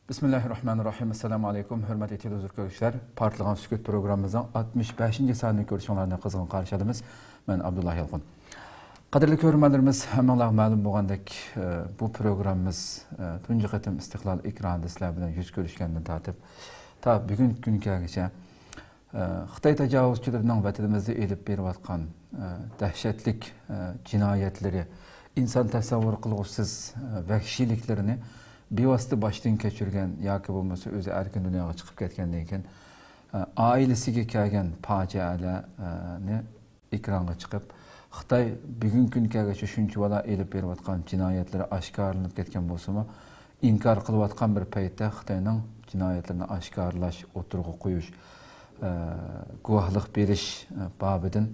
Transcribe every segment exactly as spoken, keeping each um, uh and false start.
بىسمىللاھىررەھمانىررەھىم. ئەسسالامۇ ئەلەيكۇم، ھۆرمەتلىك تېلېۋىزور كۆرگۈچىلەر. پارتلىغان سۈكۈت پروگراممىمىزنىڭ ئاتمىش بەشىنچى سانىنى كۆرۈشۈڭلارنى قىزغىن قارشى ئالىمىز. مەن ئابدۇللا يالقۇن. قەدىرلىك كۆرۈرمەنلىرىمىز، ھەممىڭلارغا مەلۇم بولغاندەك، ئە، بۇ پروگراممىمىز، ئە، تۇنجى قېتىم ئىستىقلال ئېكرانىدا سىلەر بىلەن يۈز كۆرۈشكەندىن تارتىپ تا بۈگۈنكى كۈنگىچە، ئە، خىتاي تاجاۋۇزچىلىرىنىڭ ۋەتىنىمىزدە ئېلىپ بېرىۋاتقان، ئە، دەھشەتلىك، ئە، جىنايەتلىرى، ئىنسان تەسەۋۋۇر قىلغۇسىز، ئە، ۋەھشىيلىكلىرىنى بىۋاسىتە باشتىن كەچۈرگەن ياكى بولمىسا ئۆزى ئەركىن دۇنياغا چىقىپ كەتكەندىن كېيىن، ئە، ئائىلىسىگە كەلگەن پاجىئەلەرنى ئېكرانغا چىقىپ، خىتاي بۈگۈنكى كۈنگە كەلگۈچە شۇنچىۋالا ئېلىپ بېرىۋاتقان جىنايەتلىرى ئاشكارىلىنىپ كەتكەن بولسىمۇ، ئىنكار قىلىۋاتقان بىر پەيتتە خىتاينىڭ جىنايەتلىرىنى ئاشكارىلاش، ئوتتۇرىغا قويۇش، ئە، گۇۋاھلىق بېرىش، ئە، بابىدىن،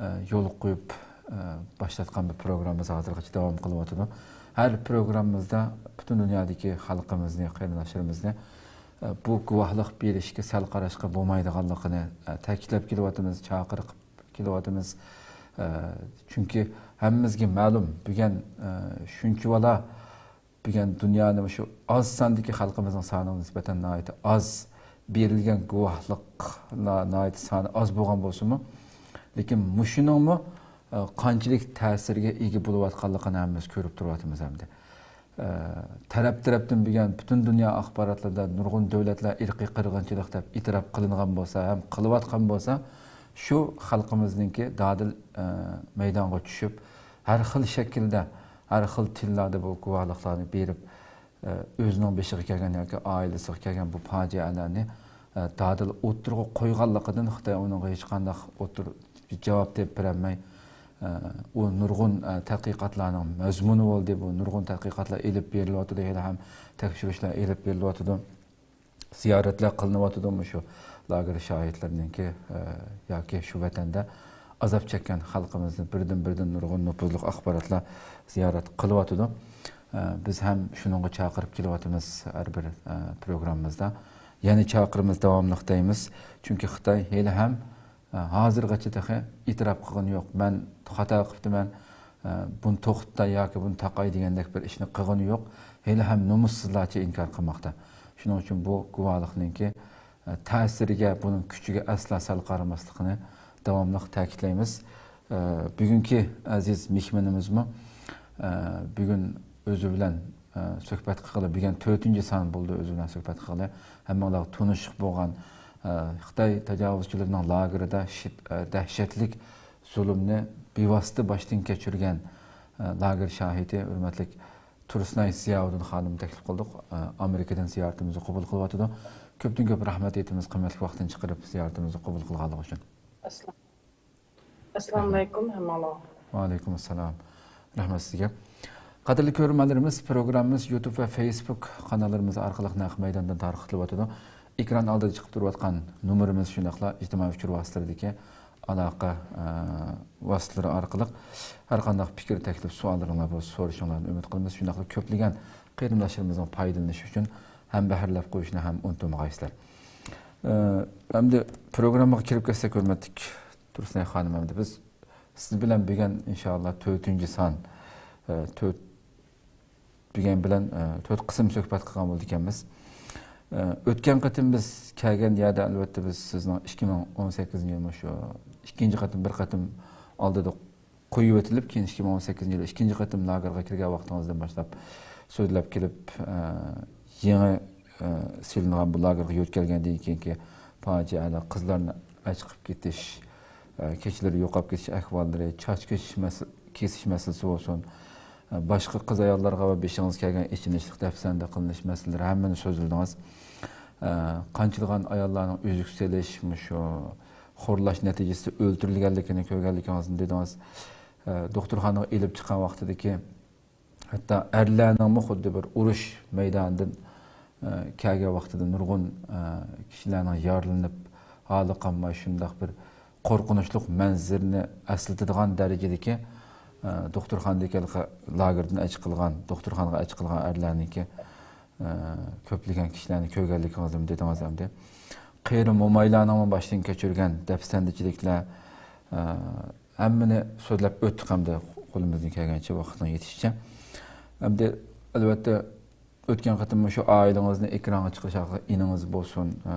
ئە، يول قويۇپ، ئە، باشلاتقان بىر پروگراممىمىز ھازىرغىچە داۋام قىلىۋاتىدۇ. ھەر پروگراممىمىزدا پۈتۈن دۇنيادىكى خەلقىمىزنى، قېرىنداشلىرىمىزنى، ئە، بۇ گۇۋاھلىق بېرىشكە سەل قاراشقا بولمايدىغانلىقىنى، ئە، تەكىتلەپ كېلىۋاتىمىز، چاقىرىق كېلىۋاتىمىز. ئە، چۈنكى ھەممىمىزگە مەلۇم، بۈگۈن، ئە، شۇنچىۋالا بۈگۈن دۇنيانىڭ شۇ ئاز ساندىكى خەلقىمىزنىڭ سانىغا نىسبەتەن ناھايىتى ئاز، بېرىلگەن گۇۋاھلىقلار ناھايىتى سانى ئاز بولغان بولسىمۇ، لېكىن مۇشۇنىڭمۇ، ئە، قانچىلىك تەسىرگە ئىگە بولۇۋاتقانلىقىنى ھەممىمىز كۆرۈپ تۇرۇۋاتىمىز ئەمدى. ئە، تەرەپ-تەرەپتىن بۈگۈن پۈتۈن دۇنيا ئاخباراتلىرىدا نۇرغۇن دۆلەتلەر ئىرقىي قىرغىنچىلىق دەپ ئېتىراپ قىلىنغان بولسا ھەم قىلىۋاتقان بولسا، شۇ خەلقىمىزنىڭكى دادىل، ئە، مەيدانغا چۈشۈپ، ھەر خىل شەكىلدە، ھەر خىل تىللاردا بۇ گۇۋاھلىقلارنى بېرىپ، ئە، ئۆزىنىڭ بېشىغا كەلگەن ياكى ئائىلىسىغا كەلگەن بۇ پاجىئەلەرنى، ئە، دادىل ئوتتۇرىغا قويغانلىقىدىن خىتاي ئۇنىڭغا ھېچقانداق ئوتتۇرا جاۋاب تېپىپ بېرەلمەي، ئە، ئۇ نۇرغۇن، ئە، تەتقىقاتلارنىڭ مەزمۇنى بولدى، بۇ نۇرغۇن تەتقىقاتلار ئېلىپ بېرىلىۋاتىدۇ، ھېلىھەم تەكشۈرۈشلەر ئېلىپ بېرىلىۋاتىدۇ. زىيارەتلەر قىلىنىۋاتىدۇ مۇشۇ لاگېر شاھىتلىرىنىڭكى، ئە، ياكى شۇ ۋەتەندە ئازاب چەككەن خەلقىمىزنى بىردىن-بىردىن نۇرغۇن نوپۇزلۇق ئاخباراتلار زىيارەت قىلىۋاتىدۇ. ئە، بىز ھەم شۇنىڭغا چاقىرىپ كېلىۋاتىمىز ھەر بىر، ئە، پروگراممىمىزدا. يەنە چاقىرىمىز داۋاملىق دەيمىز. چۈنكى خىتاي ھېلىھەم، ئە، ھازىرغىچە تېخى ئېتىراپ قىلغىنى يوق. مەن خاتا قىپتىمەن، ئە، بۇنى توختىتاي ياكى بۇنى تاقاي دېگەندەك بىر ئىشنى قىلغىنى يوق. ھېلىھەم نومۇسسىزلارچە ئىنكار قىلماقتا. شۇنىڭ ئۈچۈن بۇ گۇۋاھلىقنىڭكى، ئە، تەسىرىگە، بۇنىڭ كۈچىگە ئەسلا سەل قارىماسلىقىنى داۋاملىق تەكىتلەيمىز. ئە، بۈگۈنكى ئەزىز مېھمىنىمىزمۇ، ئە، بۈگۈن ئۆزى بىلەن، ئە، سۆھبەت قىلغىلى، بۈگۈن تۆتىنچى سان بولدى ئۆزى بىلەن سۆھبەت قىلغىلى. ھەممىڭلارغا تونۇشلۇق بولغان، ئە، خىتاي تاجاۋۇزچىلىرىنىڭ لاگېرىدا شىد-، ئە، دەھشەتلىك زۇلۇمنى بىۋاسىتە باشتىن كەچۈرگەن، ئە، لاگېر شاھىتى ھۆرمەتلىك تۇرسۇنئاي زىياۋۇدۇن خانىمنى تەكلىپ قىلدۇق. ئە، ئامېرىكىدىن زىيارىتىمىزنى قوبۇل قىلىۋاتىدۇ. كۆپتىن كۆپ رەھمەت ئېيتىمىز قىممەتلىك ۋاقتىنى چىقىرىپ زىيارىتىمىزنى قوبۇل قىلغانلىقى ئۈچۈن. ئەسسالامۇ ئەلەيكۇم ھەممىڭلارغا. ۋەئەلەيكۇم ئەسسالام. رەھمەت سىزگە. قەدىرلىك كۆرۈرمەنلىرىمىز، پروگراممىمىز يۇتۇب ۋە فېيسبۇك قاناللىرىمىز ئارقىلىق نەق مەيداندىن تارقىتىلىۋاتىدۇ. ئېكران ئالدىدا چىقىپ تۇرۇۋاتقان نومۇرىمىز، شۇنداقلا ئىجتىمائىي ئۇچۇر ۋاسىتىلىرىدىكى ئالاقە، ئە، ۋاسىتىلىرى ئارقىلىق ھەر قانداق پىكىر، تەكلىپ، سوئاللىرىڭلار بولسا سورىشىڭلارنى ئۈمىد قىلىمىز. شۇنداقلا كۆپلىگەن قېرىنداشلىرىمىزنىڭ پايدىلىنىشى ئۈچۈن ھەمبەھىرلەپ قويۇشنى ھەم ئۇنتۇمىغايسىلەر. ئە، ئەمدى پروگراممىغا كىرىپ كەتسەك، ھۆرمەتلىك تۇرسۇنئاي خانىم، ئەمدى بىز سىز بىلەن بۈگۈن ئىنشائاللا تۆتىنچى سان، ئە، تۆت، بۈگۈن بىلەن، ئە، تۆت قىسىم سۆھبەت قىلغان بولىدىكەنمىز. ئە، ئۆتكەن قېتىم بىز كەلگەن يەردە، ئەلۋەتتە، بىز سىزنىڭ ئىككى مىڭ ئون سەككىزىنچى يىل مۇشۇ ئىككىنچى قېتىم، بىر قېتىم ئالدىدا قويۇۋېتىلىپ، كېيىن ئىككى مىڭ ئون سەككىزىنچى يىلى ئىككىنچى قېتىم لاگېرغا كىرگەن ۋاقتىڭىزدىن باشلاپ سۆزلەپ كېلىپ، ئە، يېڭى، ئە، سېلىنغان بۇ لاگېرغا يۆتكەلگەندىن كېيىنكى پاجىئەلەر، قىزلارنى ئەچىقىپ كېتىش، ئە، كېچىلىرى يوقاپ كېتىش ئەھۋاللىرى، چاچ كېسىش مەس-، كېسىش مەسىلىسى بولسۇن، ئە، باشقا قىز-ئاياللارغا ۋە بېشىڭىزغا كەلگەن ئېچىنىشلىق دەپسەندە قىلىنىش مەسىلىلىرى ھەممىنى سۆزلىدىڭىز. ئە، قانچىلىغان ئاياللارنىڭ ئۈزۈك سېلىش، مۇشۇ خورلاش نەتىجىسىدە ئۆلتۈرۈلگەنلىكىنى كۆرگەنلىكىڭىزنى دېدىڭىز. ئە، دوختۇرخانىغا ئېلىپ چىققان ۋاقتىدىكى ھەتتا ئەرلەرنىڭمۇ خۇددى بىر ئۇرۇش مەيدانىدىن، ئە، كەلگەن ۋاقتىدا نۇرغۇن، ئە، كىشىلەرنىڭ يارىلىنىپ، ھالى قالماي شۇنداق بىر قورقۇنچلۇق مەنزىرىنى ئەسلىتىدىغان دەرىجىدىكى، ئە، دوختۇرخانىدىكى ھېلىقى لاگېردىن ئەچىقىلغان، دوختۇرخانىغا ئەچىقىلغان ئەرلەرنىڭكى، ئە، كۆپلىگەن كىشىلەرنى كۆرگەنلىكىڭىزنىمۇ دېدىڭىز ئەمدى. قېرى مومايلارنىڭمۇ باشتىن كەچۈرگەن دەپسەندىچىلىكلەر، ئە، ھەممىنى سۆزلەپ ئۆتتۇق ئەمدى، قولىمىزدىن كەلگەنچە ۋاقىتنىڭ يېتىشىچە. ئەمدى، ئەلۋەتتە، ئۆتكەن قېتىم مۇشۇ ئائىلىڭىزنى ئېكرانغا چىقىرىش ھەققىدە ئىنىڭىز بولسۇن، ئە،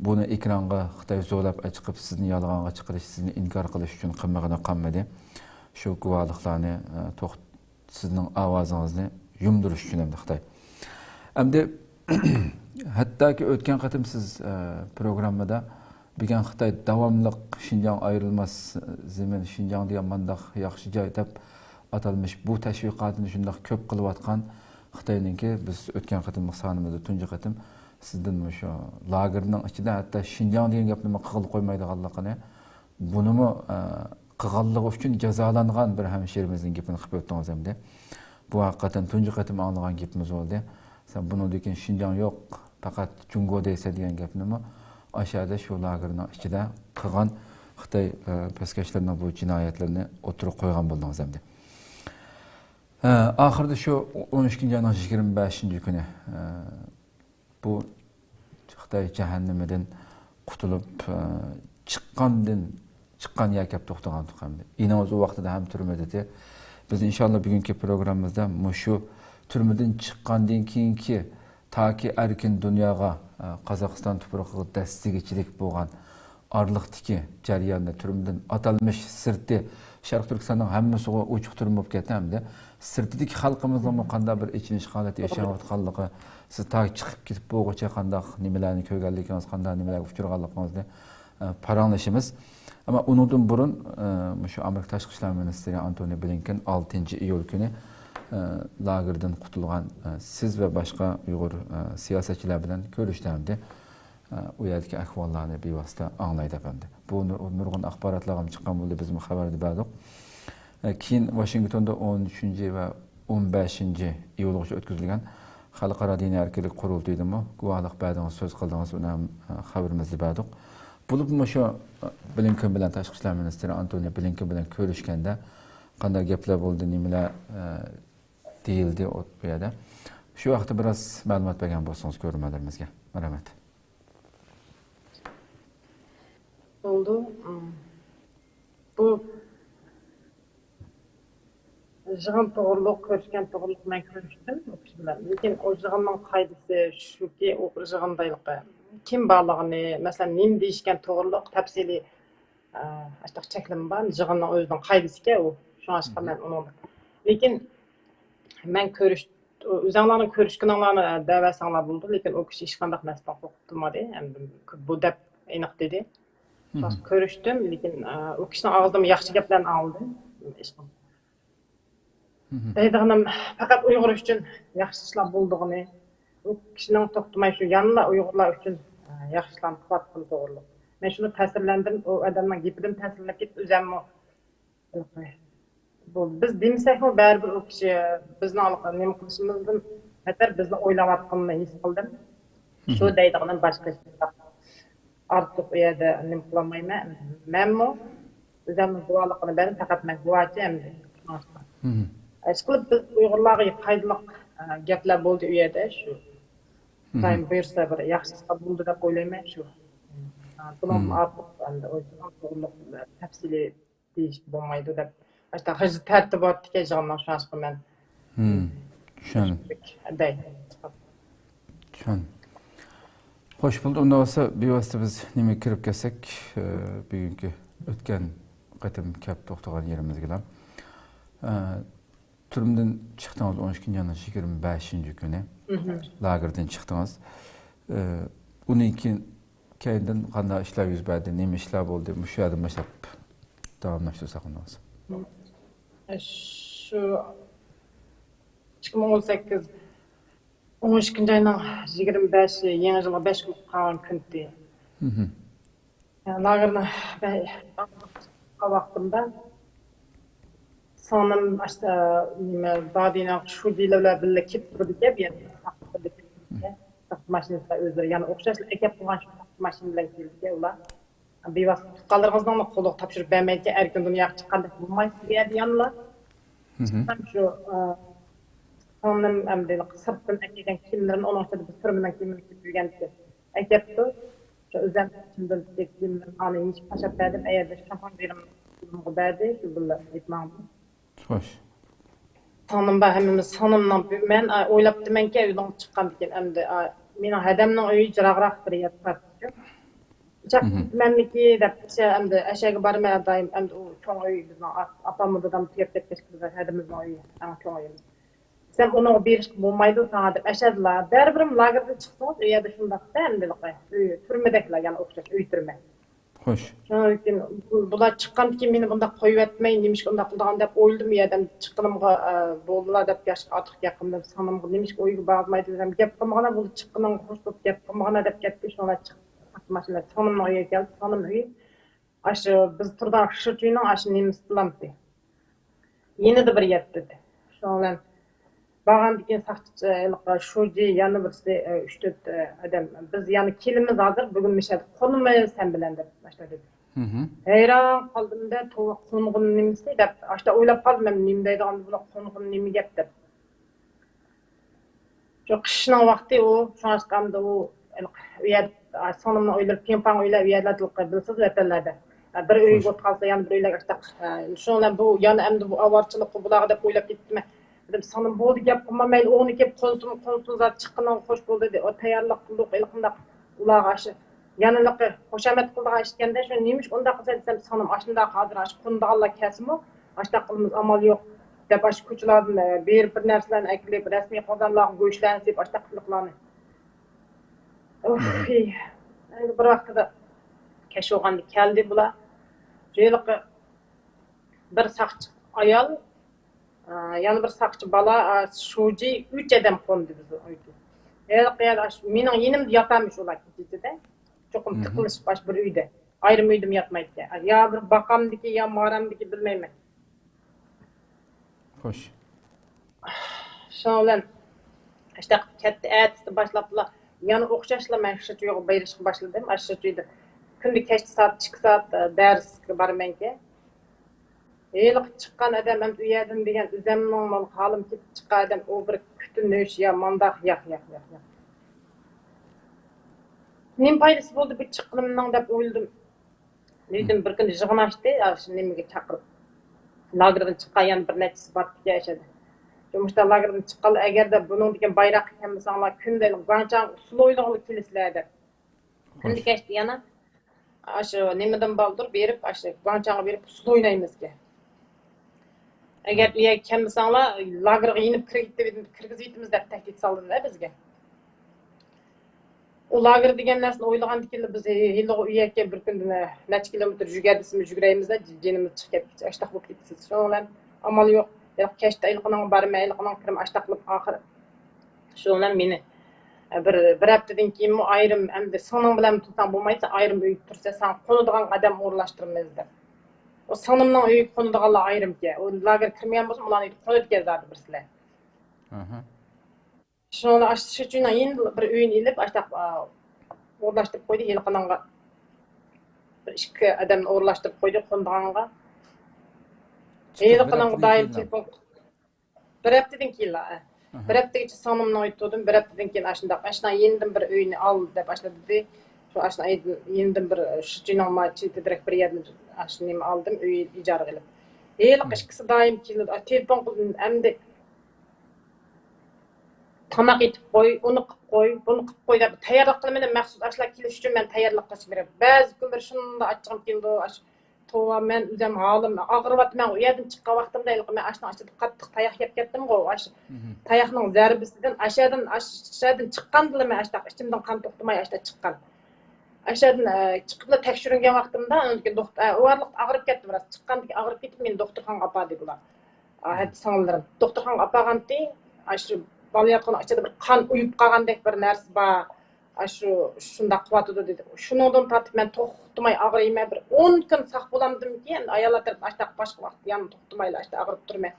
بۇنى ئېكرانغا خىتاي زورلاپ ئەچىقىپ، سىزنى يالغانغا چىقىرىش، سىزنى ئىنكار قىلىش ئۈچۈن قىلمىغىنى قالمىدى. شۇ گۇۋاھلىقلارنى، ئە، توخ-، سىزنىڭ ئاۋازىڭىزنى يۇمدۇرۇش ئۈچۈن ئەمدى خىتاي. ئەمدى ھەتتاكى ئۆتكەن قېتىم سىز، ئە، پروگراممىدا بۈگۈن خىتاي داۋاملىق شىنجاڭ ئايرىلماس زېمىن، شىنجاڭ دېگەن مانداق ياخشى جاي دەپ ئاتالمىش بۇ تەشۋىقاتىنى شۇنداق كۆپ قىلىۋاتقان خىتاينىڭكى، بىز ئۆتكەن قېتىملىق سانىمىزدا تۇنجى قېتىم سىزدىن مۇشۇ لاگېرنىڭ ئىچىدە ھەتتا شىنجاڭ دېگەن گەپنىمۇ قىلغىلى قويمايدىغانلىقىنى، بۇنىمۇ، ئە، قىلغانلىقى ئۈچۈن جازالانغان بىر ھەمشىرىمىزنىڭ گېپىنى قىلىپ ئۆتتىڭىز ئەمدى. بۇ ھەقىقەتەن تۇنجى قېتىم ئاڭلىغان گېپىمىز بولدى. سەن بۇنىڭدىن كېيىن شىنجاڭ يوق، پەقەت جۇڭگو دەيسەن دېگەن گەپنىمۇ ئاشۇ يەردە شۇ لاگېرنىڭ ئىچىدە قىلغان خىتاي، ئە، پەسكەشلىرىنىڭ بۇ جىنايەتلىرىنى ئوتتۇرىغا قويغان بولدىڭىز ئەمدى. ئە، ئاخىرىدا شۇ ئون ئىككىنچى ئاينىڭ يىگىرمە بەشىنچى كۈنى، ئە، بۇ خىتاي جەھەننىمىدىن قۇتۇلۇپ، ئە، چىققاندىن، چىققان يەر كەپ توختىغانتۇق ئەمدى. ئىنىڭىز ئۇ ۋاقتىدا ھەم تۈرمىدە ئىدى. بىز ئىنشاللا بۈگۈنكى پروگراممىمىزدا مۇشۇ تۈرمىدىن چىققاندىن كېيىنكى تاكى ئەركىن دۇنياغا، ئە، قازاقىستان تۇپرىقىغا دەسسىگۈچىلىك بولغان ئارىلىقتىكى جەرياندا تۈرمىدىن ئاتالمىش سىرتى، شەرقىي تۈركىستاننىڭ ھەممىسىغۇ ئوچۇق تۈرمە بولۇپ كەتتى ئەمدى. سىرتىدىكى خەلقىمىزنىڭمۇ قانداق بىر ئېچىنىش ھالىتى ياشاۋاتقانلىقى، سىز تا چىقىپ كېتىپ بولغۇچە قانداق نېمىلەرنى كۆرگەنلىكىڭىز، قانداق نېمىلەرگە ئۇچرىغانلىقىڭىزنى، ئە، پاراڭلىشىمىز. ئەمما ئۇنىڭدىن بۇرۇن، ئە، مۇشۇ ئامېرىكا تاشقى ئىشلار مىنىستىرى ئانتونى بلىنكېن ئالتىنچى ئىيۇل كۈنى، ئە، لاگېردىن قۇتۇلغان، ئە، سىز ۋە باشقا ئۇيغۇر، ئە، سىياسەتچىلەر بىلەن كۆرۈشتى ئەمدى. ئۇ يەردىكى ئەھۋاللارنى بىۋاسىتە ئاڭلايدۇ ئەمدى. بۇ نۇر-، نۇرغۇن ئاخباراتلارغىمۇ چىققان بولدى، بىزمۇ خەۋەردە بەردۇق. كېيىن ۋاشىنگتوندا ئون ئۈچىنچى ۋە ئون بەشىنچى ئىيۇلغىچە ئۆتكۈزۈلگەن خەلقئارا دىنىي ئەركىنلىك قۇرۇلتىيىدىمۇ گۇۋاھلىق بەردىڭىز، سۆز قىلدىڭىز، ئۇنى ھەم خەۋىرىمىزدە بەردۇق. بولۇپمۇ شۇ بلىنكېن بىلەن، تاشقى ئىشلار مىنىستىرى ئانتونى بلىنكېن بىلەن كۆرۈشكەندە قانداق گەپلەر بولدى، نېمىلەر، ئە، دېيىلدى ئۇ يەردە. شۇ ھەقتە بىراز مەلۇمات بەرگەن بولسىڭىز كۆرۈرمەنلىرىمىزگە. رەھمەت. بولدى. ئىم، بۇ يىغىن توغرۇلۇق، كۆرۈشكەن توغرۇلۇق مەن كۆرۈشتۈم ئۇ كىشى بىلەن. لېكىن ئۇ يىغىننىڭ قائىدىسى شۇكى، ئۇ يىغىندا ھېلىقى كىم بارلىقىنى، مەسىلەن، نېمە دېيىشكەن توغرۇلۇق تەپسىلىي، ئە، ئاشۇنداق چەكلىمە بار، يىغىننىڭ ئۆزىنىڭ قائىدىسىكەن ئۇ. شۇڭلاشقا مەن ئۇنىڭ، لېكىن مەن كۆرۈش-، ئۆزۈڭلارنىڭ كۆرۈشكىنىڭلارنى دەۋەرسەڭلار بولىدۇ، لېكىن ئۇ كىشى ھېچقانداق نەرسىدىن قورقۇپ تۇرمىدى. ئەمدى بۇ دەپ ئېنىق دېدى. راست كۆرۈشتۈم، لېكىن، ئە، ئۇ كىشىنىڭ ئاغزىدىن ياخشى گەپلەرنى ئاڭلىدىم. دەيدىغىنىم، پەقەت ئۇيغۇر ئۈچۈن ياخشى ئىشلار بولىدىغىنى، ئۇ كىشىنىڭ توختىماي شۇ يەنىلا ئۇيغۇرلار ئۈچۈن، ئە، ياخشى ئىشلارنى قىلىۋاتقىنى توغرۇلۇق. مەن شۇنى تەسىرلەندىم، ئۇ ئادەمنىڭ گېپىدىن تەسىرلىنىپ كېتىپ، ئۆزۈممۇ بۇ، بىز دېمىسەكمۇ، بەرىبىر ئۇ كىشى بىزنىڭ نېمە قىلىشىمىزدىن بەتتەر بىزنى ئويلاۋاتقىنىنى ھېس قىلدىم. شۇ دەيدىغىنىم، باشقا ھېچ ئارتۇق ئۇ يەردە نېمە قىلالمايمەن. مەنمۇ ئۆزۈمنىڭ گۇۋاھلىقىنى بەردىم، پەقەت مەن گۇۋاھچى ئەمدى. ئىشقىلىپ، بىز ئۇيغۇرلارغا پايدىلىق، ئە، گەپلەر بولدى ئۇ يەردە. شۇ خۇدايىم بۇيرۇسا، بىر ياخشى ئىشلار بولىدۇ دەپ ئويلايمەن شۇ. ئە، بۇنىڭدىن ئارتۇق ئەمدى ئويلىغان توغرۇلۇق، ئە، تەپسىلىي دېيىشكە بولمايدۇ دەپ، ئاشۇنداق غىژ تەرتىپ بارتىكەن يىغىننىڭ، شۇڭلاشقا مەن چۈشەندىم. چۈشەندىم. خوش، بولدى، ئۇنداق بولسا بىۋاسىتە بىز نېمىگە كىرىپ كەتسەك، ئە، بۈگۈنكى ئۆتكەن قېتىم كەپ توختىغان يېرىمىزگىلا. ئە، تۈرمىدىن چىقتىڭىز، ئون ئىككىنچى ئاينىڭ يىگىرمە بەشىنچى كۈنى لاگېردىن چىقتىڭىز. ئە، ئۇنىڭ كېيىن كەينىدىن قانداق ئىشلار يۈز بەردى، نېمە ئىشلار بولدى؟ مۇشۇ يەردىن باشلاپ داۋاملاشتۇرساق بولماس. شۇ ئىككى مىڭ ئون سەككىز، ئون ئىككىنچى ئاينىڭ يىگىرمە بەشى، يېڭى يىلغا بەش كۈن قالغان كۈنتى. لاگېرنى ۋاقتىمدا سىڭلىم، ئاشتا، نېمە، دادىنىڭ شۇجىلار بىلەن بىللە كېتىپ تۇرىدىكەن، بۇ يەردە ساقچى بىللە كېتىپ تۇرىدىكەن. ساقچى ماشىنىسى ئۆزلىرى يەنە ئوخشاشلا ئەكەپ قويغان شۇ ساقچى ماشىنا بىلەن كېلىدىكەن ئۇلار. بىۋاسىتە تۇغقانلىرىڭىزنىڭمۇ قولىغا تاپشۇرۇپ بەرمەيدىكەن، ئەركىن دۇنياغا چىققاندەك بولمايسىز بۇ يەردە يەنىلا. شۇ، ئە، سىڭلىم ئەمدى سىرتتىن ئەكەلگەن كىيىملىرىنى، ئۇنىڭ ئىچىدە بىز تۈرمىنىڭ كىيىمىنى كىيىپ يۈرگەنتى. ئەكەپتۇ. شۇ ئۆزۈم ئىچىمدىن تىككەن كىيىملىرىمنى ئانا يېيىشىپ تاشلاپ بەردىم. ئەيەردە شامپان بېرىمغا بەردى، شۇ بىللە يېپىپ ماڭدىم. خوش. سىڭلىم بار، ھەممىمىز سىڭلىمنىڭ، مەن ئويلاپتىمەنكى، ئۆيدىن چىققاندىكىن ئەمدى مېنىڭ ھەدەمنىڭ ئۆيى يىراقراق بىر يەردە تۇراتتىكەن. چاقمەنمىكى دەپ، ئەمدى ئەشەگە بارىمەن دائىم، ئەمدى ئۇ چوڭ ئۆي بىزنىڭ ئاپاممۇ دادام تۈگەپ كەتكەچ بىز ھەدىمىزنىڭ ئۆيى، ئەڭ چوڭ ئۆيىمىز. دېسەم، ئۇنىڭغا بېرىشقا بولمايدۇ ساڭا دەپ، ئەشەدىلا، بەرىبىرمۇ لاگېردىن چىقسىڭىز، ئۇ يەردە شۇنداق ئەمدى ئۆي، تۈرمىدەكلا، يەنە ئوخشاش ئۆي تۈرمە. خوش. شۇنىڭ ئۈچۈن بۇلار چىققاندىكىن مېنى بۇنداق قويۇۋەتمەي، نېمىشقا ئۇنداق قىلىدىغان دەپ ئويلىدىم. يا ئادەم چىققىنىمغا، ئە، بولدىلا دەپ ياشقا ئارتۇق گەپ قىلمىدىم. سىڭلىمغا نېمىشقا ئۆيگە بارمايدۇ دېسەم، گەپ قىلمىغىنا، بۇ چىققىنىڭغا خوش بولۇپ گەپ قىلمىغىنا دەپ كەتتى. شۇڭا چىقتى. ساقچى ماشىنا سىڭلىمنىڭ ئۆيىگە كەلدى. سىڭلىم ئۆيى ئاشۇ بىز تۇرىدىغان شىچۈينىڭ ئاشۇ نېمىسىدىلامتى. يېنىدا بىر يەتتىدى. شۇنىڭ بىلەن بارغاندىن كېيىن ساقچى، ھېلىقى شۇجى، يەنە بىرسى، ئە، ئۈچ تۆت، ئە، ئادەم، بىز يەنە كېلىمىز ھازىر، بۈگۈن مۇشۇ يەردە قونىمىز سەن بىلەن دەپ باشلىدى. ھەيران قالدىم-دە، توۋا، قونغىنى نېمىسى دەپ، ئاشتا ئويلاپ قالدىم، مەن نېمە دەيدىغان بۇلار، قونغىنى نېمە گەپ دەپ. شۇ قىشنىڭ ۋاقتى ئۇ، شۇڭلاشقا ئەمدى ئۇ، ئۇ يەر، سىڭلىمنىڭ ئۆيلىرى پىڭ پاڭ ئۆيلەر، ئۇ يەرلەردە بىلىسىز، ۋەتەنلەردە. بىر ئۆيگە خوش. ئوت قالسا، يەنە بىر ئۆيلەرگە ئاشتاق. شۇنىڭ بىلەن بۇ يەنە ئەمدى بۇ ئاۋارىچىلىققا بۇلارغا دەپ ئويلاپ كېتىپتىمەن. دېدىم، سىڭلىم بولدى، گەپ قىلما، مەيلى، ئوغلى كېلىپ قونسۇن، قونسۇن، زادى چىققىنىڭغا خوش بولدى، دېدى. ئۇ تەييارلىق قىلدۇق، ھېلىقىنداق ئۇلارغا ئاشۇ يەنىلىقى خۇشامەت قىلىدىغان ئىكەندە، شۇ نېمىشقا ئۇنداق قىلسا دېسەم، سىڭلىم ئاشۇنداق ھازىر ئاشۇ قونىدىغانلار كەلسىمۇ، ئاشۇنداق قىلىمىز، ئامال يوق دەپ، ئاشۇ كوچىلاردىن، ئە، بېرىپ بىر نەرسىلەرنى ئەكېلىپ، رەسمىي قازانلارغا گۆشلەرنى سېلىپ، ئاشۇنداق قىلىقلارنى. ئۇھ، ئەمدى بىر ۋاقتىدا كەچ بولغاندا كەلدى بۇلار. ھېلىقى بىر ساقچى ئايال، ئا، يەنە بىر ساقچى بالا، ئا، شۇجى، ئۈچ ئادەم قوندى بىزنىڭ ئۆيگە. ھېلىقى يەردە ئاشۇ مېنىڭ يېنىمدا ياتامىش ئۇلار كېچىدە. چوقۇم تىقىلىشىپ ئاشۇ بىر ئۆيدە. ئايرىم ئۆيدىمۇ ياتمايدىكەن. يا بىر باقامدىكى، يا مارامدىكى بىلمەيمەن. خوش. شۇنىڭ بىلەن ئاشۇنداق كەتتى، ئەتىسى باشلاپلا يەنە ئوخشاشلا مەن شىچۈيغا بېرىشقا باشلىدىم. ئاشۇ شىچۈيدە كۈندە كەچتە سائەت ئىككى سائەت، ئە، دەرسكە بارىمەنكەن. ھېلىقى چىققان ئادەم ئەمدى ئۇ يەردىن دېگەن ئۆزەمنىڭ مانا ھالىم كېتىپ چىققان ئادەم ئۇ بىر كۈتۈنۈش يا مانداق ياق، ياق، ياق، ياق. نېمە پايدىسى بولدى بۇ چىققىنىمنىڭ دەپ ئويلىدىم. لېكىن بىر كۈنى يىغىن ئاچتى، ئاشۇ نېمىگە چاقىرىپ. لاگېردىن چىققان يەنە بىر نەچچىسى بارتتىكەن ئەشەدە. شۇ مۇشۇنداق لاگېردىن چىققانلار، ئەگەردە بۇنىڭدىكىن بايراققا كەلمىسەڭلار، كۈندە گۇاڭچاڭ سۇلويلىغىلى كېلىسىلەر دەپ. كۈندە كەچتە يەنە ئاشۇ نېمىدىن بالدۇر بېرىپ، ئاشۇ گۇاڭچاڭغا بېرىپ سۇلوينايمىزكەن. ئەگەر ئۇ يەرگە كەلمىسەڭلار، لاگېرغا يېنىپ كىرگۈزۈۋېتىمىز دەپ تەھدىت سالدىلە بىزگە. ئۇ لاگېر دېگەن نەرسىنى ئويلىغاندىكىنلا بىز ھېلىغۇ ئۆيەككە بىر كۈندە نەچچە كىلومېتىر يۈگەر دېسىمۇ يۈگۈرەيمىز-دە، جېنىمىز چىقىپ كەتكۈچە ئاشتاق بولۇپ كېتىسىز. شۇنىڭ بىلەن ئامال يوق. ھېلىقى كەچتە ھېلىقىنىڭغا بارىمەن، ھېلىقىنىڭ كىرىمى ئاشتاق قىلىپ ئاخىر شۇنىڭ بىلەن مېنى، ئە، بىر، بىر ھەپتىدىن كېيىنمۇ ئايرىم، ئەمدى سىڭلىڭ بىلەن تۇرساڭ بولمايسەن، ئايرىم ئۆيدە تۇرسا ساڭا قونىدىغان ئادەم ئورۇنلاشتۇرىمىز دەپ. ئۇ سىڭلىمنىڭ ئۆيىگە قونىدىغانلار ئايرىمكەن. ئۇ لاگېر كىرمىگەن بولسا ئۇلارنىڭ ئۆيىدە قونىدىكەن زادى بىرسىلەر. ئاھا. شۇنىڭ ئاشۇ شىچۈينىڭ يېنىدا بىر ئۆينى ئېلىپ، ئاشۇنداق، ئا، ئورۇنلاشتۇرۇپ قويدى ھېلىقىنىڭغا. بىر ئىككى ئادەمنى ئورۇنلاشتۇرۇپ قويدى قونىدىغانغا. ھېلىقىنىڭغا دائىم تېلېفون، بىر ھەپتىدىن كېيىنلا، ئە. ئاھا. بىر ھەپتىگىچە سىڭلىمنىڭ ئۆيىدە تۇردۇم. بىر ھەپتىدىن كېيىن ئاشۇنداق، ئاشۇنداق يېنىدىن بىر ئۆينى ئال دەپ ئاشۇنداق دېدى. شۇ ئاشۇنداق يېنىدىن بىر، شۇ چىنىڭ ما چېتىدىرەك بىر يەردىن ئاشۇ نېمە ئالدىم، ئۆي ئىجارىگە ئېلىپ. ھېلىقى ئىككىسى دائىم كېلىدۇ. ئا، تېلېفون قىلدىم، ئەمدى تاماق ئېتىپ قوي، ئۇنى قىلىپ قوي، بۇنى قىلىپ قوي دەپ تەييارلىق قىلىمەن. مەخسۇس ئاشۇلار كېلىش ئۈچۈن مەن تەييارلىق قىلىش كېرەك. بەزى كۈنلىرى شۇنداق ئاچچىقىم كېلىدۇ. ئاش، توۋا، مەن ئۆزۈم ھالىم ئاغرىۋاتىمەن. ئۇ يەردىن چىققان ۋاقتىمدا ھېلىقى مەن ئاشۇنىڭ ئىچىدە قاتتىق تاياق يەپ كەتتىمغۇ. ئاشۇ تاياقنىڭ زەربىسىدىن ئاشۇ يەردىن، ئاشۇ يەردىن چىققاندىلا مەن ئاشۇنداق ئىچىمدىن قان توختىماي ئاشۇنداق چىققان. ئاشۇ يەردىن، ئە، چىقىپلا تەكشۈرۈنگەن ۋاقتىمدا، ئاندىن كېيىن دوختۇر، ئە، ئۇ ئارىلىقتا ئاغرىپ كەتتىم راست. چىققاندىن كېيىن ئاغرىپ كېتىپ مېنى دوختۇرخانىغا ئاپاردى بۇلار. ئا، ھەتتا سىڭىللىرىم. دوختۇرخانىغا ئاپارغانتى، ئاشۇ بالا ياتقان ئىچىدە بىر قان ئۇيۇپ قالغاندەك بىر نەرسە بار. ئاشۇ شۇنداق قىلىۋاتىدۇ دېدى. شۇنىڭدىن تارتىپ مەن توختىماي ئاغرىيمەن. بىر ئون كۈن ساق بولامدىمكىن، ئەمدى ئاياللار تەرىپىدىن ئاشۇنداق باشقا ۋاقىت يەنە توختىمايلا ئاشۇنداق ئاغرىپ تۇرىمەن.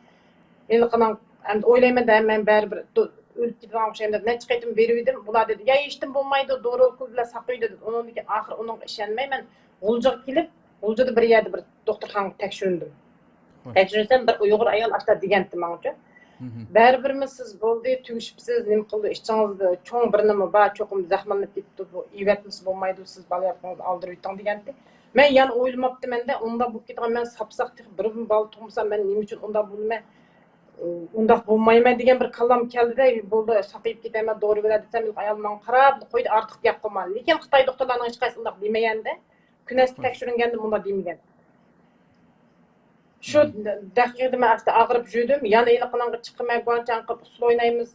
ھېلىقىنىڭ ئەمدى ئويلايمەن دە، مەن بەرىبىر دو-، ئۆلۈپ كېتىدىغان ئوخشايمەن دەپ نەچچە قېتىم بېرىۋىدىم. بۇلار دېدى، يا ھېچنېمە بولمايدۇ، دورا ئوكۇل بىلەن ساقىيىدۇ دېدى. ئۇنىڭدىن كېيىن ئاخىر ئۇنىڭغا ئىشەنمەي مەن غۇلجىغا كېلىپ، غۇلجىدا بىر يەردە بىر دوختۇرخانىغا تەكشۈرۈندۈم. خوش. تەكشۈرسەم، بىر ئۇيغۇر ئايال ئاشۇنداق دېگەنتى ماڭىچۇ. مھم. بەرىبىرمۇ سىز بولدى، تۈگىشىپسىز، نېمە قىلدى، ئىچىڭىزدە چوڭ بىر نېمە بار، چوقۇم زەخىملىنىپ كېتىپتۇ، بۇ ئېۋەتمىسە بولمايدۇ، سىز بالا ياتقىنىڭىزنى ئالدۇرۇۋېتىڭ دېگەنتى. مەن يەنە ئويلىماپتىمەن-دە، ئۇنداق بولۇپ كېتىدىغان، مەن ساپساق تېخى بىر بالا تۇغمىسام، مەن نېمە ئۈچۈن ئۇنداق بولىمەن؟ ئۇنداق بولمايمەن دېگەن بىر كاللام كەلدىدە، بولدى، ساقىيىپ كېتەمەن، دورا بېرە دېسەم، ئايال ماڭا قاراپ قويدى، ئارتۇق گەپ قىلما. لېكىن خىتاي دوختۇرلارنىڭ ھېچقايسى ئۇنداق دېمىگەندە، كۈنەستە تەكشۈرۈنگەندە مۇنداق دېمىگەن. شۇ دەقىقىدە مەن ئاستا ئاغرىپ يۈردۈم. يەنە ھېلىقىنىڭغا چىقىمەن، گۇاڭچاڭ قىلىپ ئۇسسۇل ئوينايمىز.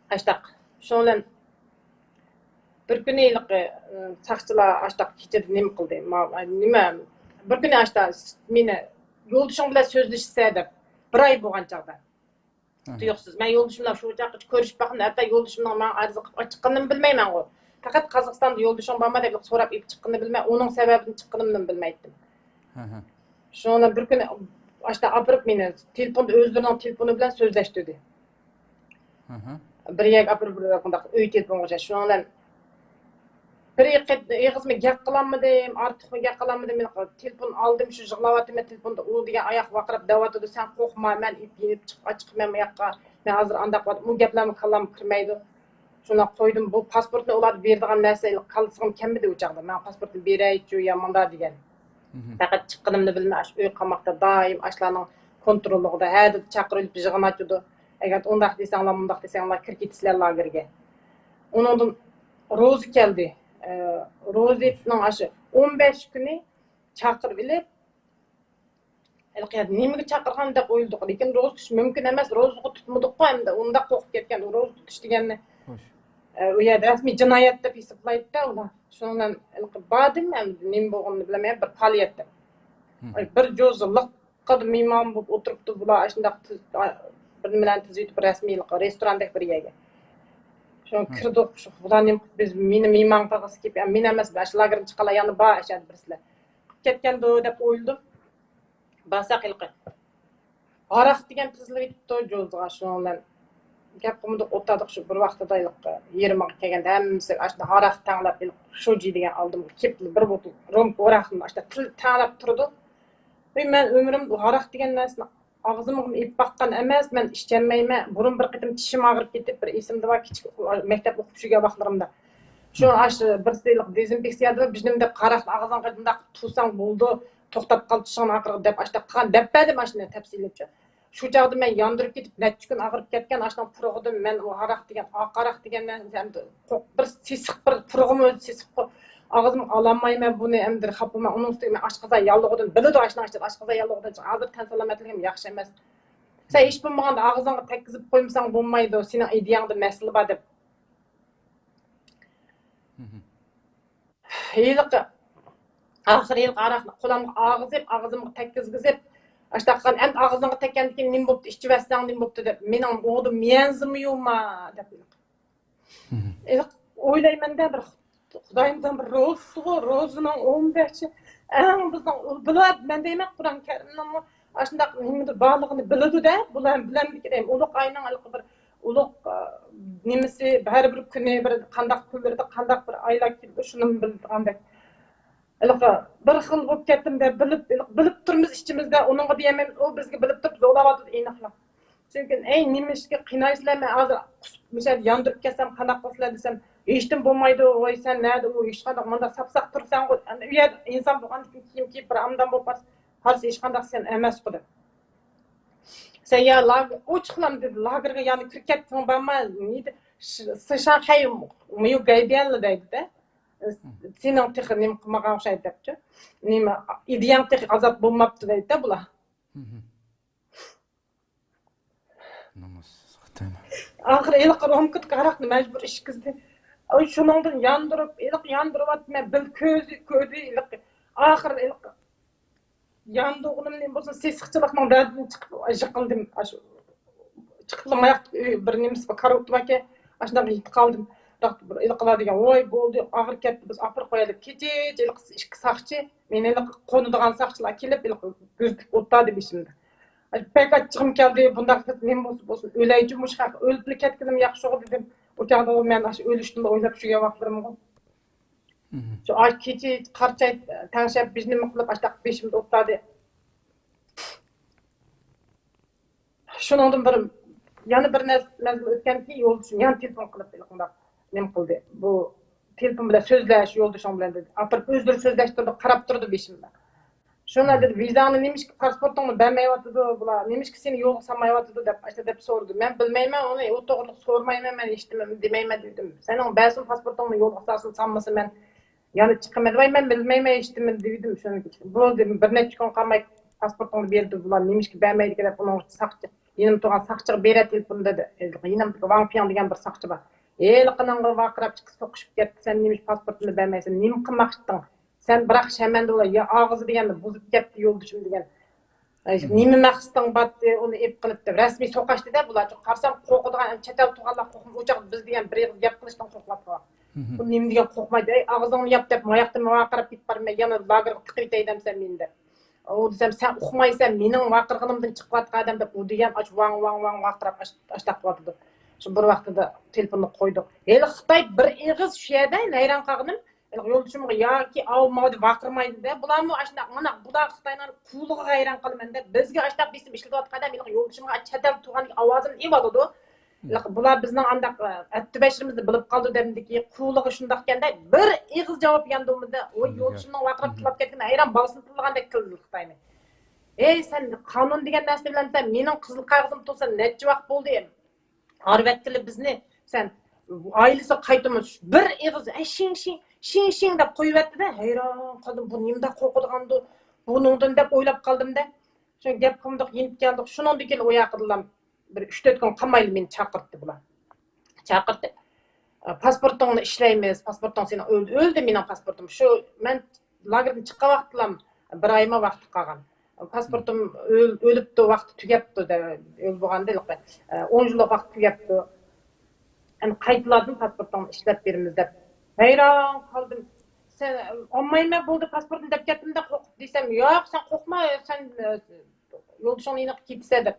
ئاشتاق. شۇنىڭ بىلەن بىر كۈنى ھېلىقى، ئى، ساقچىلار ئاشتاق كېچىدە نېمە قىلدى؟ ما-، نېمە؟ بىر كۈنى ئاشتاق مېنى يولدىشىڭ بىلەن سۆزلىشىسە دەپ، بىر ئاي بولغان چاغدا. تۇيۇقسىز. مەن يولدىشىم بىلەن شۇ چاغقىچە كۆرۈشۈپ باققىنىم، ھەتتا يولدىشىمنىڭ ماڭا ئەرز قىلىپ چىققىنىنى بىلمەيمەنغۇ. پەقەت قازاقىستاندا يولدىشىڭ بارمۇ دەپ سوراپ ئېلىپ چىققىنىنى بىلمەي، ئۇنىڭ سەۋەبىدىن چىققىنىمنى بىلمەيتتىم. شۇنىڭ بىلەن بىر كۈنى ئاشتا ئاپىرىپ مېنى تېلېفوندا ئۆزلىرىنىڭ تېلېفونى بىلەن سۆزلەشتۈردى. بىر يەرگە ئاپىرىپ بىر مۇنداق ئۆي تېلېفونغا ئوخشاش. شۇنىڭ بىلەن بىر ئېغىزمۇ گەپ قىلالمىدىم، ئارتۇقمۇ گەپ قىلالمىدىم. مېنىڭ تېلېفون ئالدىم، شۇ يىغلاۋاتىمەن تېلېفوندا، ئۇ دېگەن ئاياق ۋارقىراپ دەۋاتىدۇ، سەن قورقما، مەن ئېلىپ يېنىپ چىقىپ ئاچىقىمەن بۇ ياققا، مەن ھازىر ئانداق ۋاتىمەن، ئۇ گەپلەرمۇ كاللامغا كىرمەيدۇ. شۇنداق قويدۇم، بۇ پاسپورتنى ئۇلاردا بېرىدىغان نەرسە كاللىسىغىمۇ كەلمىدى ئۇ چاغدا. ماڭا پاسپورتنى بېرەيچۇ يا مۇنداق دېگەن. پەقەت چىققىنىمنى بىلمەي، ئاشۇ ئۆي قاماقتا دائىم ئاشۇلارنىڭ كونتروللۇقىدا، ھە دېدى، چاقىرىۋېلىپ يىغىن ئاچىدۇ. ئەگەر ئۇنداق دېسەڭلار، مۇنداق دېسەڭلار، كىرىپ كېتىسىلەر لاگېرگە. ئۇنىڭدىن روزا كەلدى. ئە، روزىنىڭ ئاشۇ ئون بەش كۈنى چاقىرىۋېلىپ، ھېلىقى نېمىگە چاقىرغان دەپ ئويلىدۇق، لېكىن روزا تۇتۇش مۇمكىن ئەمەس، روزىغا تۇتمىدۇققۇ ئەمدى، ئۇنداق قورقۇپ كەتكەن، روزا تۇتۇش دېگەننى، ئە، ئۇ يەردە رەسمىي جىنايەت دەپ ھېسابلايدۇ-دە ئۇلار. شۇنىڭ بىلەن ھېلىقى باردىم، ئەمدى نېمە بولغىنىنى بىلمەي، بىر پائالىيەتتە. بىر جوزا لىققىدە مېھمان بولۇپ ئولتۇرۇپتۇ بۇلار، ئاشۇنداق تىز-، ئا، بىر نېمىلەرنى تىزىۋېتىپ، رەسمىي ھېلىقى رېستوراندەك بىر يەرگە. شۇڭا كىردۇق، شۇ بۇلار نېمە قىلىپ بىز، مېنى مېھمان قىلغۇسى كېلىپ، يا مېنى ئەمەس، ئاشۇ لاگېردىن چىققانلار يەنە بار، ئاشۇ يەردە بىرسىلەر. كەتكەندۇ دەپ ئويلىدىم. بارساق ھېلىقى ھاراق دېگەن تىزىلىۋېتىپتۇ جوزىغا، شۇنىڭ بىلەن گەپ قىلمىدۇق، ئولتۇردۇق. شۇ بىر ۋاقتىدا ھېلىقى يېرىمىغا كەلگەندە ھەممىسى ئاشۇنداق ھاراق تەڭلەپ، ھېلىقى شۇجى دېگەن ئالدىمغا كېلىپ بىر بوتۇل رومكا ھاراقنى ئاشۇنداق تەڭلەپ تۇرىدۇ. ۋەي، مەن ئۆمرۈمدە ھاراق دېگەن نەرسىنى ئاغزىمغىمۇ ئېلىپ باققان ئەمەس، مەن ئىچەلمەيمەن. بۇرۇن بىر قېتىم چىشىم ئاغرىپ كېتىپ، بىر ئېسىمدە بار، كىچىك مەكتەپ ئوقۇپ يۈرگەن ۋاقىتلىرىمدا. شۇ ئاشۇ بىرسى دېزىنفېكسىيە دەپ، بىر نېمە دەپ، قاراقنى ئاغزىڭغا مۇنداق تۇرساڭ بولىدۇ، توختاپ قال چىشىڭنى ئاغرىقى دەپ، ئاشۇنداق قىلغان دەپ بەردىم ئاشۇنى تەپسىلىيلەپ. شۇ چاغدا مەن ياندۇرۇپ كېتىپ، نەچچە كۈن ئاغرىپ كەتكەن ئاشۇنىڭ پۇرىقىدىن مەن ئۇ ھاراق دېگەن، ئاق ھاراق دېگەن نەرسە ئەمدى قورق-، بىر سېسىق، بىر پۇرىقىمۇ ئۆزى سېسىق، ئاغزىمغا ئالالمايمەن بۇنى، ئەمدى خاپىمەن. ئۇنىڭ ئۈستىگە مەن ئاشقازان ياللۇغىدىن بىلىدۇ، ئاشۇنىڭ ئىچىدە ئاشقازان ياللۇغىدىن ھازىر تەن سالامەتلىكىم ياخشى ئەمەس. سەن ھېچ بولمىغاندا ئاغزىڭغا تەگكۈزۈپ قويمىساڭ بولمايدۇ، سېنىڭ ئىدىيەڭدە مەسىلە بار دەپ. ھېلىقى، ئاخىرى ھېلىقى ھاراقنى قولۇمغا ئاغزىپ، ئاغزىمغا تەگكۈزگۈزۈپ، ئاشۇنداق قىلغان، ئەمدى ئاغزىڭغا تەگكەندىن كېيىن نېمە بوپتۇ، ئىچىۋەتسەڭ نېمە بوپتۇ دەپ، مېنىڭ ئۇنىڭدا مېڭەممۇ يوقما دەپ. ھېلىقى ئويلايمەن-دە، بىر خۇدايىمدىن بىر روزىسىغۇ، روزىنىڭ ئون بەشى، ئەڭ بىزنىڭ ئۇ بىلەر، مەن دەيمەن، قۇرئان كەرىمنىڭمۇ ئاشۇنداق نېمىدۇر بارلىقىنى بىلىدۇ-دە، بۇلار بىلەمدىكىن، ئۇلۇق ئاينىڭ ھېلىقى بىر ئۇلۇغ، ئا، نېمىسى، ھەر بىر كۈنى بىر قانداق كۈنلىرىدە قانداق بىر ئايلار كېلىدۇ، شۇنىمۇ بىلىدىغاندەك. ھېلىقى بىر خىل بولۇپ كەتتىم دە، بىلىپ، ھېلىقى بىلىپ تۇرىمىز ئىچىمىزدە، ئۇنىڭغا دېيەلمەيمىز، ئۇ بىزگە بىلىپ تۇرۇپ زورلاۋاتىدۇ ئېنىقلا. چۈنكى، ئەي، نېمىشقا قىينايسىلەر، مەن ھازىر قۇسۇپ، مۇشۇ يەردە ياندۇرۇپ كەتسەم قانداق قىلىسىلەر دېسەم، ھېچنېمە بولمايدۇ، ۋاي، سەن نەدە، ئۇ ھېچقانداق، مۇنداق ساپساق تۇرساڭغۇ، ئەمدى ئۇ يەردە ئىنسان بولغاندىن كېيىن كىيىم كىيىپ بىر ئامدان بولۇپ بارسا، قارىسا ھېچقانداق سەن ئەمەسقۇ دەپ. سەن يا لاگېر، ئوچۇقلام دېدى، لاگېرغا يەنە كىرىپ كەتتىڭ بارما؟ نېدى؟ ش-، سىشاڭ خەي ميۇ گەيبيەنلا دەيدۇ-دە. سېنىڭ تېخى نېمە قىلمىغان ئوخشايدۇ دەپچۇ. نېمە، ئىدىيەڭ تېخى ئازاد بولماپتۇ دەيدۇ-دە بۇلار. نامۇسسىز خىتايلار. ئاخىرى ھېلىقى رومكىدىكى ھاراقنى مەجبۇر ئىچكۈزدى. ئاي، شۇنىڭدىن ياندۇرۇپ، ھېلىقى ياندۇرۇۋاتىمەن، بىل كۆزى كۆردى، ھېلىقى. ئاخىرى ھېلىقى ياندۇرغىنىمنى بولسا سېسىقچىلىقنىڭ دەردىدىن چىقىپ يىقىلدىم. ئاشۇ چىقىپلا ماياق بىر نېمىسى بار، كارىۋىتى باركەن، ئاشۇنداق يېتىپ قالدىم. بىراق بىر ھېلىقىلار دېگەن، ۋاي بولدى، ئاغرىپ كەتتى، بىز ئاپىرىپ قويايلى. كېچىچە ھېلىقى ئىككى ساقچى، مېنى ھېلىقى قونىدىغان ساقچىلار كېلىپ، ھېلىقى كۆزىتىپ ئولتۇردى بېشىمدا. بەك ئاچچىقىم كەلدى، بۇنداق قىلىپ نېمە بولسا بولسۇن، ئۆلەيچۇ مۇشۇ خەق، ئۆلۈپلا كەتكىنىم ياخشىغۇ دېدىم. ئۇ چاغدا مەن ئاشۇ ئۆلۈشنىلا ئويلاپ يۈرگەن ۋاقىتلىرىمغۇ. شۇ ئاي كېچە قارىچاي تەڭشەپ، بىر نېمە قىلىپ، ئاشۇنداق بېشىمدا ئولتۇردى. شۇنىڭدىن بىر، يەنە بىر نەرسە، مەزگىل ئۆتكەندىن كېيىن يولدىشىم يەنە تېلېفون قىلىپ، ھېلىقىنداق نېمە قىلدى. بۇ تېلېفون بىلەن سۆزلەش، يولدىشىڭ بىلەن دېدى. ئاپىرىپ ئۆزلىرى سۆزلەشتۈردى، قاراپ تۇردى بېشىمدا. شۇنىڭ دېدى، ۋىزاڭنى نېمىشقا، پاسپورتىڭنى بەرمەيۋاتىدۇ بۇلار، نېمىشقا سېنى يولغا سالمايۋاتىدۇ دەپ، ئاشۇنداق دەپ سورىدى. مەن بىلمەيمەن ئۇنى، ئۇ توغرىلىق سورىمايمەن، مەن ھېچنېمە دېمەيمەن دېدىم. سېنىڭ بەرسۇن پاسپورتۇڭنى يولغا سالسۇن، سالمىسا مەن يەنە چىقىمەن. ۋاي، مەن بىلمەيمەن ھېچنېمە دېدىم. شۇنى بولدى، بىر نەچچە كۈن قالماي پاسپورتۇڭنى بەردى بۇلار، نېمىشقا بەرمەيدىكەن دەپ ئۇنىڭ ساقچى، يېنىمدا تۇرغان ساقچىغا بېرە تېلېفوندا دېدى. يېنىمدىكى ۋاڭ پياڭ دېگەن بىر ساقچى بار. ھېلىقىنىڭغا ۋارقىراپ چىقىپ سوقۇشۇپ كەتتى، سەن نېمىشقا پاسپورتۇمنى بەرمەيسەن، نېمە قىلماقچىدىڭ؟ سەن بىراق شەمەندە بولا، يا ئاغزى دېگەننى بۇزۇپ كەتتى يولدىشىم دېگەن. ئەي، نېمە مەقسىتىڭ بارتى ئۇنى ئېپ قىلىپ دەپ رەسمىي سوقاشتى-دە بۇلار. قارىسام قورقىدىغان، چەت ئەل تۇرغانلار قورقۇپ، ئۇ چاغدا بىز دېگەن بىر ئېغىز گەپ قىلىشتىن قورقۇۋاتقان. بۇ نېمە دېگەن قورقمايدۇ، ئەي ئاغزىڭنى ياپ دەپ ماياقتىن ۋارقىراپ كېتىپ بارىمەن، يەنە لاگېرغا تىقىۋېتەي دەمسەن مېنى دەپ. ئۇ دېسەم، سەن ئۇقمايسەن، مېنىڭ ۋارقىرىغىنىمدىن چىقىۋاتقان ئادەم دەپ، ئۇ دېگەن ئاچ ۋاڭ ۋاڭ ۋاڭ ۋارقىراپ ئاش-، ئاشتاق قىلىۋاتىدۇ. شۇ بىر ۋاقتىدا تېلېفوننى قويدۇق. ھېلى خىتاي بىر ئېغىز شۇ يەردە ھەيران قالغىنىم، ھېلىقى يولدىشىمغا ياكى ئاۋۇ ماۋۇ دەپ ۋارقىرىمايدۇ-دە. بۇلارمۇ ئاشۇنداق مۇنداق، بۇلار خىتاينىڭ قۇلىقىغا ھەيران قالىمەن-دە. بىزگە ئاشۇنداق بېسىم ئىشلىتىۋاتقان ئادەم ھېلىقى يولدىشىمغا چەت ئەلدە تۇرغاندىكى ئاۋازىمنى ئېلىۋالىدۇ. ھېلىقى بۇلار بىزنىڭ ئانداق ئەتتە بەشىمىزنى بىلىپ قالدى دەمدىكى قۇلىقى شۇنداقكەن-دە، بىر ئېغىز جاۋاب ياندۇرمىدى. ئۇ يولدىشىمنىڭ ۋارقىراپ تىللاپ كەتكىنى ھەيران بالىسىنى تىللىغاندەك تىللىدى خىتاينى. ئەي، سەن قانۇن دېگەن نەرسىنى بىلەمسەن؟ مېنىڭ قىزىل قەغىزىم تولسا نەچچە ۋاق بولدى. ئارىۋەتكىلى بىزنى سەن ئائىلىسىگە قايتىمىز. بىر ئېغىز، ئەي، شىڭ، شىڭ، شىڭ، شىڭ دەپ قويۇۋەتتى-دە، ھەيران قالدىم، بۇ نېمىدەپ قورقىدىغاندۇ، بۇنىڭدىن دەپ ئويلاپ قالدىم-دە. شۇ گەپ قىلمىدۇق، يېنىپ كەلدۇق. شۇنىڭدىن كېيىن ئۇ ياقىدىلا بىر ئۈچ تۆت كۈن قالمايلا مېنى چاقىرتتى بۇلار. چاقىرتىپ، پاسپورتۇڭنى ئىشلەيمىز، پاسپورتۇڭ سېنىڭ ئۆل-، ئۆلدى مېنىڭ پاسپورتۇم. شۇ مەن لاگېردىن چىققان ۋاقىتلام بىر ئايما ۋاقتى قالغان. پاسپورتۇم ئۆل-، ئۆلۈپتۇ، ۋاقتى تۈگەپتۇ، دە-، ئۆل بولغاندا ھېلىقى، ئون يىللىق ۋاقتى تۈگەپتۇ. ئەمدى قايتىلاردىن پاسپورتۇڭنى ئىشلەپ بېرىمىز دەپ ھەيران قالدىم. سەن ئالمايمەن بولدى پاسپورتنى دەپ كەتتىم-دە قورقۇپ دېسەم، ياق، سەن قورقما، سەن يولدىشىڭنىڭ يېنىغا كېتىسەن دەپ.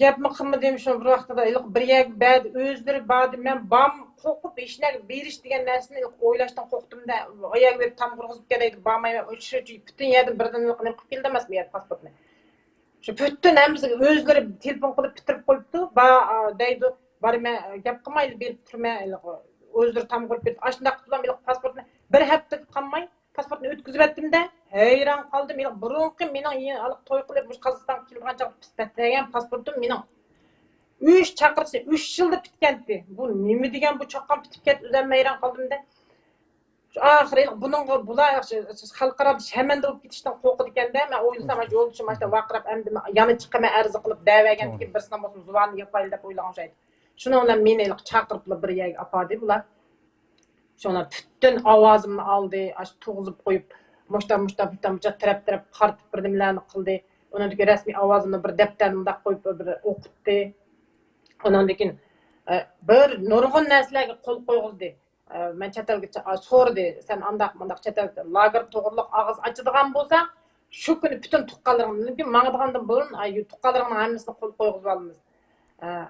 گەپمۇ قىلمىدىم شۇ بىر ۋاقتىدا، ھېلىقى بىر يەرگە بەردى، ئۆزلىرى باردى، مەن بارمۇ قورقۇپ، ھېچنەگە بېرىش دېگەن نەرسىنى ئويلاشتىن قورقتۇم-دە، ئۇ يەرگە بېرىپ تامغا ئۇرغۇزۇپ كېلەي دەپ بارمايمەن، شۇ پۈتۈن يەردىن بىردىن نېمە قىلىپ كېلدى ئەمەسمۇ يەردە پاسپورتنى. شۇ پۈتۈن ھەممىسىگە ئۆزلىرى تېلېفون قىلىپ پۈتتۈرۈپ قويۇپتۇ، بار دەيدۇ، بارىمەن، گەپ قىلمايلا بېرىپ تۇرىمەن، ئۆزلىرى تامغا ئۇرۇپ بېرىپ، ئاشۇنداق قىلىپ ھېلىقى پاسپورتنى بىر ھەپتىگە قالماي، پاسپورتنى ئۆتكۈزۈۋەتتىم-دە، ھەيران قالدىم. ھېلىقى بۇرۇنقى مېنىڭ ھېلىقى توي قىلىپ مۇشۇ قازاقىستانغا كېلىدىغان چاغدا پىتتەرگەن پاسپورتۇم مېنىڭ ئۈچ چاقىرىشى ئۈچ يىلدا پۈتكەنتى. بۇ نېمە دېگەن، بۇ چاققان پۈتۈپ كەتتى، ئۆزۈم ھەيران قالدىم-دە. شۇ ئاخىرى بۇنىڭغا بۇلار خەلقئارادا شەرمەندە بولۇپ كېتىشتىن قورقىدىكەن-دە، مەن ئويلىسام، ئاشۇ يولدىشىم ئاشۇنداق ۋارقىراپ، ئەمدى يەنە چىقىمەن، ئەرز قىلىپ، دەۋەرگەندىكىن بىرسىنىڭ بولسا زۇۋانىنى ياپايلى دەپ ئويلىغان ئوخشايدۇ. شۇنىڭ بىلەن مېنى ھېلىقى چاقىرىپلا بىر يەرگە ئاپاردى بۇلار. شۇڭا پۈتۈن ئاۋازىمنى ئالدى، ئاشۇ تۇرغۇزۇپ قويۇپ، مۇشتا، مۇشتا، مۇشتا، مۇشتا تەرەپ، تەرەپ قارىتىپ بىر نېمىلەرنى قىلدى. ئۇنىڭدىن كېيىن رەسمىي ئاۋازىمنى بىر دەپتەرنى مۇنداق قويۇپ، بىر ئوقۇتتى. ئۇنىڭدىن كېيىن، ئە، بىر نۇرغۇن نەرسىلەرگە قول قويغۇزدى. ئە، مەن چەت ئەلگە چا-، ئا، سورىدى، سەن ئانداق، مۇنداق چەت ئەلگە لاگېر توغرىلىق ئاغزى ئاچىدىغان بولساڭ، شۇ كۈنى پۈتۈن تۇغقانلىرىڭ، مۇمكىن ماڭىدىغاندىن بۇرۇن، ئا، يۇ-، تۇغقانلىرىڭنىڭ ھەممىسىنى قول قويغۇزۇۋالىمىز. ئە،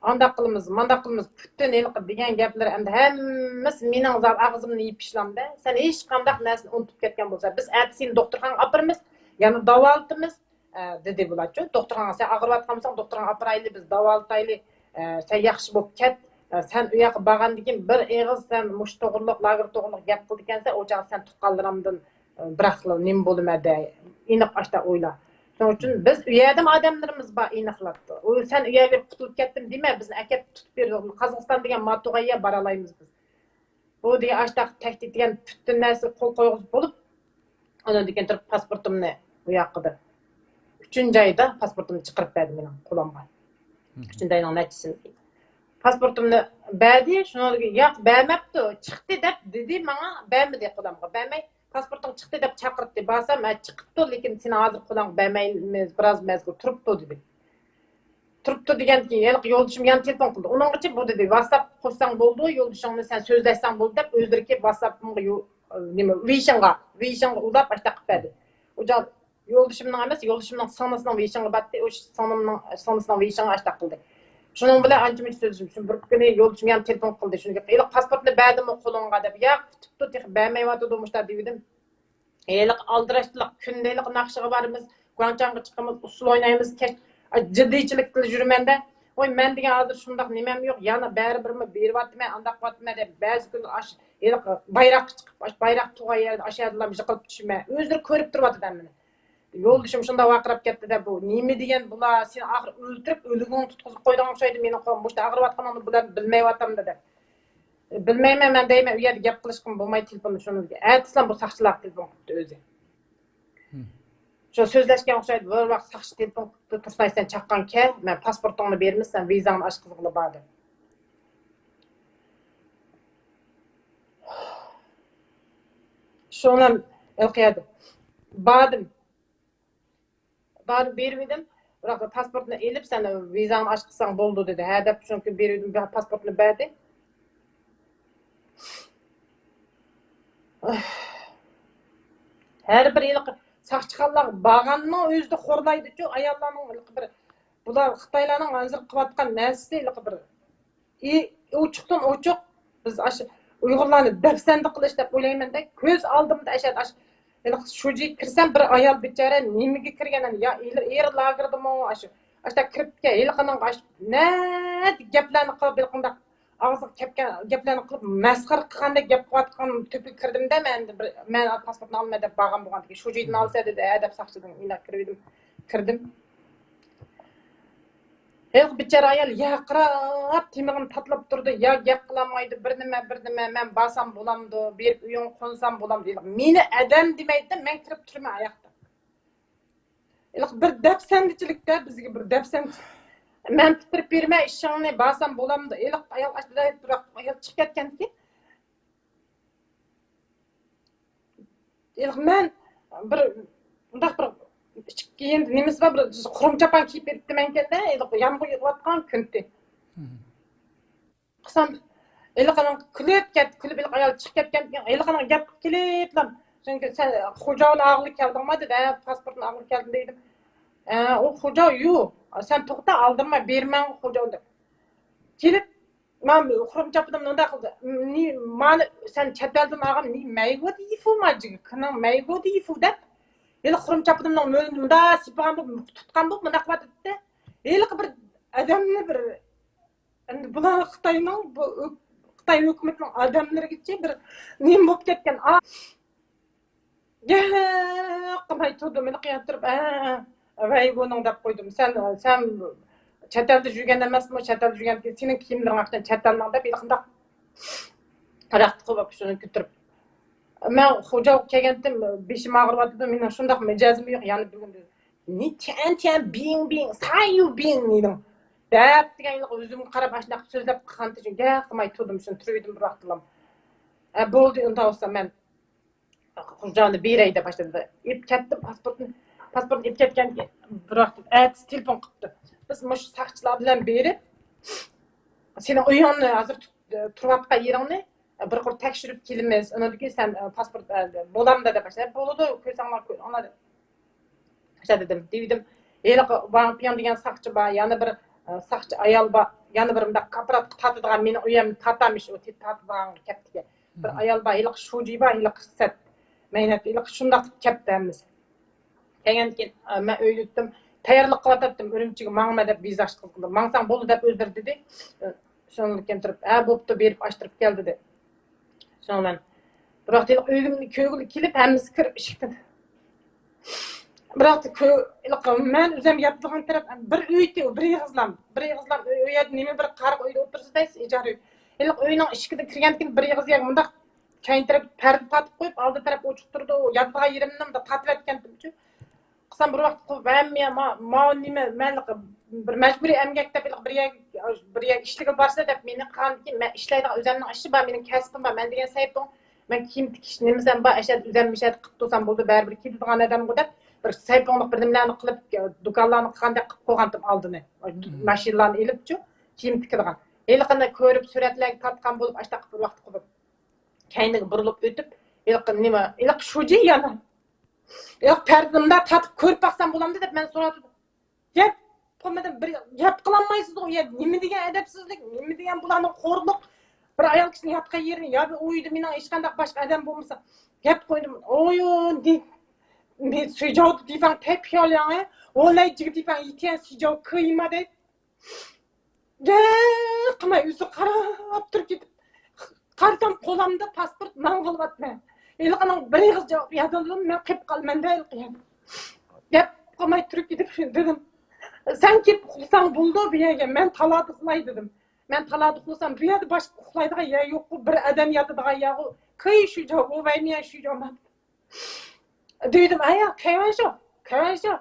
ئانداق قىلىمىز، مانداق قىلىمىز، پۈتۈن ھېلىقى دېگەن گەپلىرى ئەمدى ھەممىسى مېنىڭ زادى ئاغزىمنى يېپىشلامدە، سەن ھېچقانداق نەرسىنى ئۇنتۇپ كەتكەن بولسا، بىز ئەتە سېنى دوختۇرخانىغا ئاپىرىمىز، يەنە داۋالىتىمىز، ئە، دېدى بۇلارچۇ. دوختۇرخانىغا، سەن ئاغرىۋاتقان بولساڭ، دوختۇرخانىغا ئاپىرايلى، بىز داۋالىتايلى، ئە، سەن ياخشى بولۇپ كەت. ئە، سەن ئۇ ياققا بارغاندىن كېيىن بىر ئېغىز سەن مۇشۇ توغرىلىق، لاگېر توغرىلىق گەپ قىلىدىكەنسەن، ئۇ چاغدا سەن تۇغقانلىرىڭدىن بىراقلا نېمە بولىمەن دە، ئېنىق ئاشتا ئويلا. شۇنىڭ ئۈچۈن بىز ئۇ يەردىمۇ ئادەملىرىمىز بار، ئېنىقلاپ. ئۇ سەن ئۇ يەرگە قۇتۇلۇپ كەتتىم دېمە، بىزنى ئەكەپ تۇتۇپ بېرىدۇ. قازاقىستان دېگەن ماتۇغايا بارالايمىز بىز. بۇ دېگەن ئاشتاق تەھدىت دېگەن پۈتۈن نەرسە قول قويغۇزۇپ بولۇپ، ئۇنىڭدىن كېيىن تۇرۇپ پاسپورتۇمنى ئۇ ياققىدا ئۈچىنچى ئايدا پاسپورتۇمنى چىقىرىپ بەردى مېنىڭ قولۇمغا. ئۈچىنچى ئاينىڭ نەچچىسىدە پاسپورتۇمنى بەردى. شۇنىڭدىن كېيىن ياق، بەرمەپتۇ، چىقتى دەپ دېدى ماڭا، بەرمىدى قولۇمغا، بەرمەي، پاسپورتۇڭ چىقتى دەپ چاقىرتتى. بارسام، ھە، چىقىپتۇ، لېكىن سېنى ھازىر قولۇڭغا بەرمەيمىز، بىراز مەزگىل تۇرۇپتۇ دېدى. تۇرۇپتۇ دېگەندىن كېيىن ھېلىقى يولدىشىم يەنە تېلېفون قىلدى. ئۇنىڭغىچە بۇ دېدى، ۋاتساپ قوشساڭ بولىدۇ، يولدىشىڭنى سەن سۆزلەشسەڭ بولدى دەپ ئۆزلىرى كېلىپ ۋاتساپىمغا يو-، نېمە، ۋېيشىڭغا، ۋېيشىڭغا ئۇلاپ ئاشتاق قىلىپ بەردى. ئۇ جا-، يولدىشىمنىڭ ئەمەس، يولدىشىمنىڭ سىڭلىسىنىڭ ۋېيشىڭغا باتتى، ئۇ سىڭلىمنىڭ، سىڭلىسىنىڭ ۋېيشىڭغا ئاشتاق قىلدى. شۇنىڭ بىلەن ئانچە مۇنچە سۆزلىشىپ، شۇ بىر كۈنى يولدىشىم يەنە تېلېفون قىلدى. شۇنىڭ ھېلىقى پاسپورتنى بەردىمۇ قولۇڭغا دەپ، ياق، پۈتۈپتۇ، تېخى بەرمەيۋاتىدۇ مۇشتا دېۋىدىم. ھېلىقى ئالدىراشچىلىق، كۈندە ھېلىقى ناخشىغا بارىمىز، گۇاڭچاڭغا چىقىمىز، ئۇسسۇل ئوينايمىز، كەچ، جىددىيچىلىك بىلەن يۈرىمەن-دە. قوي، مەن دېگەن ھازىر شۇنداق نېمەم يوق، يەنە بەرىبىرمۇ بېرىۋاتىمەن، ئانداق قىلىۋاتىمەن دەپ، بەزى كۈنلەر ئاش-، ھېلىقى بايراققا چىقىپ، ئاش-، بايراق تۇغان يەردە، ئاشۇ يەردىلا يىقىلىپ چۈشىمەن. ئۆزلىرى كۆرۈپ تۇرۇۋاتىدۇ ھەممىنى. يولدىشىم شۇنداق ۋارقىراپ كەتتى دە، بۇ نېمە دېگەن بۇلار، سېنى ئاخىر ئۆلتۈرۈپ، ئۆلۈكۈڭنى تۇتقۇزۇپ قويىدىغان ئوخشايدۇ، مېنىڭ قولۇم مۇشۇنداق ئاغرىۋاتقىنىڭنى بۇلار بىلمەيۋاتامدۇ دەپ. بىلمەيمەن، مەن دەيمەن، ئۇ يەردە گەپ قىلىشقىمۇ بولماي تېلېفوندا شۇنى. ئەتىسىلا بۇ ساقچىلارغا تېلېفون قىپتۇ ئۆزى. شۇ سۆزلەشكەن ئوخشايدۇ، بىر ۋاقىت ساقچى تېلېفون قىپتۇ، تۇرسۇنئاي، سەن چاققان كەل، مەن پاسپورتۇڭنى بېرىمىز، سەن ۋىزاڭنى ئاچقۇزغىلى بار دەپ. شۇڭا ھېلىقى يەردە باردىم. بارىپ بېرىۋىدىم. بىراق پاسپورتنى ئېلىپ، سەن ۋىزاڭنى ئاچقۇزساڭ بولىدۇ دېدى. ھە دەپ، شۇنىڭ كۈنى بېرىۋىدىم، پاسپورتنى بەردى. ھەر بىر ھېلىقى ساقچىخانىلارغا بارغاننىڭ ئۆزىدە خورلايدىچۇ، ئاياللارنىڭ ھېلىقى بىر، بۇلار خىتايلارنىڭ ھازىر قىلىۋاتقان نەرسىسى ھېلىقى بىر ئى-، ئوچۇقتىن ئوچۇق، بىز ئاشۇ ئۇيغۇرلارنى دەپسەندە قىلىش دەپ ئويلايمەن-دە. كۆز ئالدىمدا ئەشەدە ئاشۇ، ھېلىقى شۇجىگە كىرسەم، بىر ئايال بىچارە نېمىگە كىرگەن، يا ئېر، ئېر لاگېردىمۇ، ئاشۇ، ئاشۇنداق كىرىپتىكەن. ھېلىقىنىڭ ئاشۇ نەدە گەپلەرنى قىلىپ، ھېلىقىنداق ئاغزىغا كەپكەن گەپلەرنى قىلىپ، مەسخىرە قىلغاندەك گەپ قىلىۋاتقان تۆپىگە كىردىم-دە، مەن بىر، مەن پاسپورتنى ئالىمەن دەپ بارغان بولغان. شۇجىدىن ئالسا دېدى، ھە دەپ ساقچىدىن ئىناق كىرىۋىدىم. كىردىم. ھېلىقى بىچارە ئايال ياقراپ تېمىغىنى تاتىلاپ تۇرىدۇ، يا گەپ قىلالمايدۇ، بىر نېمە، بىر نېمە، مەن بارسام بولامدۇ، بېرىپ ئۆيۈڭگە قونسام بولامدۇ؟ مېنى ئادەم دېمەيدۇ، مەن كىرىپ تۇرىمەن ئاياقتا. ھېلىقى بىر دەپسەندىچىلىكتە، بىزگە بىر دەپسەندىچىلىك. مەن پۈتتۈرۈپ بېرىمەن ئىشىڭنى، بارسام بولامدۇ؟ ھېلىقى ئايال ئاشۇنداق بىراق ئايال چىقىپ كەتكەنتى. ھېلىقى مەن بىر مۇنداق بىر ئىچكى كىيىم نېمىسى بار، بىر قۇرۇم چاپان كىيىپ كېتىپتىمەنكەندە، ھېلىقى يامغۇر يېغىۋاتقان كۈنتى. قىسام ھېلىقىنىڭ كۈلۈپ كەت، كۈلۈپ ھېلىقى ئايال چىقىپ كەتكەن، ھېلىقىنىڭ گەپ قىلىپ كېلىپلا، چۈنكى سەن خوجاۋنى ئاغىلى كەلدىڭما دېدى. ھە، پاسپورتنى ئاغىلى كەلدىم دېدىم. ئە، ئۇ خوجاۋ يو، سەن توختا، ئالدىرىما، بېرىمەن خوجاۋ دەپ. كېلىپ، مانا خۇرۇم چاپىنىم مۇنداق قىلدى. نى-، مانا سەن چەت ئەلدىن ئالغان نى مەيگۇ دىفۇ ما جىگى، كىنىڭ مەيگۇ دىفۇ دەپ، ھېلىقى خۇرۇم چاپىنىمنىڭ مۆلىنى مۇنداق سىپىغان بولۇپ، تۇتقان بولۇپ، مۇنداق قىلىۋاتاتتى. ھېلىقى بىر ئادەمنى بىر، ئەمدى بۇلار خىتاينىڭ، بۇ ھۆك-، خىتاي ھۆكۈمىتىنىڭ ئادەملىرىگىچە بىر نېمە بولۇپ كەتكەن. ئا-، گەپ قىلماي تۇردۇم، ھېلىقى ياتتۇرۇپ، ھە، ۋەيگۇنىڭ دەپ قويدۇم. سەن، سەن چەت ئەلدە يۈرگەن ئەمەسمۇ؟ چەت ئەلدە يۈرگەن، سېنىڭ كىيىملىرىڭ ئاقچان چەت ئەلنىڭ دەپ، ھېلىقىنداق رەخت قىلىپ شۇنى كۆتۈرۈپ. مەن خوجاۋغا كەلگەنتىم، بېشىم ئاغرىۋاتىدۇ، مېنىڭ شۇنداق مىجەزىم يوق، يەنە بۈگۈن. نى چيەن چيەن بىڭ بىڭ سايۇ بىڭ دېدىڭ. دەپ دېگەن ھېلىقى ئۆزۈمگە قاراپ ئاشۇنداق سۆزلەپ قالغانتى، گەپ قىلماي تۇردۇم، شۇنى تۇرۇۋىدىم بىر ۋاقىتلام. ئە، بولدى، ئۇنداق بولسا مەن خوجاۋنى بېرەي دەپ باشلىدى. ئېلىپ كەتتىم پاسپورتنى. پاسپورتنى ئېلىپ كەتكەندىن كېيىن بىر ۋاقىت ئەتىسى تېلېفون قىپتۇ. بىز مۇشۇ ساقچىلار بىلەن بېرىپ، سېنىڭ ئۆيۈڭنى ھازىر تۇت-، تۇرۇۋاتقان يېرىڭنى بىر قۇر تەكشۈرۈپ كېلىمىز. ئۇنىڭدىن كېيىن سەن، ئە، پاسپورت، ئە، بولامدا دەپ باشلاپ، بولىدۇ، كۆرسەڭلار، كۆرۈڭلار دەپ. ئاشۇ دېدىم. دېۋىدىم، ھېلىقى ۋاڭ پياڭ دېگەن ساقچى بار، يەنە بىر، ئە، ساقچى ئايال بار، يەنە بىر مۇنداق كاپىراتقا تارتىدىغان، مېنىڭ ئۆيۈمنى تارتامىش، ئۇ تارتىدىغان كەپتىكەن. بىر ئايال بار، ھېلىقى شۇجى بار، ھېلىقى سەت. مەينەت، ھېلىقى شۇنداق كەپتى ھەممىسى. كەلگەندىن كېيىن، ئە، مەن ئۆيدە ئۆتتۈم. تەييارلىق قىلىۋاتاتتىم، ئۈرۈمچىگە ماڭىمەن دەپ ۋىزا ئاچقۇزغىلى. ماڭساڭ بولدى دەپ ئۆزلىرى دېدى. ئە، شۇنىڭدىن كېيىن تۇرۇپ، ھە، بوپتۇ، بېرىپ ئاچتۇرۇپ كەل دېدى. شۇنىڭ بىلەن بىر ۋاقىت ھېلىقى ئۆيگە كۆرگىلى كېلىپ، ھەممىسى كىرىپ ئىشىكتىن. بىر ۋاقىت كۆ-، ھېلىقى مەن ئۆزۈم ياتىدىغان تەرەپ بىر ئۆيتى، بىر ئېغىزلام، بىر ئېغىزلام ئۆي، ئۆي، نېمە بىر قارىغۇ ئۆيدە ئولتۇرىسىز دەيسىز، ئىجارە ئۆي. ھېلىقى ئۆينىڭ ئىشىكىدىن كىرگەندىن كېيىن بىر ئېغىز يەر مۇنداق كەينى تەرەپ پەردە تارتىپ قويۇپ، ئالدى تەرەپ ئوچۇق تۇرىدۇ، ياتىدىغان يېرىمنى مۇنداق تارتىۋەتكەنتىمچۇ. قىلسام بىر ۋاقىت قىلىپ، ھەممە ما-، ماۋۇ نېمە، مەن بىر مەجبۇرىي ئەمگەك دەپ، بىر يەر، بىر يەر ئىشلىگىلى بارسا دەپ مېنى قىلغاندىكىن، مەن ئىشلەيدىغان ئۆزۈمنىڭ ئىشى بار، مېنىڭ كەسپىم بار، مەن دېگەن سەيپۇڭ، مەن كىيىم تىكىش نېمىسەم بار، ئەشەدە ئۆزۈم مىشەدە قىلىپ تۇرسام بولدى، بەرىبىر كېتىدىغان ئادەمغۇ دەپ، بىر سەيپۇڭلۇق بىر نېمىلەرنى قىلىپ، دۇكانلارنى قىلغاندەك قىلىپ قويغانتىم ئالدىنى. ماشىنىلارنى ئېلىپچۇ، كىيىم تىكىدىغان. ھېلىقىنى كۆرۈپ، سۈرەتلەرگە تارتقان بولۇپ، ئاشتاق بىر ۋاقىت قىلىپ. كەينىگە بۇرۇلۇپ ئۆتۈپ، ھېلىقى نېمە، ھېلىقى شۇجى يەنە. ھېلىقى پەردىنى مۇنداق تارتىپ كۆرۈپ باقسام بولامدۇ دەپ مەن سوراتتىم. گەپ قىلمىدىم، بىر گەپ قىلالمايسىزغۇ، يا نېمە دېگەن ئەدەپسىزلىك، نېمە دېگەن بۇلارنىڭ خورلۇق. بىر ئايال كىشىنىڭ ياتقان يېرىنى، يا بىر ئۆيدە مېنىڭ ھېچقانداق باشقا ئادەم بولمىسا، گەپ قويدۇم. ئويۇ، دې-، دې-، سۈيجاۋ دېفاڭ تەيپىياۋ لياڭ، ئولاي جىگى دېفاڭ يىتيەن سۈيجاۋ كېيىما دەيدۇ. گەپ قىلماي ئۆزى قاراپ تۇرۇپ كېتىپ، قارىسام قولۇمدا پاسپورت، ماڭغىلىۋاتىمەن. ھېلىقىنىڭ بىر ئېغىز جاۋاب يادلىدىم، مەن قېلىپ قالىمەن دە ھېلىقى يەردە. گەپ قىلماي تۇرۇپ كېتىپ دېدىم، سەن كېلىپ ئۇخلىساڭ بولىدۇ بۇ يەرگە، مەن تالادا ئۇخلاي دېدىم. مەن تالادا ئۇخلىسام، بۇ يەردە باشقا ئۇخلايدىغان يەر يوققۇ، بىر ئادەم ياتىدىغان يەرغۇ، كېيىن شۇ جاۋاب، ئۇ ۋەيمىيە شۇ جاۋاب. دېدىم، ئايا، كەيۋەن شۇ، كەيۋەن شۇ.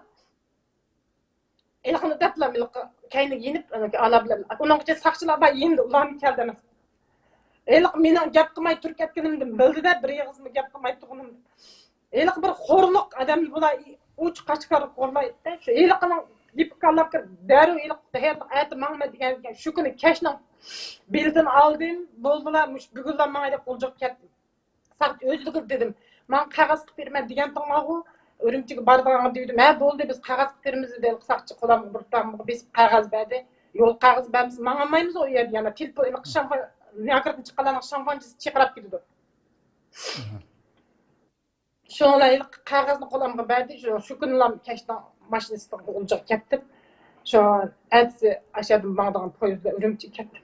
ھېلىقىنى دەپلا، ھېلىقى كەينىگە يېنىپ، ئانا بىلەن، ئۇنىڭغىچە ساقچىلار بار يېنىدا، ئۇلارمۇ كەلدى ئەمەس. ھېلىقى مېنىڭ گەپ قىلماي تۇرۇپ كەتكىنىمدىن بىلدى-دە، بىر ئېغىزمۇ گەپ قىلماي تۇرغىنىمنى. ھېلىقى بىر خورلۇق ئادەم، بۇلار ئوچۇق ئاشكارا خورلايدۇ-دە. شۇ ھېلىقىنىڭ گېپىگە كاللام كىرىپ، دەررۇ ھېلىقى تەييارلىق ئەتە ماڭىمەن دېگەن ئىكەن. شۇ كۈنى كەچنىڭ بېلىدىن ئالدىم، بولدىلا، مۇشۇ بۈگۈنلا ماڭاي دەپ غۇلجىغا كەتتىم. ساقچى ئۆزلىرىگە دېدىم، ماڭا قەغەز قىلىپ بېرىمەن دېگەنتىڭلارغۇ، ئۈرۈمچىگە بارىدىغانغا دېدىم. ھە، بولدى، بىز قەغەز قىلىپ بېرىمىز دېدى. ساقچى قولۇمغا بىر تامغا بېسىپ قەغەز بەردى. يول قەغىزى بەرمىسە ماڭالمايمىز ئۇ يەردە يەنە. تېلېفون، شاڭخۇا، نياگرىدىن چىققانلارنىڭ شاڭخۇەنچىسى چىقىراپ كېتىدۇ. شۇڭا قەغەزنى قولۇمغا بەردى. شۇ، شۇ كۈنىلا كەچتە ماشىنا ئۈستىگە غۇلجىغا كەتتىم. شۇ ئەتىسى ئاشۇ يەردىن ماڭىدىغان پويىز بىلەن ئۈرۈمچىگە كەتتىم.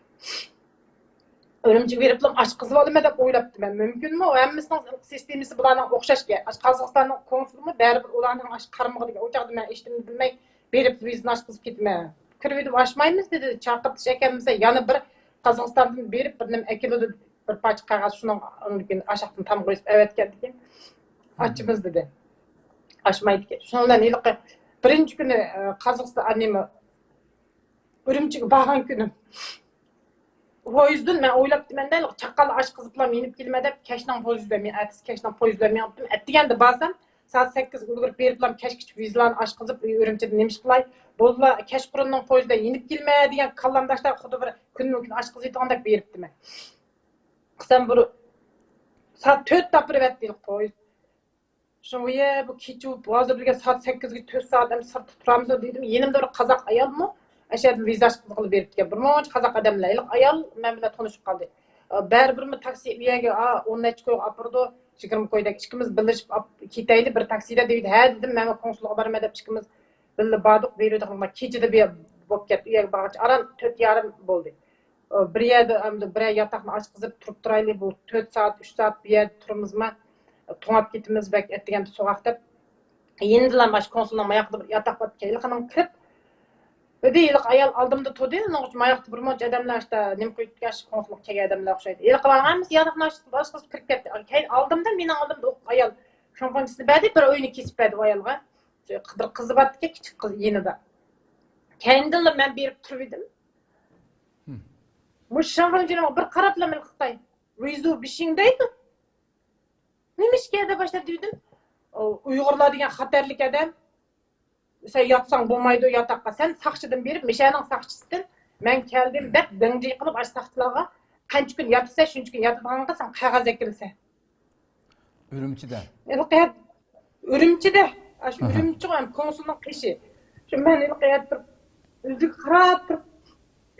ئۈرۈمچىگە بېرىپلا ئاشقازىنىپ ئالىمەن دەپ ئويلاپتىمەن. مۇمكىنمۇ؟ ھەممىسىنىڭ سىستېمىسى بۇلارنىڭ ئوخشاشكەن. ئاشۇ قازاقىستاننىڭ كونسۇلىمۇ بەرىبىر ئۇلارنىڭ ئاشۇ قارمىقىدىكى ئوچاقتا مەن ھېچنېمىنى بىلمەي بېرىپ ۋىزىنى ئاشقۇزۇپ كېتىمەن. كىرىۋېتىپ ئاچمايمىز دېدى. چاقىرتىش ئەكەلمىسە يەنە بىر قازاقىستاندىن بېرىپ بىر نېمە ئەكېلىدۇ، بىر پارچە قەغەز، شۇنىڭ ئاندىن كېيىن ئاشاقتىن تامغا ئېسىپ ئەۋەتكەندىكىن ئاچىمىز دېدى. ئاچمايدىكەن. شۇنىڭ بىلەن ھېلىقى بىرىنچى كۈنى، ئە، قازاقىستان، نېمە، ئۈرۈمچىگە بارغان كۈنۈم. پويىزدىن مەن ئويلاپتىمەن-دە، چاققانلا ئاشقىزىپلا يېنىپ كېلىمەن دەپ، كەچنىڭ پويىزى بىلەن مەن ئەتىسى كەچنىڭ پويىزى بىلەن مېڭىپتىم. ئەتىگەندە بارسام، سائەت سەككىزگە ئۈلگۈرۈپ بېرىپلا كەچكىچە ۋىزىلارنى ئاشقىزىپ، ئۈرۈمچىدە نېمە ئىش قىلاي؟ بولدىلا، كەچقۇرۇننىڭ پويىزى بىلەن يېنىپ كېلىمەن دېگەن كاللامدا ئاشتا خۇددى بىر كۈننىڭ كۈنى ئاشقىزىۋېتىدىغاندەك بېرىپتىمەن. قىسام بىر سائەت تۆتتە ئاپىرىۋەتتى پويىز. شۇڭا بۇ يەر، بۇ كېچە بولۇپ، ھازىر بىلگەن سائەت سەككىزگە تۆت سائەت ئەمدى سىرتتا تۇرامىز دېدىم. يېنىمدا بىر قازاق ئايالمۇ ئاشۇ يەردىن ۋىزا ئىشقىزغىلى بېرىپتىكەن. بىر مۇنچە قازاق ئادەملەر. ھېلىقى ئايال مەن بىلەن تونۇشۇپ قالدى. ئا، بەرىبىرمۇ تاكسى ئۇ يەرگە، ئا، ئون نەچچە كويغا ئاپىرىدۇ، يىگىرمە كويدەك. ئىككىمىز بىللىشىپ ئاپ-، كېتەيلى بىر تاكسىدا دېدى. ھە دېدىم، مەن كونسۇلغا بارىمەن دەپ ئىككىمىز بىللە باردۇق. بېرىۋېتىڭلار. كېچىدە بۇ يەر بولۇپ كەتتى. ئۇ يەرگە بارغانچە ئاران تۆت يېرىم بولدى. بىر يەردە ئەمدى بىرەر ياتاقنى ئاچقۇزۇپ تۇرۇپ تۇرايلى، بۇ تۆت سائەت، ئۈچ سائەت بۇ يەردە تۇرىمىزما، توڭاپ كېتىمىز بەك ئەتىگەندە سوغۇق دەپ، يېنىدىلا ماش كونسۇلنىڭ ماياقىدا بىر ياتاق بار ئىكەن، ھېلىقىنىڭ كىرىپ، دېدى، ھېلىقى ئايال ئالدىمدا تۇردى، ئۇنىڭ ئۈچۈن ماياقتا بىر مۇنچە ئادەملەر ئاشتا نېمە قويۇپ كەتكەن، ئاشۇ كونسۇلغا كەلگەن ئادەملەر ئوخشايدۇ. ھېلىقى ھەممىسى ياتاقنى ئاچقۇزۇپ كىرىپ كەتتى. كەينى ئالدىمدا، مېنىڭ ئالدىمدا ئۇ ئايال شامپانچىسىنى بەردى، بىر ئوينى كېسىپ بەردى ئۇ ئايالغا. بىر قىزى بار ئىكەن، كىچىك قىز يېنىدا. كەينىدىنلا مەن بېرىپ تۇرۇۋىدىم. مۇشۇ شاڭخۇەنچىنىڭ بىر قاراپلا مېنى خىتاي، ۋېيزۇ بىشىڭ دەيدۇ. نېمە ئىشكە دەپ باشلاپ دېدىم. ئۇيغۇرلار دېگەن خەتەرلىك ئادەم. سەن ياتساڭ بولمايدۇ ياتاققا. سەن ساقچىدىن بېرىپ، مىشەنىڭ ساقچىسىدىن مەن كەلدىم دەپ دىڭجىي قىلىپ، ئاشۇ ساقچىلارغا قانچە كۈن ياتىسەن، شۇنچە كۈن ياتىدىغانغا سەن قەغەز ئەكىلىسەن. ئۈرۈمچىدە. ھېلىقى يەر ئۈرۈمچىدە. ئاشۇ ئاھا. ئۈرۈمچىغۇ ھەم كونسۇلنىڭ قېشى. شۇ مەن ھېلىقى يەر تۇرۇپ، ئۆزىگە قاراپ تۇرۇپ،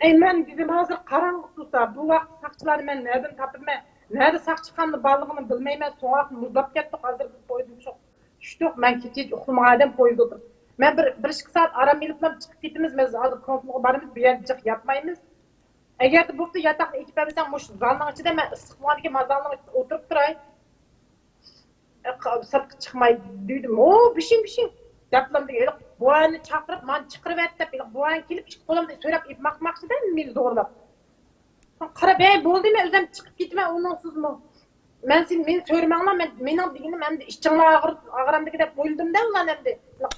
ئەي مەن دېدىم، ھازىر قاراڭغۇ تۇرسا، بۇ ۋاقىت ساقچىلارنى مەن نەدىن تاپىمەن؟ نەدە ساقچىخانا بارلىقىنى بىلمەيمەن. سوغۇقتىن مۇزلاپ كەتتۇق، ھازىر بىز پويىزدىن چۈشتۇق. چۈشتۇق، مەن كېچىچە ئۇخلىمىغان ئادەم پويىزدا ئولتۇرۇپ. مەن بىر، بىر ئىككى سائەت ئارام ئېلىپلا چىقىپ كېتىمىز، بىز ھازىر كونسۇلغا بارىمىز، بۇ يەردە جىق ياتمايمىز. ئەگەردە بوپتۇ ياتاقنى ئېچىپ بەرمىسەڭ، مۇشۇ زالنىڭ ئىچىدە مەن ئىسسىق بولغاندىكىن، مانا زالنىڭ ئىچىدە ئولتۇرۇپ تۇراي. ئە، قا-، سىرتقا چىقماي دېدىم. ئو، بېشىم، بېشىم دەپلا دېگەن. ھېلىقى بوۋاينى چاقىرىپ، مانا چىقىرىۋەت دەپ، ھېلىقى بوۋاينى كېلىپ، ئىككى قولۇمنى سۆرەپ ئېلىپ ماقماقچىدە مېنى زورلاپ. قاراپ، ھەي، بولدى، مەن ئۆزۈم چىقىپ كېتىمەن ئۇنىڭسىزمۇ. مەن سېنى، مېنى سۆرىمەڭلار، مەن، مېنىڭ دېگىنىم ئەمدى ئىچىڭلار ئاغرىر-، ئاغرامدىكى دەپ ئويلىدىم-دە، ئۇلارنى ئەمدى.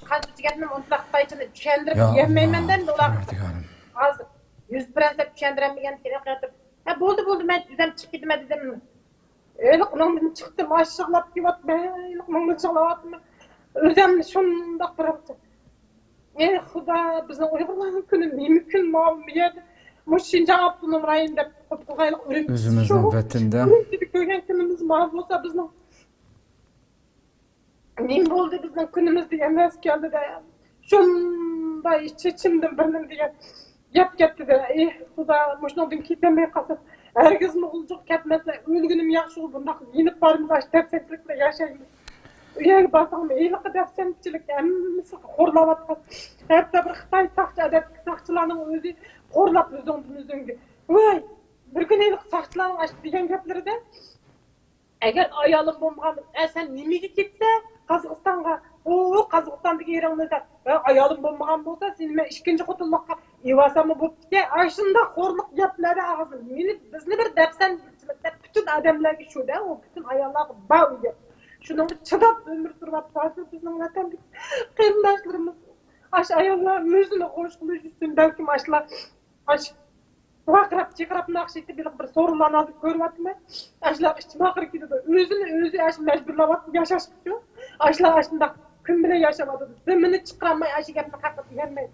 قانچە دېگەننىم ئۇنچىلا خىتايچىنى چۈشەندۈرۈپ يا يەلمەيمەن-دە، ئەمدى ئۇلارغا. ئاللاھ، پەرۋەردىگارىم. ھازىر يۈز پىرسەنت چۈشەندۈرەلمىگەن كېلىپ قېتىپ، ھە، بولدى، بولدى، مەن ئۆزۈم چىقىپ كېتىمەن دېدىم. ھېلىقى ئۇنىڭدىن چىقتىم، ئاشىقلاپ كېلىۋاتىمەن، ھېلىقى مۇڭدىن يىغلاۋاتىمەن. ئۆزۈمنى شۇنداق بىر، ئەي خۇدا، بىزنىڭ ئۇيغۇرلارنىڭ كۈنى نېمە كۈن ماۋۇ يەردە؟ مۇشۇ شىنجاڭ ئاپتونوم رايون دەپ قويۇپ قويغايلى، ئۈرۈمچى ئۆزىمىزنىڭ شۇ. ۋەتىنىدە. ئۈرۈمچىدە كۆرگەن كۈنىمىز ماۋۇ بولسا بىزنىڭ نېمە بولدى بىزنىڭ كۈنىمىز دېگەن نەرسە كەلدى-دە. شۇنداق ئىچ-ئىچىمدىن بىر نېمە دېگەن گەپ كەتتى-دە. ئېھ، خۇدا، مۇشۇنىڭدىن كېتەلمەي قالسام، ھەرگىزمۇ غۇلجىغا كەتمەسلەر، ئۆلگىنىم ياخشىغۇ، بۇنداق يېنىپ بارىمىز، ئاشۇ دەپسەندىچىلىكتە ياشايمىز. ئۇ يەرگە بارساڭمۇ ھېلىقى دەپسەندىچىلىك، ھەممىسى خورلاۋاتقان. ھەتتا بىر خىتاي ساقچى، ئادەتتىكى ساقچى ساقچىلارنىڭ ئۆزى خورلاپ ئۆزۈڭدىن ئۆزۈڭگە. ۋاي، بىر كۈنى ھېلىقى ساقچىلارنىڭ ئاشۇ دېگەن گەپلىرىدە، ئەگەر ئايالىم بولمىغان، ئە، سەن نېمىگە كەتسە، قازاقىستانغا؟ ئۇ، قازاقىستاندىكى ئېرىڭنى دەپ، ۋە ئايالىم بولمىغان بولسا، سېنى مەن ئىككىنچى خوتۇنلۇققا ئېلىۋالساممۇ بوپتىكەن. ئاشۇنداق خورلۇق گەپلەردە ئاغزىدىن، مېنى، بىزنى بىر دەپسەندىگۈچىلىك دەپ، پۈتۈن ئادەملەرگە شۇ دە، ئۇ پۈتۈن ئاياللارغا بار ئۇ گەپ. شۇنىڭغا چىداپ ئۆمۈر سۈرۈۋاتىدۇ ھازىر بىزنىڭ ۋەتەندىكى قېرىنداشلىرىمىز. ئاشۇ ئاياللار ئۆزىنى خوش قىلىش ئۈچۈن، بەلكىم ئاشۇلار ئاش-، ۋارقىراپ، چىرقىراپ ناخشا ئېيتىپ، ھېلىقى بىر سورۇنلارنى ھازىر كۆرۈۋاتىمەن. ئاشۇلار ئىچىم ئاغرىپ كېتىدۇ. ئۆزىنى ئۆزى ئاشۇ مەجبۇرلاۋاتىدۇ ياشاشقىچۇ. ئاشۇلار ئاشۇنداق كۈن بىلەن ياشاۋاتىدۇ. دېمىنى چىقىرالماي، ئاشۇ گەپنى قاقاپ يۈرەلمەي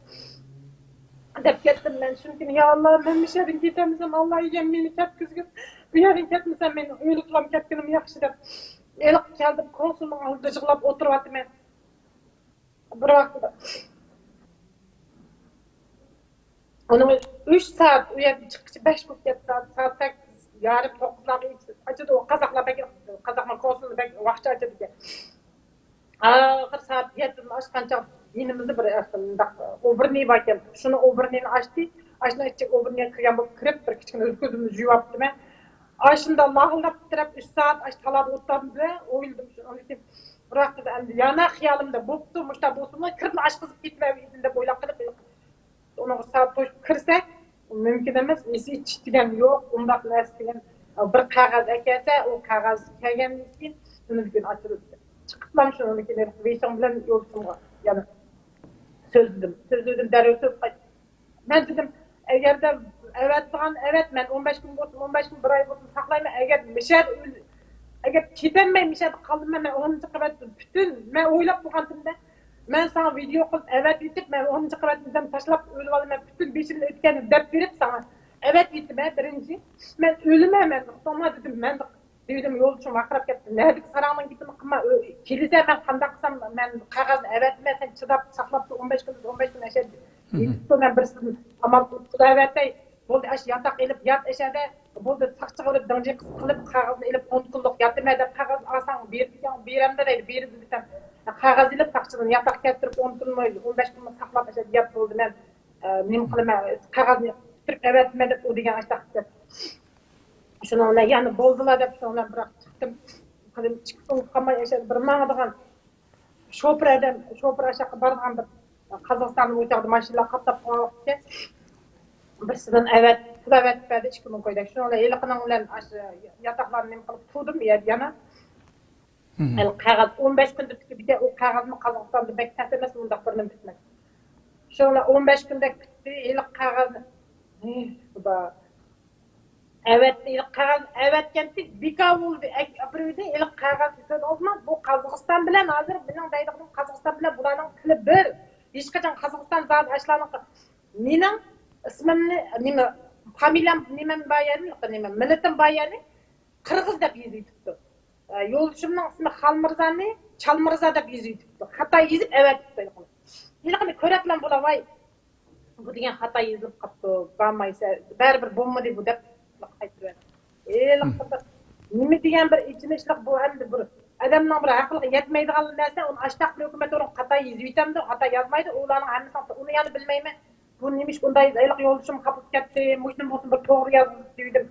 دەپ كەتتىم مەن. چۈنكى، يا ئاللا، مەن مۇشۇ يەردىن كېتەلمىسەم، ئاللا ئىگەم مېنى كەتكۈزگىن. بۇ يەردىن كەتمىسەم، مېنى ئۆلۈپلام كەتكىنىم ياخشى دەپ، ھېلىقى كەلدىم، كونسۇلنىڭ ئالدىدا يىغلاپ ئولتۇرۇۋاتىمەن. بىر ۋاقىتتا ئۇنىڭ ئۈچ سائەت ئۇ يەردىن چىققىچە بەش بولۇپ كەتتى. سائەت، سائەت سەككىز يارىم، توققۇزلارغا ئېچىدۇ. ئۇ قازاقلار بەك، قازاقنىڭ كونسۇلى بەك ۋاقچە ئاچىدىكەن. ئاخىر سائەت يەتتىدىن ئاشقانچە يېنىمىزدا بىر مۇنداق ئوبۇرنى بار ئىكەن. شۇنى ئوبۇرنىنى ئاچتى. ئاشۇنىڭ ئىچىگە ئۆزى كىرگەن بولۇپ كىرىپ، بىر كىچىككىنە ئۆز كۆزۈمنى يۇيۇۋاپتىمەن. ئاشۇنداق لاغىلداپ تىترەپ ئۈچ سائەت ئاش تالادا ئولتۇردۇم. ئويلىدىم شۇ. ئاندىن كېيىن بىراق، دېدى، ئەمدى يەنە خىيالىمدا بوپتۇ، مۇشۇنداق بولسىمۇ كىرىپلا ئاش قىزىپ كېتىۋەرمىسۇن دەپ ئويلاپ قېلىپ، ئۇنىڭغا سائەت توشۇپ كىرسەك، مۇمكىن ئەمەس، ئېسى چىش دېگەن يوق، ئۇنداق نەرسە دېگەن، بىر قەغەز ئەكەلسە، ئۇ قەغەز كەلگەندىن كېيىن، ئۇنىڭ كېيىن ئاچىلىدۇ. چىقىپلام شۇنىڭدىن كېيىن ۋېيشىڭ بىلەن يولدىشىمغا يەنە سۆزلىدىم. سۆزلىدىم، دەررۇ سۆز قايتتى. مەن دېدىم، ئەگەردە ئەۋەتىدىغان ئەۋەت، مەن ئون بەش كۈن بولسۇن، ئون بەش كۈن، بىر ئاي بولسۇن ساقلايمەن. ئەگەر مىشەدە ئۆل-، ئەگەر كېتەلمەي مىشەدە قالدىم، مەن ئونىنچى قەۋەتتە پۈتۈن، مەن ئويلاپ بولغانتىمدا، مەن ساڭا ۋىدېئو قىلىپ ئەۋەتىۋېتىپ، مەن ئونىنچى قەۋەتتە ئۆزۈم تاشلاپ ئۆلۈۋالىمەن، پۈتۈن بېشىمدىن ئۆتكەننى دەپ بېرىپ ساڭا ئەۋەتىۋېتىمەن بىرىنچى. مەن ئۆلىمەن، مەن ئۇقتۇڭما دېدىم، مەن دېدىم، يولدىشىم ۋارقىراپ كەتتى. نەدىكى ساراڭنىڭ گېپىنى قىلما، ئۆ-، كېلىسە مەن قانداق قىلسام، مەن قەغەزنى ئەۋەتىمەن، سەن چىداپ ساقلاپتۇ، ئون بەش كۈندىن ئون بەش كۈن ئەشەدە يېتىپتۇ، مەن بىرسىدىن ئامال پۇل ئەۋەتەي. بولدى، ئاشۇ ياتاق ئېلىپ يات ئەشەدە. بولدى، ساقچىغا بېرىپ دىڭجىي قىلىپ، قەغەزنى ئېلىپ، ئون كۈنلۈك ياتىمەن دەپ قەغەز ئالساڭ، بېرىدىكەن، بېرەمدۇ دەيدۇ، بېرىدۇ دېسەم، قەغەز ئېلىپ ساقچىدىن ياتاق كەلتۈرۈپ، ئون كۈنمۇ، ئون بەش كۈنمۇ ساقلاپ ئەشەدە يات بولدى، مەن، ئە، نېمە قىلىمەن، قەغەزنى پۈتتۈرۈپ ئەۋەتىمەن دەپ ئۇ دېگەن ئاشۇنداق گەپ. شۇنىڭ بىلەن يەنە بولدىلا دەپ، شۇنىڭ بىلەن بىراق چىقتىم. قىزىم ئىككى كۈن قالماي ئەشەدە بىر ماڭىدىغان شوپۇر ئادەم، شوپۇر ئاشاققا بارىدىغان بىر قازاقىستاندا ئۇ چاغدا ماشىنىلار قاتناپ قالغان ۋاقىت ئىكەن. بىرسىدىن ئەۋەت، پۇل ئەۋەتىپ بەردى، ئىككى مىڭ كويدەك. شۇنىڭ بىلەن ھېلىقىنىڭ بىلەن ئاشۇ ياتاقلارنى نېمە قىلىپ تۇردۇم يەنە. ھەل قەغەز ئون بەش كۈندە پۈتىدىكەن، ئۇ قەغەزمۇ قازاقىستاندا بەك تەس ئەمەس، مۇنداق بىر نېمە پۈتمەس. شۇنىڭ بىلەن ئون بەش كۈندەك پۈتتى، ھېلىقى قەغەزنى، ئى، خۇدا. ئەۋەتتى، ھېلىقى قەغەزنى ئەۋەتكەنتى، بىكار بولدى. ئەك-، بىرىدە ھېلىقى قەغەز كۆردىڭىزمۇ؟ بۇ قازاقىستان بىلەن ھازىر مېنىڭ دەيدىغىنىم، قازاقىستان بىلەن بۇلارنىڭ تىلى بىر. ھېچقاچان قازاقىستان زادى ئاشۇلارنىڭ، مېنىڭ ئىسمىمنى، نېمە، فامىلىيەم نېمەم بار يەرنى، نېمە، مىللىتىم بار يەرنى قىرغىز دەپ يېزىۋېتىپتۇ. ئە، يولدىشىمنىڭ ئىسمى خالمىرزانى چالمىرزا دەپ يېزىۋېتىپتۇ. خاتا يېزىپ ئەۋەتىپتۇ ھېلىقىنى. ھېلىقىنى كۆرەپلا بۇلار، ۋاي، بۇ دېگەن خاتا يېزىلىپ قاپتۇ، بارمايسەن، بەرىبىر بولمىدى بۇ دەپ قايتۇرۇۋەتتى. ھېلىقى بىر نېمە دېگەن بىر ئېچىنىشلىق بۇ، ئەمدى بىر ئادەمنىڭ بىر ئەقلىگە يەتمەيدىغان نەرسە، ئۇنى ئاشتاق بىر ھۆكۈمەت ئورۇن خاتا يېزىۋېتەمدۇ، خاتا يازمايدۇ، ئۇلارنىڭ ھەممىسىنى ئۇنى يەنە بىلمەيمەن. بۇ نېمىشقا ئۇنداق يېزىپ، ھېلىقى يولدىشىم خاپا بولۇپ كەتتى، مۇشۇنى بولسۇن بىر توغرا يازغۇزۇپ دېدىم.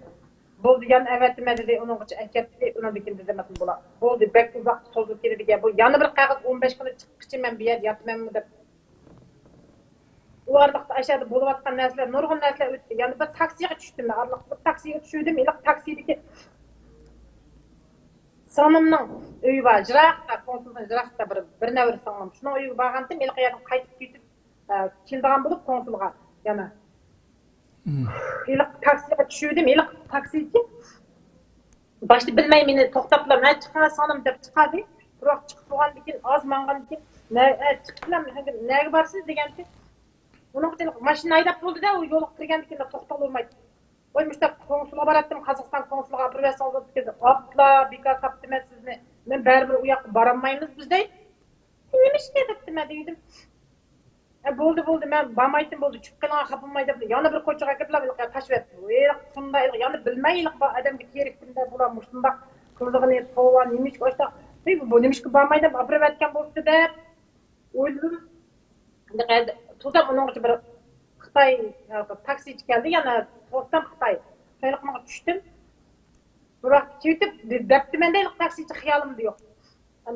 بولدى، يەنە ئەۋەتىمەن دېدى، ئۇنىڭغىچە ئەكەتتى، ئۇنىڭدىن كېيىن دېدىم، بولار. بولدى، بەك ئۇزاق سوزۇلۇپ كېتىدىكەن. بۇ يەنە بىر قەغەز ئون بەش كۈندە چىققىچە مەن بۇ يەردە ياتىمەنمۇ دەپ. ئۇ ئارىلىقتا ئەشەدە بولۇۋاتقان نەرسىلەر، نۇرغۇن نەرسىلەر ئۆتتى. يەنە بىر تاكسىغا چۈشتۈم مەن. ئارىلىقتا بىر تاكسىغا چۈشۈۋىدىم. ھېلىقى تاكسىدىكى سىڭلىمنىڭ ئۆيى بار، يىراقتا، كونسۇلدىن يىراقتا بىر، بىر نەۋرە سىڭلىم. شۇنىڭ ئۆيىگە بارغانتىم، ھېلىقى يەردىن قايتىپ كېتىپ، ئە، كېلىدىغان بولۇپ كونسۇلغا يەنە. ھېلىقى تاكسىغا چۈشۈۋىدىم، ھېلىقى تاكسىچى باشتا بىلمەي مېنى توختاپلا، «ھە، چىقىڭ سىڭلىم» دەپ چىقاردى. بىراق چىقىپ بولغاندىن كېيىن، ئاز ماڭغاندىن كېيىن، «نە-، ئە، چىقىپلا، نەگە بارسىز؟» دېگەنتى. ئۇنىڭغا ماشىنا ھەيدەپ بولدى-دە، ئۇ يولغا كىرگەندىن كېيىن توختاپ بولمايدۇ. ۋاي، مۇشۇنداق كونسۇلغا باراتتىم، قازاقىستان كونسۇلىغا ئاپىرىۋەتسىڭىز بولىدىكەن. ئاپلا، بىكار ساپتىمەن سىزنى. مەن بەرىبىر ئۇ ياققا بارالمايمىز بىز دەيدۇ. نېمىشقا دەپتىمەن دېدىم. ئە، بولدى، بولدى، مەن بارمايتتىم، بولدى، چۈشۈپ قېلىڭ، خاپا بولماي دەپ، يەنە بىر كوچىغا كىرىپ، ھېلىقى تاشلىۋەتتى. ھېلىقى شۇنداق، ھېلىقى يەنە بىلمەي، ھېلىقى بار ئادەمگە تېرىكتىم دەپ، بۇلار مۇشۇنداق قىلىدىغىنى، توۋا، نېمىشقا ئاشۇنداق، ھەي، بۇ نېمىشقا بارماي دەپ ئاپىرىۋەتكەن بولسا دەپ ئويلىدىم. تۇرسام، ئۇنىڭغىچە بىر خىتاي تاكسىچى كەلدى، يەنە توستام خىتاي. خېلىقىنىڭ چۈشتۈم. بىراق كېتىپ دەپتىمەن دەيلى، تاكسىچى خىيالىمدا يوق.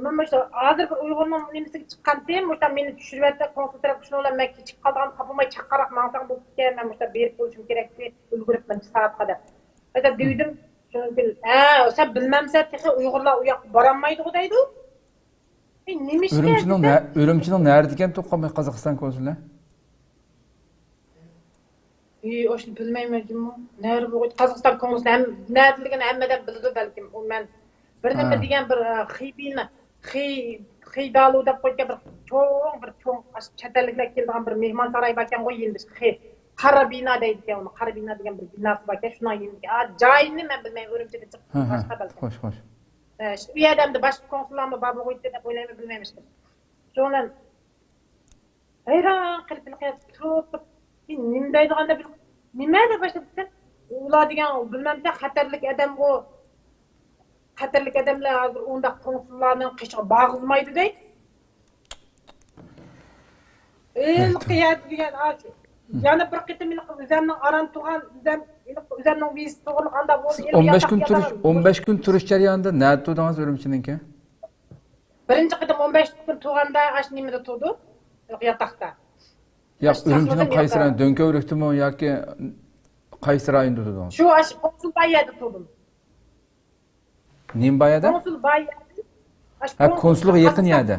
مەن مۇشۇ ھازىر بىر ئۇيغۇرنىڭ نېمىسىگە چىققانتىم، مۇشۇ مېنى چۈشۈرۈۋەتتى، كونسۇل تەرەپ شۇنىڭ بىلەن مەن كېچىكىپ قالىدىغان خاپىماي چاققانراق ماڭساڭ بوپتىكەن، مەن مۇشۇ بېرىپ بولۇشۇم كېرەكتى، ئۈلگۈرۈپ نەچچە سائەتقە دەپ. ھەتتا دېدىم، شۇنىڭ بىل-، ھە، سەن بىلمەمسەن تېخى ئۇيغۇرلار ئۇ ياققا بارالمايدىغۇ دەيدۇ. ئەي، نېمە ئىشكەن ئۈرۈمچىنىڭ دېسەم، نە-، ئۈرۈمچىنىڭ نەرىدىكەن تۇغقان قازاقىستان كونسۇلى؟ ئى، ئاشۇنى بىلمەيمەن جۇمۇ. نەدە بولغاي؟ قازاقىستان كونسۇلى ھەم نەدىلىكىنى ھەممە ئادەم بىلىدۇ بەلكىم. ئۇ مەن بىر نېمە ھە. دېگەن بىر، ئە، خېي بىنا، خېي، خېي دالۇ دەپ قويغان بىر چوڭ، بىر چوڭ ئاشۇ چەت ئەللىكلەر كېلىدىغان بىر مېھمانساراي باركەن غۇ يېنىدا. خېي، قارا بىنا دەيدىكەن ئۇنى. قارا بىنا دېگەن بىر بىناسى باركەن. شۇنىڭ يېنىدىكى، ئا، جايىنى مەن بىلمەيمەن. ئۈرۈمچىدىن چىقىپ ھە، ھە. باشقا بەلكىم. خوش، خوش. ئە، شۇ يەردە ئەمدى باشقا كونسۇللارمۇ بار بولغۇيتتى دەپ ئويلايمەن، بىلمەيمەن ئىشقىلىپ. شۇنىڭ بىلەن ھەيران قېلىپ، ھېلىقى تۇرۇپ، تۇرۇپ، نېمە دەيدىغان دەپ، نېمە دەپ باشلاپ دېسەم، ئۇلار دېگەن، بىلمەمسەن، خەتەرلىك ئادەمغۇ. خەتەرلىك ئادەملەر ھازىر ئۇنداق كونسۇللارنىڭ قېشىغا بارغۇزمايدۇ دەيدۇ. ھېلىقى يەردە دېگەن، ئاشۇ. يەنە بىر قېتىم ھېلىقى ئۆزەمنىڭ ئاران تۇرغان، ئۆزەم، ھېلىقى ئۆزەمنىڭ ۋىزىسى توغرىلىق ئانداق بولدى. سىز ئون بەش كۈن تۇرۇش، ئون بەش كۈن تۇرۇش جەريانىدا نەدە تۇردىڭىز ئۈرۈمچىنىڭكى؟ بىرىنچى قېتىم ئون بەش كۈن تۇرغاندا ئاشۇ نېمىدە تۇردۇم، ياتاقتا. ياق، ئۈرۈمچىنىڭ قايسى رايونى؟ دۆڭكۆۋرۈكتىمۇ ياكى قايسى رايوندا تۇردىڭىز؟ شۇ ئاشۇ كونسۇل بار يەردە تۇردۇم. نېمە بار يەردە؟ كونسۇل بار يەردە. ھە، كونسۇلغا يېقىن يەردە.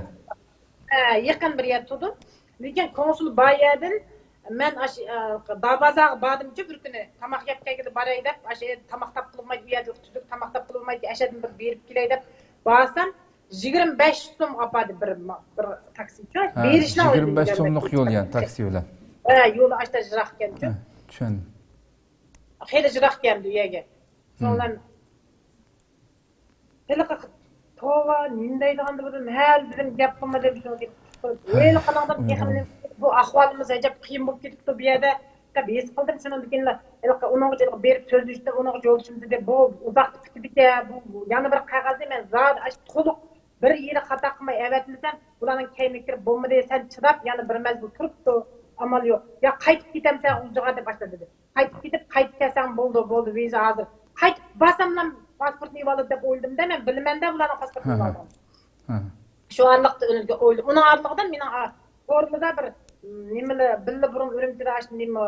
ھە، يېقىن بىر يەردە تۇردۇم. لېكىن كونسۇل بار يەردىن مەن ئاشۇ، ئە، دابازاغا باردىمچۇ بىر كۈنى. تاماق يەپ كەلگىلى باراي دەپ، ئاشۇ تاماق تاپقىلى بولمايدۇ، ئۇ يەردە تۈزۈك تاماق تاپقىلى بولمايدۇ، ئەشەدىن بىر بېرىپ كېلەي دەپ بارسام، يىگىرمە بەش سوم ئاپاردى بىر، بىر تاكسىچى. ھە، بېرىشنىڭ يىگىرمە بەش سوملۇق يول يەنى تاكسى بىلەن. ھە، يولى ئاشتا يىراق ئىكەنچۇ. ھە، چۈشەندىم. خېلى يىراق ئىكەن ئۇ يەرگە. شۇنىڭ بىلەن ھېلىقى توۋا، نېمە دەيدىغان بولدۇم، ھە دېدىم، گەپ قىلما دېدىم، شۇنى گەپ قىلىپ. ھېلىقىنىڭدىن تېخىمۇ بۇ ئەھۋالىمىز ئەجەب قىيىن بولۇپ كېتىپتۇ بۇ يەردە دەپ ھېس قىلدىم. شۇنىڭدىن كېيىن ھېلىقى ئۇنىڭغا بېرىپ سۆزلىشتىم، ئۇنىڭغا يولدىشىم دېدى، بۇ ئۇزاقتا پۈتىدىكەن، بۇ يەنە بىر قەغەزنى مەن زادى ئاشۇ تولۇق بىر يىلى خاتا قىلماي ئەۋەتمىسەم، بۇلارنىڭ كەينىگە كىرىپ بولمىدى، سەن چىداپ يەنە بىر مەزگىل تۇرۇپتۇ، ئامال يوق. يا قايتىپ كېتەمسەن غۇلجىغا دەپ باشلىدى. قايتىپ كېتىپ، قايتىپ كەلسەڭ بولدى، بولدى، ۋىزا ھازىر. قايتىپ بارساملا پاسپورتنى ئېلىۋالىدۇ دەپ ئويلىدىم-دە، مەن بىلىمەن-دە بۇلارنىڭ پاسپورتىنى ئېلىۋالغانلىقىنى. شۇ ئارىلىقتا ئۆزۈمگە ئويلىدىم. ئۇنىڭ ئارىلىقىدا مېنىڭ، ئا، كورلىدا بىر، م، نېمىلا، بىللە بۇرۇن ئۈرۈمچىدە ئاشۇ نېمە،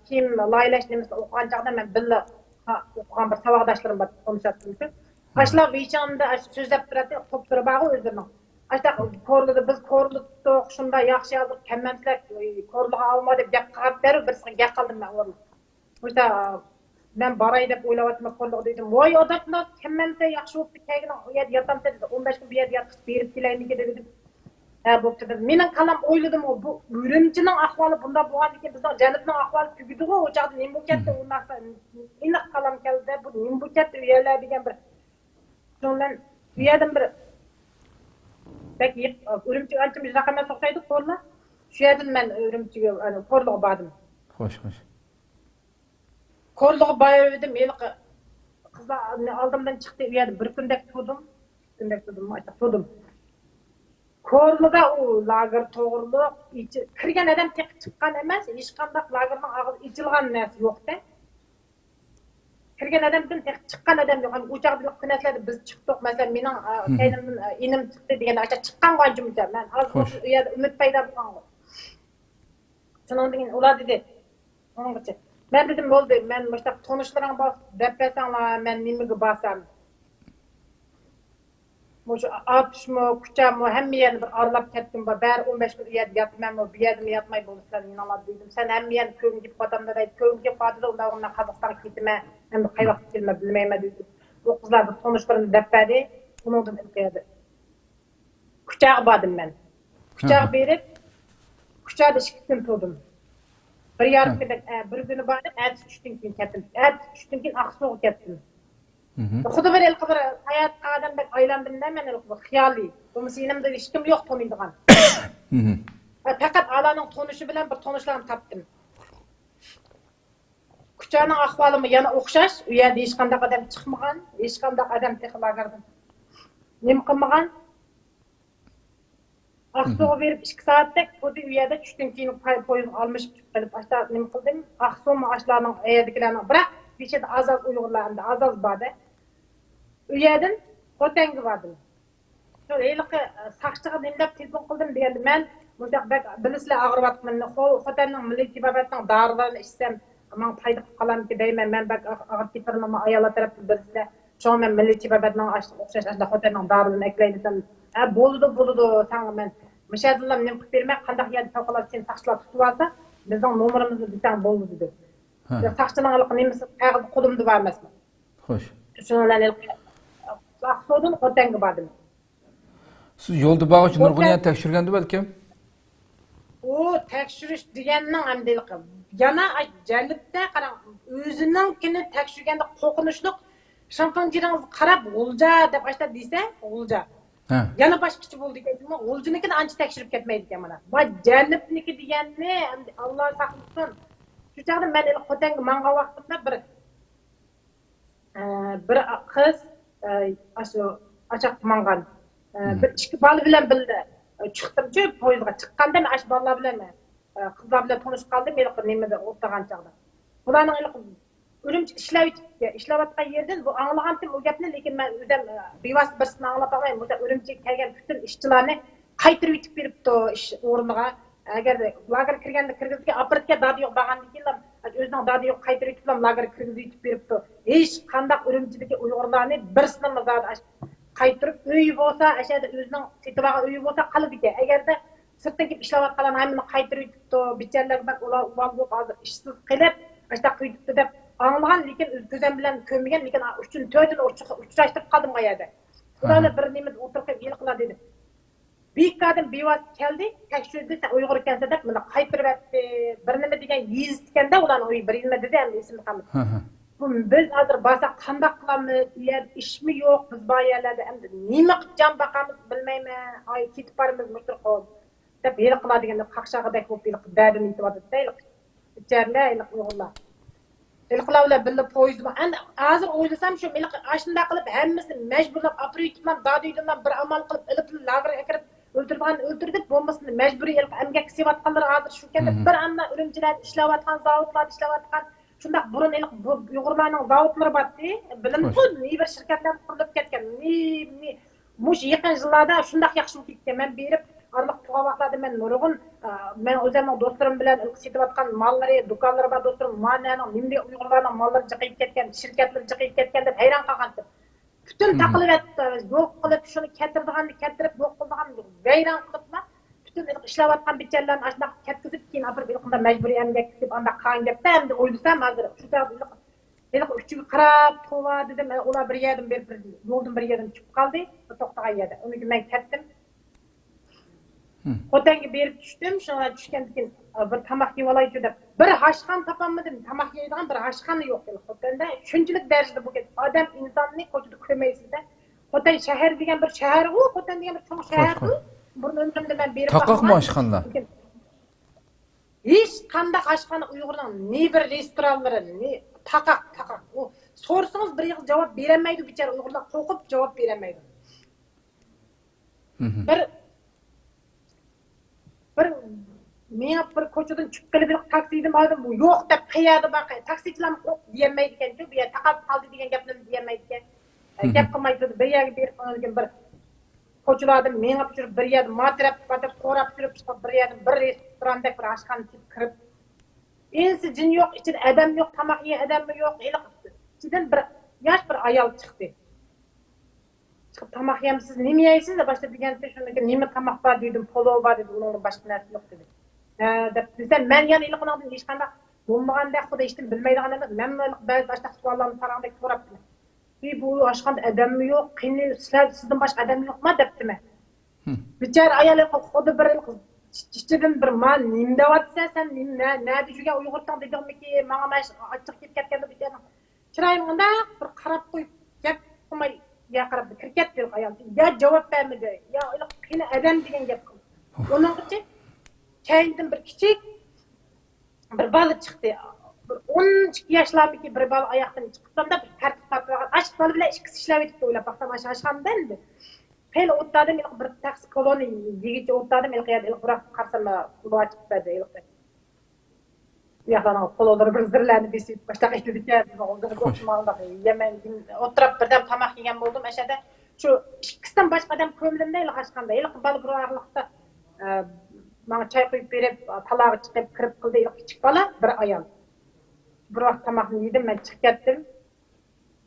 كىيىم لايىھەلەش نېمىسىنى ئوقۇغان چاغدا مەن بىللە، ھا، ئوقۇغان بىر ساۋاقداشلىرىم بار، تونۇشاتتىم شۇ. ئاشۇلار ۋېيچىڭدا ئاشۇ سۆزلەپ تۇراتتى، توپلىرى بارغۇ ئۆزلىرىنىڭ. ئاشۇنداق كورلىدا بىز كورلا تۇتتۇق، شۇنداق ياخشى ھازىر كەلمەمسىلەر، كورلىغا ئالما دەپ گەپ قىلغان دەررۇ بىرسىگە گەپ قىلدىم مەن ئورنۇم. مۇشتا مەن باراي دەپ ئويلاۋاتىمەن كورلىغا دېدىم. ۋاي ئاداپناس، كەلمەمسەن ياخشى بوپتۇ، كەلگىنىڭ ئۇ يەردە ياتامسەن دېدى. ئون بەش كۈن بۇ يەردە ياتقۇچە بېرىپ كېلەيمىكىن دېدىم. ھە، بوپتۇ دېدىم. مېنىڭ كالام ئويلىدىمغۇ، بۇ ئۈرۈمچىنىڭ ئەھۋالى بۇنداق بولغاندىكىن بىزنىڭ جەنۇبنىڭ ئەھۋالى تۈگىدىغۇ، ئۇ چاغدا نېمە بولۇپ كەتتى، ئۇ نەرسە ئېنىق كالام كەلدى، بۇ نېمە بولۇپ كەتتى ئۇ يەرلەر دېگەن بىر شۇنىڭ بىلەن بۇ يەردىن بىر بەك يېق-، ئۈرۈمچىگە ئانچە يىراق ئەمەس ئوخشايدۇ، كورلا. شۇ يەردىن مەن ئۈرۈمچىگە، ئەنە، كورلىغا باردىم. خوش، خوش. كورلىغا بارىۋىدىم، ھېلىقى قىزلار ئالدىمدىن چىقتى، ئۇ يەردە بىر كۈندەك تۇردۇم. بىر كۈندەك تۇردۇم، ئاشۇنداق تۇردۇم. كورلىدا ئۇ لاگېر توغرۇلۇق، ئىچى-، كىرگەن ئادەم تېخى چىققان ئەمەس، ھېچقانداق لاگېرنىڭ ئاغزى ئېچىلغان نەرسە يوقتە. كىرگەن ئادەمدىن تېخى چىققان ئادەم يوق. ئۇ چاغدا بىر نەرسىلەردە بىز چىقتۇق. مەسىلەن، مېنىڭ، ئە، كەينىمدىن، ئە، ئىنىم چىقتى دېگەندە، ئاشۇ چىققانغۇ ئانچە-مۇنچە. مەن ئاز بولسا ئۇ يەردە ئۈمىد پەيدا بولغانغۇ. شۇنىڭدىن كېيىن ئۇلار دېدى، ئۇنىڭغىچە. مەن دېدىم، بولدى، مەن مۇشۇنداق تونۇشلىرىڭ بار دەپ بەرسەڭلار، مەن نېمىگە بارسام؟ مۇشۇ ئاتۇشمۇ، كۇچامۇ، ھەممە يەرنى بىر ئارىلاپ كەتتىم. بەرى ئون بەش كۈن ئۇ يەردە ياتىمەنمۇ، بۇ يەردىمۇ ياتماي بولىسىلەر، يېنىڭلار دېدىم. سەن ھەممە يەرنى كۆرگۈم كېلىپ قاتامدا دەيدۇ. كۆرگۈم كېلىپ قاتىدۇ، ئۇنداق مەن قازاقىستانغا كېتىمەن. ئەمدى قاي ۋاقىت كېلىمەن بىلمەيمەن دېدى. ئۇ قىزلار بىر تونۇشلىرىنى دەپ بەردى. ئۇنىڭدىن ئىلقىيدى. كۇچاغا باردىم مەن. كۇچاغا بېرىپ، كۇچادا ئىككى كۈن تۇردۇم. بىر يارىم كۈندەك، ئە، بىر كۈنى باردىم، ئەتىسى چۈشتىن كېيىن كەتتىم. ئەتىسى چۈشتىن كېيىن ئاقسۇغا كەتتىم. خۇددى بىر ھېلىقى بىر ساياھەت قىلغان ئادەمدەك ئايلاندىم-دە مەن، ھېلىقى بىر خىيالىي. بولمىسا يېنىمدا ھېچكىم يوق تونۇيدىغان. پەقەت ئالارنىڭ تونۇشى بىلەن بىر تونۇشلارنى تاپتىم. كۇچانىڭ ئەھۋالىمۇ يەنە ئوخشاش. ئۇ يەردە ھېچقانداق ئادەم چىقمىغان، ھېچقانداق ئادەم تېخى لاگېردىن نېمە قىلمىغان. ئاقسۇغا بېرىپ ئىككى سائەتتەك تۇردى ئۇ يەردە. چۈشتىن كېيىن پاي-، پويىزغا ئالمىشىپ چۈشۈپ قېلىپ، ئاشتا نېمە قىلدىم؟ ئاقسۇمۇ ئاشلارنىڭ، ئەيەردىكىلەرنىڭ، بىراق بېشىدا ئاز-ئاز ئۇيغۇرلار ئەمدى ئاز-ئاز بار-دە. ئۇ يەردىن خوتەنگە باردىم. شۇ ھېلىقى، ئە، ساقچىغا نېمە دەپ تېلېفون قىلدىم دېگەندە، مەن مۇشۇنداق بەك بىلىسىلەر ئاغرىۋاتقىنىمنى، خو-، خوتەننىڭ مىللىي تېبابەتنىڭ دارىلىرىنى ئىچسەم، ماڭا پايدا قىلىپ قالامىكىن دەيمەن. مەن بەك ئاغ-، ئاغرىپ كېتىۋاتىمەن ئاياللار تەرەپتىن بىلىسىلەر. شۇڭا مەن مىللىي تېبابەتنىڭ ئاشۇ ئوخشاش ئاشۇنداق خوتەننىڭ دارىلىرىنى ئەكىلەي دېسەم، ھە، بولىدۇ، بولىدۇ، ساڭا مەن مۇشۇ يەردىنلا نېمە قىلىپ بېرىمەن، قانداق يەردە پەۋقۇلئاددە سېنى ساقچىلار تۇتۇۋالسا، بىزنىڭ نومۇرىمىزنى دېسەڭ بولىدۇ دېدى. ھە. ساقچىنىڭ ھېلىقى نېمىسى، قەغىزى قولۇمدا بار ئەمەسمۇ. خوش. شۇنىڭ بىلەن ھېلىقى ئاقسۇدىن خوتەنگە باردىم. سىز يولدا بارغۇچە نۇرغۇن يەرنى تەكشۈرگەندە بەلكىم؟ ئۇ تەكشۈرۈش دېگەننىڭ ئەمدى ھېلىقى يەنە ئاي جەنۇبتا قاراڭ، ئۆزىنىڭكىنى تەكشۈرگەندە قورقۇنچلۇق. شىنفېڭجىنىڭىزگە قاراپ غۇلجا دەپ ئاشتا دېسە، غۇلجا. ھە. يەنە باشقىچە بولىدىكەن. غۇلجىنىڭكىنى ئانچە تەكشۈرۈپ كەتمەيدىكەن مانا. ما جەنۇبنىكى دېگەننى ئەمدى ئاللا ساقلىسۇن. شۇ چاغدا مەن ھېلىقى خوتەنگە ماڭغان ۋاقتىمدا بىر ئە، بىر قىز، ئە، ئاشۇ ئاچاققا ماڭغان، ئە، بىر ئىككى بالا بىلەن بىللە، ئە، چىقتىمچۇ پويىزغا. چىققاندا مەن ئاشۇ بالىلار بىلەن، ئە، قىزلار بىلەن تونۇشۇپ قالدىم، ھېلىقى نېمىدە ئولتۇرغان چاغدا. بۇلارنىڭ ھېلىقى ئۈرۈمچىدە ئىشلەۋېتىپ، ئىشلەۋاتقان يېرىدىن بۇ ئاڭلىغانتىم ئۇ گەپنى، لېكىن مەن ئۆزۈم، ئە، بىۋاسىتە بىرسىدىن ئاڭلاپ باقماي، مۇشۇ ئۈرۈمچىگە كەلگەن پۈتۈن ئىشچىلارنى قايتۇرۇۋېتىپ بېرىپتۇ ئىش ئورنىغا. ئەگەر لاگېرغا كىرگەندە كىرگۈزگەن، ئاپىرىدىكەن دادىيوغ بارغاندىن كېيىنلا ئۆزىنىڭ دادىيوغ قايتۇرۇۋېتىپلا لاگېرغا كىرگۈزۈۋېتىپ بېرىپتۇ. ھېچقانداق ئۈرۈمچىدىكى ئۇيغۇرلارنى بىرسىنىمۇ زادى ئاش-، قايتۇرۇپ، ئۆيى بولسا، ئەشەدە ئۆزىنىڭ سېتىۋالغان ئۆيى بولسا قالىدىكەن. ئەگەردە سىرتتىن كېلىپ ئىشلەۋاتقانلارنى ھەممىنى قايتۇرۇۋېتىپتۇ. بىچارىلەر بەك ئۇلار ئۇۋال بولۇپ ھازىر ئىشسىز قېلىپ، ئاشۇنداق قىلىۋېتىپتۇ دەپ ئاڭلىغان، لېكىن ئۆز كۆزۈم بىلەن كۆرمىگەن، لېكىن ئۈچىنچى، تۆتىنچى ئۇچراشتۇرۇپ قالدىم ئۇ يەردە. ئۇلارنى بىر نېمىدە ئولتۇرۇپ قېلىپ ھېلىقىلار دېدى. بىكادىن بىۋاسىتە كەلدى، تەكشۈردى، سەن ئۇيغۇر ئىكەنسەن دەپ مېنى قايتۇرۇۋەتتى. بىر نېمە دېگەن يېزىتكەندە ئۇلارنىڭ ئۆيى بىر نېمە دېدى، ئەمدى ئېسىمدە قالمىدى. بۇ بىز ھازىر بارساق قانداق قىلارمىز؟ ئۇ يەردە ئىشمۇ يوق، بىز بار يەرلەردە ئەمدى نېمە قىلىپ جان باقارمىز بىلمەيمەن. ئاي كېتىپ بارىمىز مۇشۇ قوپ دەپ ھېلىقىلار دېگەندە قاقشالغۇدەك بولۇپ ھېلىقى دەردىنى ئېيتىۋاتىدۇ ھېلىقى بىچارىلەر، ھېلىقى ئۇيغۇرلار. ھېلىقىلار بىلەن بىللە پويىزدا بار. ئەمدى ھازىر ئويلىسام شۇ، ھېلىقى ئاشۇنداق قىلىپ ھەممىسىنى مەجبۇرلاپ ئاپىرىۋېتىپلا، دادۈيدىنلا بىر ئامال قىلىپ ئېلىپلا لاگېرغا ئەكىرىپ ئۆلتۈرىدىغان ئۆلتۈردى، بولمىسا مەجبۇرىي ھېلىقى ئەمگەك قىلىۋاتقانلىرى ھازىر شۇ ئىكەن دەپ، بىر ئاندا ئۈرۈمچىلەردە ئىشلەۋاتقان، زاۋۇتلاردا ئىشلەۋاتقان، شۇنداق بۇرۇن ھېلىقى بۇ ئۇيغۇرلارنىڭ زاۋۇتلىرى بارتى، بىلىمىزغۇ، نېمە بىر شىركەتلەر قۇرۇلۇپ كەتكەن، نېمە، نېمە. مۇشۇ يېقىن يىللاردا شۇنداق ياخشى بولۇپ كەتكەن. مەن بېرىپ، ئارىلىق تۇرغان ۋاقىتلاردا مەن نۇرغۇن، ئە، مەن ئۆزۈمنىڭ دوستلىرىم بىلەن سېتىۋاتقان ماللىرى، دۇكانلىرى بار دوستلىرىم، مانەنىڭ نېمىدېگەن ئۇيغۇرلارنىڭ ماللىرى جىقىيىپ كەتكەن، شىركەتلىرى جىقىيىپ كەتكەن دەپ ھەيران قالغانتىم. پۈتۈن تاقىلىۋەتتى، يوق قىلىپ، شۇنى كەتتۈرىدىغاننى كەتتۈرۈپ، يوق قىلىدىغاننى ۋەيران قىلىپلا، پۈتۈن ئىشلەۋاتقان بىچارىلەرنى ئاشۇنداق كەتكۈزۈپ، كېيىن ئاپىرىپ، ھېلىقىدا مەجبۇرىي ئەمگەك قىلىپ، ئانداق قىلغان گەپتە، ئەمدى ئويلىسام ھازىر شۇ چاغدا ھېلىقى ئۇچىغا قاراپ، توۋا دېدىم، ئۇلار بىر يەردىن بېرىپ، بىر يولدىن بىر يەردىن چۈشۈپ قالدى، بىر توختىغان يەردە. ئۇنىڭ كېيىن مەن كەتتىم. خوتەنگە بېرىپ چۈشتۈم، شۇڭا چۈشكەندىن كېيىن، بىر تاماق يېۋالايچۇ دەپ، بىر ھاشقان تاپالمىدىم، تاماق يەيدىغان بىر ھاشقان يوق خوتەندە. شۇنچىلىك دەرىجىدە بولۇپ كەتتى. ئادەم، ئىنساننى كوچىدا كۆرمەيسىز-دە. خوتەن شەھەر دېگەن بىر شەھەرغۇ، خوتەن دېگەن بىر چوڭ شەھەردۇ. بۇرۇن ئۆمرۈمدە مەن بېرىپ تاقاقمۇ باقمىغان. ئاشخانا؟ ھېچقانداق ئاشخانا ئۇيغۇرنىڭ نى بىر رېستورانلىرى، نى تاقاق، تاقاق. ئۇ سورىسىڭىز بىر ئېغىز جاۋاب بېرەلمەيدۇ بىچارە ئۇيغۇرلار، قورقۇپ جاۋاب بېرەلمەيدۇ. بىر، بىر مېڭىپ بىر كوچىدىن چۈشۈپ قېلىپ تاكسىدىن ئالدىم، بۇ يوق دەپ قەيەردە بار، تاكسىچىلارمۇ قورقۇپ دېيەلمەيدىكەنچۇ، بۇ يەر تاقاپ قالدى دېگەن گەپنى دېيەلمەيدىكەن. گەپ قىلماي تۇردى. بىر يەرگە بېرىپ، بىر كوچىلاردىن مېڭىپ يۈرۈپ، بىر يەردە ماتىرەپ بار دەپ سوراپ يۈرۈپ، بىر يەردىن بىر رېستوراندەك بىر ئاشخانىغا كىرىپ، ئىنسى جىن يوق، ئىچىدە ئادەم يوق، تاماق يېگەن ئادەممۇ يوق. ھېلىقى ئىچىدىن بىر ياش بىر ئايال چىقتى. چىقىپ، تاماق يەمسىز، نېمە يەيسىز دەپ باشلاپ دېگەنتى، شۇندىن كېيىن نېمە تاماق بار دېدىم، پولو بار دېدى، ئۇنىڭدىن باشقا نەرسە يوق دېدى. ھە دەپ دېسەم، مەن يەنە ھېلىقىنىڭدىن ھېچقانداق بولمىغاندەك، خۇددى ھېچنېمە بىلمەيدىغان ئادەم، مەنمۇ بەزى ئاشۇنداق سوئاللارنى ساراڭدەك سوراپتىمەن. ئى، بۇ ئاشخانىدا ئادەممۇ يوق، قېنى سىلەر، سىزدىن باشقا ئادەم يوقما دەپتىمەن. بىچارە ئايال خۇددى بىر ئىچىدىن بىر، ما نېمە دەۋاتىسەن سەن، نېمە، نە-، نەدە يۈرگەن ئۇيغۇرتىڭ دېدىغۇمىكى، ماڭا مانا ئاچچىق كېلىپ كەتكەندە بىچارىنىڭ چىرايىنى مۇنداق بىر قاراپ قويۇپ، گەپ قىلماي يا قاراپ كىرىپ كەتتى ئايال. يا جاۋاب بەرمىدى، يا قېنى ئادەم دېگەن گەپ قىلدى. ئۇنىڭغىچە كەينىدىن بىر كىچىك بىر بالا چىقتى. بىر ئون ئىككى ياشلارمىكى بىر بالا ئاياقتىن چىقىپ، بىر تەرتىپ تارتىۋالغان. ئاشۇ بالا بىلەن ئىككىسى ئىشلەۋېتىپتۇ ئويلاپ باقسام، ئاشۇ ئاشخانىدا ئەمدى. خېلى ئوتتادىم، ھېلىقى بىر تەخسە پولونى يېگۈچە ئوتتادىم، ھېلىقى يەردە ھېلىقى بىراق قارىسام، ئۇلار چىقىپ بەردى، ھېلىقى. ئۇياقلارنىڭ پولونلىرى بىر زىرلەرنى بېسىپ باشلاپ ئېتىدىكەن، بىزنىڭ ئوغۇللىرىمىز خوش. ئوتتۇرۇپ بىردەم تاماق يېگەن بولدۇم، ئەشەدە شۇ ئىككىسىدىن باشقا ئادەم كۆرمىدىمدە، ھېلىقى ئاچقاندا، ھېلىقى بالا بۇ ئارىلىقتا، ئە، ماڭا چاي قۇيۇپ بېرىپ، تالاغا چىقىپ كىرىپ قىلدى، ھېلىقى كىچىك بالا، بىر ئايال. بىر ۋاق تاماقنى يېدىم، مەن چىقىپ كەتتىم.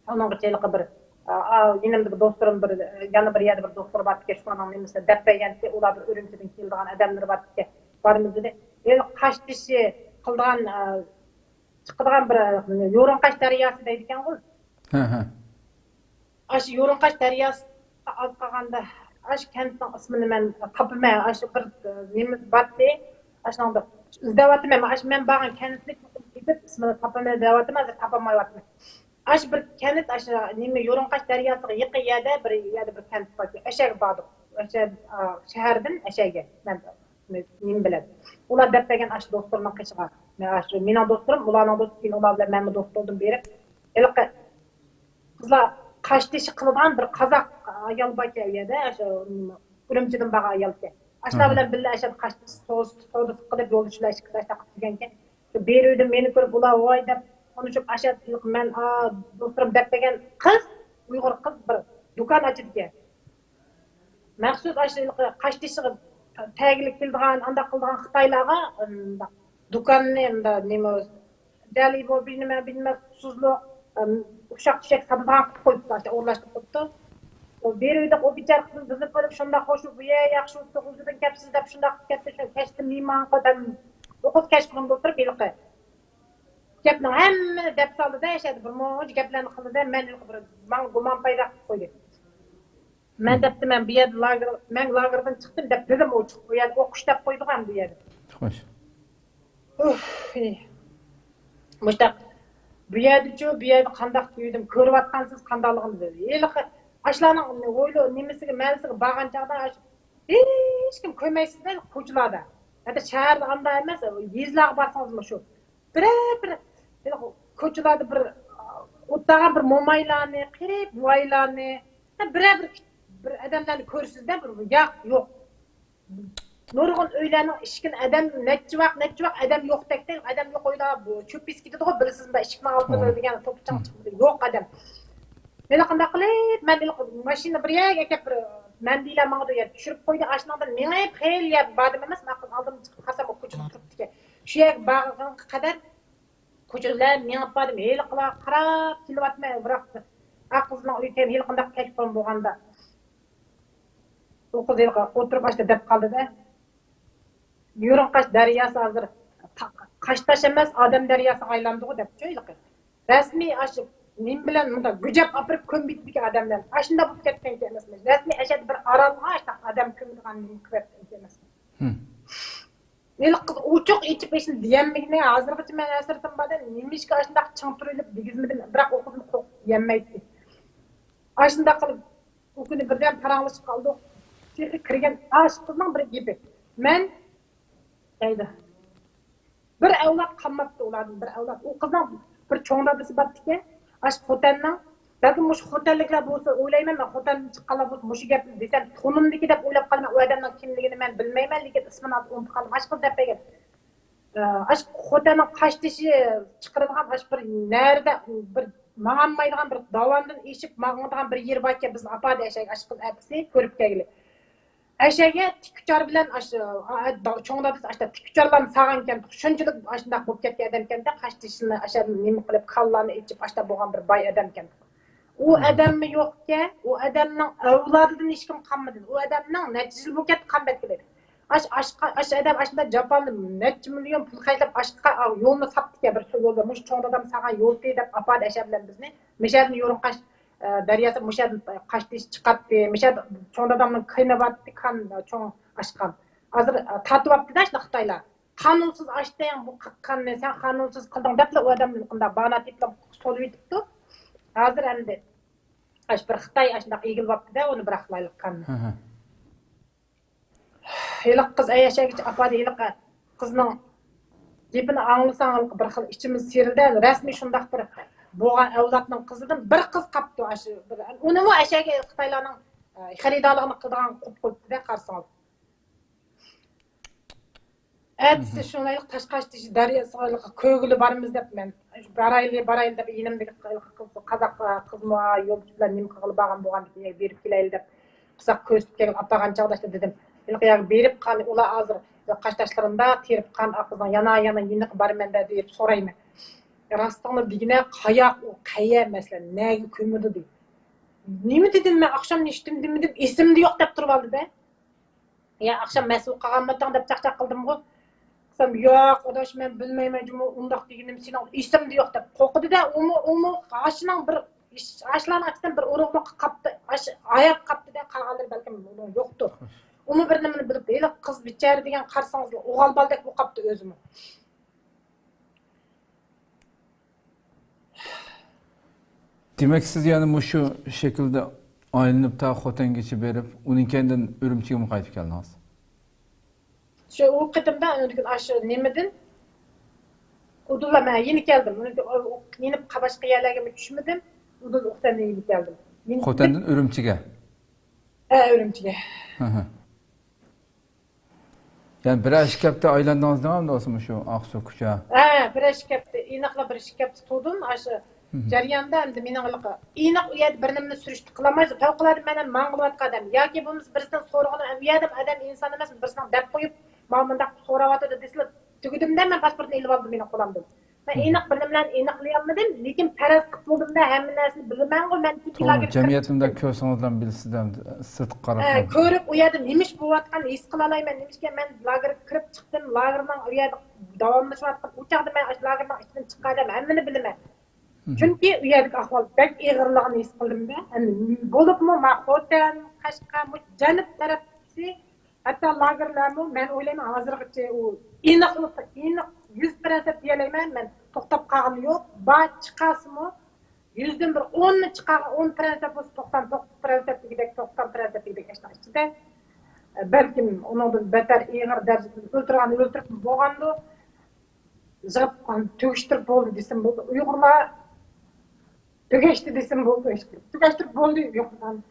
ئۇنىڭغىچە ھېلىقى بىر، ئا، يېنىمدىكى دوستلىرىم بىر، يەنە بىر يەردە بىر دوستلىرى بارتىكەن، شۇلارنىڭ نېمىسىنى دەپ بەرگەنتى، ئۇلار بىر ئۈرۈمچىدىن كېلىدىغان ئادەملىرى بارتىكەن، بارىمىز دېدى. ھېلىقى قاشتېشى قىلىدىغان، ئا، چىقىدىغان بىر، يورۇنقاش دەرياسى دەيدىكەنغۇ. ھە، ھە. ئاشۇ يورۇنقاش دەرياسىغا ئاز قالغاندا، ئاشۇ كەنتنىڭ ئىسمىنى مەن تاپىمەن، ئاشۇ بىر، نېمە بارتى، ئاشۇنىڭدا ئىزدەۋاتىمەن، ئاشۇ مەن بارغان كەنتنى چوقۇم تېپىپ، ئىسمىنى تاپىمەن دەۋاتىمەن، ھازىر تاپالمايۋاتىمەن. ئاشۇ بىر كەنت، ئاشۇ نېمە، يورۇنقاش دەرياسىغا يېقىن يەردە بىر يەردە بىر كەنت باركەن. ئەشەگە باردۇق. ئەشە، ئا، شەھەردىن ئەشەگە. مەن نېمە بىلەن. ئۇلار دەپ بەرگەن ئاشۇ دوستلىرىنىڭ قېشىغا. مەن ئاشۇ مېنىڭ دوستلىرىم، ئۇلارنىڭ دوستى، كېيىن ئۇلار بىلەن مەنمۇ دوست بولدۇم بېرىپ. ھېلىقى قىزلار قاشتېشى قىلىدىغان بىر قازاق ئايال باركەن ئۇ يەردە. ئاشۇ ئۈرۈمچىدىن بارغان ئايالكەن. ئاشۇلار بىلەن بىللە ئاشۇ قاشتېشى سودىسى، سودىسى قىلىپ يولدىشىلار ئىككىسى ئاشۇنداق قىلىپ يۈرگەنكەن. شۇ بېرىۋىدىم، مېنى كۆرۈپ، ئۇلار ۋاي دەپ، قونۇشۇپ، ئاشۇ مەن، ئا، دوستلىرىم دەپ بەرگەن قىز، ئۇيغۇر قىز بىر دۇكان ئاچىدىكەن. مەخسۇس ئاشۇ قاشتېشىغا تەگلىك كېلىدىغان، ئانداق قىلىدىغان خىتايلارغا، ئۇنداق دۇكاننى، ئۇنداق نېمە، دەلى بۇ بىلمە، بىلمە، سۇسۇزلۇق، ئۇششاق چۈششەك ساتىدىغان قىلىپ قويۇپتۇ، ئاشۇ ئورۇنلاشتۇرۇپ قويۇپتۇ. بېرىۋىدۇق، ئۇ بىچارە قىزنى بىزنى كۆرۈپ شۇنداق خوش، بۇ يە ياخشى بوپتۇ، ئۇزىدىن كەپسىز دەپ شۇنداق قىلىپ كەتتى. شۇ كەچتە مېھمان قىلىپ، ئۇ قىز كەچقۇرۇندا ئولتۇرۇپ ھېلىقى گەپنىڭ ھەممىنى دەپ سالدى-دە، ئەشەدە بىر مۇنچە گەپلەرنى قىلدى-دە، مەن ھېلىقى بىر ماڭا گۇمان پەيدا قىلىپ قويدى. مەن دەپتىمەن، بۇ يەردە لاگېر، مەن لاگېردىن چىقتىم دەپ دېدىم ئوچۇق. بۇ يەردە ئوقۇش دەپ قويدىغان بۇ يەردە. خوش. ئۇھ، ئى. مۇشتاق، بۇ يەردىچۇ، بۇ يەردە قانداق دېدىم، كۆرۈۋاتقانسىز قانداقلىقىنى دېدى. ھېلىقى ئاشۇلارنىڭ ھويلا نېمىسىگە، مەھەللىسىگە بارغان چاغدا ئاشۇ ھېچكىم كۆرمەيسىز-دە كوچىلاردا. ھەتتا شەھەردە ئانداق ئەمەس، يېزىلارغا بارسىڭىزمۇ شۇ. بىرەر بىر كوچىلاردا بىر ئولتۇرغان بىر مومايلارنى، قېرى بوۋايلارنى، بىرەر بىر، بىر ئادەملەرنى كۆرىسىز-دە، بىر ياق، يوق. نۇرغۇن ئۆيلەرنىڭ ئىشىكىنى ئادەم، نەچچە ۋاق، نەچچە ۋاق ئادەم يوقتەك، ئادەم يوق ئۆيدە بۇ چۆپ بېسىپ كېتىدىغۇ، بىلىسىزمۇ، ئىشىكنىڭ ئالدىدا دېگەن توپا چىڭ چىقمىدى، يوق ئادەم. ھېلىقانداق قىلىپ، مەن ھېلىقى ماشىنا بىر يەرگە ئەكەپ، بىر مەندىلەر ماڭىدۇ يەر چۈشۈرۈپ قويدى. ئاشۇنىڭدىن مېڭىپ، خېلى يەر باردىم ئەمەس، مەن قىز ئالدىمدىن چىقىپ قارىسام، ئۇ كوچىدا تۇرۇپتىكەن. شۇ يەرگە بارغانغا قەدەر كوچىدا مېڭىپ باردىم. ھېلىقىلارغا قاراپ كېلىۋاتىمەن، بىراق ئا قىزنىڭ ئۆيى كەينى ھېلىقانداق كەچقۇرۇن بولغاندا. ئۇ قىز ھېلىقى ئولتۇرۇپ ئاشۇنداق دەپ قالدى-دە. يورۇنقاش دەرياسى ھازىر تا-، قاشتاش ئەمەس، ئادەم دەرياسىغا ئايلاندىغۇ دەپچۇ ھېلىقى. رەسمىي ئاشۇ نېمە بىلەن مۇنداق گۈجەپ ئاپىرىپ كۆمۈۋېتىدىكەن ئادەملەرنى. ئاشۇنداق بولۇپ كەتكەنكەن ئەمەسمۇ؟ رەسمىي ئەشەدە بىر ئارالغا ئاشۇنداق ئادەم كۆمىدىغان نېمە قىلىۋەتكەنكەن ئەمەسمۇ؟ ھېلىقى قىز ئوچۇق ئېچىپ ئېشىنى دېيەلمىگىنى ھازىرغىچە مەن ھەسرىتىم بار-دە، نېمىشقا ئاشۇنداق چىڭ تۇرۇۋېلىپ دېگۈزمىدىم، بىراق ئۇ قىزمۇ قورقۇپ دېيەلمەيتتى. ئاشۇنداق قىلىپ ئۇ كۈنى بىردەم پاراڭلىشىپ قالدۇق. تېخى كىرگەن ئاشۇ قىزنىڭ بىر گېپى. مەن دەيدۇ. بىر ئەۋلاد قالماپتۇ ئۇلاردىن، بىر ئەۋلاد. ئۇ قىزنىڭ بىر چوڭ دادىسى بارتىكەن. ئاشۇ خوتەننىڭ، بەلكىم مۇشۇ خوتەنلىكلەر بولسا ئويلايمەن، مەن خوتەندىن چىققانلار بولسا مۇشۇ گەپنى دېسەم تونۇمدىكى دەپ ئويلاپ قالىمەن. ئۇ ئادەمنىڭ كىملىكىنى مەن بىلمەيمەن، لېكىن ئىسمىنى ھازىر ئۇنتۇپ قالدىم. ئاشۇ قىز دەپ بەرگەن. ئاشۇ خوتەننىڭ قاشتېشى چىقىرىدىغان ئاشۇ بىر نەرىدە بىر ماڭالمايدىغان بىر داۋاندىن ئېشىپ ماڭىدىغان بىر يېرى باركەن، بىزنى ئاپاردى ئەشەگە، ئاشۇ قىز ئەتىسى كۆرۈپ كەلگىلى. ئەشەگە تىك ئۇچار بىلەن ئاشۇ، ئا، ئا، چوڭ دادىسى ئاشۇنداق تىك ئۇچارلارنى سالغانكەن، شۇنچىلىك ئاشۇنداق بولۇپ كەتكەن ئادەمكەندە، قاشتېشىنى ئاشۇ نېمە قىلىپ، كاللارنى ئېچىپ ئاشۇنداق بولغان بىر باي ئادەمكەن. ئۇ ئادەممۇ يوقكەن، ئۇ ئادەمنىڭ ئەۋلادىدىن ھېچكىم قالمىدى. ئۇ ئادەمنىڭ نەچچە يىل بولۇپ كەتتى قان بەتكىلى. ئاش، ئاش، ئاش ئادەم ئاشۇنداق جاپالىنى نەچچە مىليون پۇل خەجلەپ ئاشقا يولنى ساپتىكەن، بىر سۇ يولدا. مۇشۇ چوڭ دادام سالغان يول دەپ ئاپاردى ئەشە بىلەن بىزنى. مىشەدىن يورۇن قاش، ئە، دەرياسى مۇشەدىن قاشتېشى چىقاتتى. مىشەد چوڭ دادامنىڭ قېنى بارتتى، قان چوڭ ئاشقان. ھازىر، ئە، تارتىۋاپتىدە شۇنداق خىتايلار. قانۇنسىز ئاچتىڭ بۇ قىلغاننى، سەن قانۇنسىز قىلدىڭ دەپلا ئۇ ئادەمنى قانداق بانا تېپىپ سولىۋېتىپتۇ. ھازىر ئەمدى ئاش بىر خىتاي ئاشۇنداق ئېگىلىۋاپتىدە، ئۇنى بىراقلايلى قانۇن. ھېلىقى قىز ئەيەشەگىچە ئاپاردى، ھېلىقى قىزنىڭ گېپىنى ئاڭلىساڭ، ھېلىقى بىر خىل ئىچىمىز سىيرىلدى. رەسمىي شۇنداق بىر بولغان ئەۋلادنىڭ قىزىدىن بىر قىز قاپتۇ. ئاشۇ بىر، ئۇنىمۇ ئەشەگە خىتايلارنىڭ خېرىدارلىقنى قىلىدىغان قىلىپ قويۇپتۇ-دە، قارىسىڭىز. ئەتىسى شۇنداق تاشقى دەرياسىغا كۆرگىلى بارىمىز دەپ مەن، بارايلى، بارايلى دەپ، يېنىمدىكى قىز، قازاق قىزمۇ يول بىلەن نېمە قىلغىلى بارغان بولغاندىكىن، بېرىپ كېلەيلى دەپ قىزاق كۆرسىتىپ كەلگەن، ئاپارغان چاغدا دېدىم، ھېلىقى يەرگە بېرىپ قال، ئۇلار ھازىر قاشتاشلىرىمدا تېرىپ قان ئاقىزىڭ يانا يانا يېنىقى بارمەن دە دەپ سورايمەن. راستىڭنى دېگىنە، قاياق ئۇ، قەيە مەسىلەن، نەگە كۆمىدۇ دەيدۇ. نېمە دېدىم مەن، ئاخشام نېمە دېدىم دېمىدىم، ئېسىمدە يوق دەپ تۇرۇۋالدى-دە. يا ئاخشام مەسئۇل قالغانمىدىڭ دەپ چاقچاق قىلدىمغۇ. دېسەم، ياق ئاداش، مەن بىلمەيمەن جۇمۇ، ئۇنداق دېگىنىم سېنىڭ ئېسىمدە يوق دەپ قورقىدۇ-دە. ئۇمۇ، ئۇمۇ ئاشۇنىڭ بىر، ئاشۇلارنىڭ ئىچىدىن بىر ئۇرۇقلۇققا قاپتۇ، ھايات قاپتۇ-دە، قالغانلىرى بەلكىم ئۇنىڭ يوقتۇر. ئۇمۇ بىر نېمىنى بىلىپ، ھېلىقى قىز بىچارە دېگەن قارىسىڭىزلا ئوغال بالىدەك بولۇپ قاپتۇ ئۆزىمۇ. دېمەك، سىز يەنە مۇشۇ شەكىلدە ئايلىنىپ تا خوتەنگىچە بېرىپ، ئۇنىڭ كەينىدىن ئۈرۈمچىگىمۇ قايتىپ كەلدىڭىز؟ شۇ ئۇ قېتىمدا ئاندىن كېيىن ئاشۇ نېمىدىن ئۇدۇللا مەن يېنىك كەلدىم. ئۇنىڭ كېيىن ئۇ يېنىپ باشقا يەرلەرگىمۇ چۈشمىدىم. ئۇدۇل ئۇختەندىن يېنىك كەلدىم. يېنىك خوتەندىن ئۈرۈمچىگە؟ ھە، ئۈرۈمچىگە. يەنى بىرەر ئىككى ھەپتە ئايلاندىڭىز دېگەن بولسىمۇ شۇ ئاقسۇ كوچا؟ ھە، بىرەر ئىككى ھەپتە، ئېنىقلا بىر ئىككى ھەپتە تۇردۇم. ئاشۇ جەرياندا ئەمدى مېنىڭ ھېلىقى ئېنىق ئۇ يەردە بىر نېمىنى سۈرۈشتە قىلالمايسىز. پەۋقۇلئاددە مەن ھەم ماڭغىلىۋاتقان ئادەم ياكى بولمىسا بىرسىدىن سورىغىنىم، ئۇ يەردىم ئادەم ئىنسان ئەمەس، بىرسىنىڭ دەپ قويۇپ، ماڭا مۇنداق سوراۋاتىدۇ دېسىلا، تۈگىدىمدە مەن پاسپورتنى ئېلىۋالدىم مېنىڭ قولۇمدىن. مەن ئېنىق بىر نېمىلەرنى ئېنىقلىيالمىدىم، لېكىن پەرەز قىلىپ بولدىمدا، ھەممە نەرسىنى بىلىمەنغۇ مەن، چۈنكى توغرا، لاگېرغا كىرىپ جەمئىيەتنى چىقتىم. كۆرسىڭىزلا بىلىسىزدە، سىرتقا قاراپ. ھە، كۆرۈپ، ئۇ يەردە نېمە ئىش بولۇۋاتقانلىقىنى ھېس قىلالايمەن، نېمىشقا مەن لاگېرغا كىرىپ چىقتىم، لاگېرنىڭ ئۇ يەردە داۋاملىشىۋاتقان، ئۇ چاغدا مەن ئاشۇ لاگېرنىڭ ئىچىدىن چىققان ئادەم، ھەممىنى بىلىمەن. چۈنكى ئۇ يەردىكى ئەھۋال بەك ئېغىرلىقىنى ھېس قىلدىمدا، بولۇپمۇ ما خوتەن، قەشقەر، مۇشۇ جەنۇب تەرەپكىسى، ھەتتا لاگېرلارمۇ، مەن ئويلايمەن، ھازىرغىچە ئۇ ئېنىق، ئېنىق يۈز پىرسەنت دېيەلەيمەن، مەن توختاپ قالغىنى يوق. بار چىقارسىمۇ، يۈزدىن بىر ئوننى چىقارغان، ئون پىرسەنت بولسا، توقسان توققۇز پىرسەنت دېگۈدەك، توقسان پىرسەنت دېگۈدەك ئاشۇنىڭ ئىچىدە. بەلكىم ئۇنىڭدىن بەتەر ئېغىر دەرىجىدە ئۆلتۈرگەن، ئۆلتۈرۈپ بولغاندۇ. يىغىپ تۈگىشتۈرۈپ بولدى دېسەم بولدى. ئۇيغۇرلار تۈگەشتى دېسەم بولدى. تۈگەشتۈرۈپ بولدى ئۇيغۇرلارنى.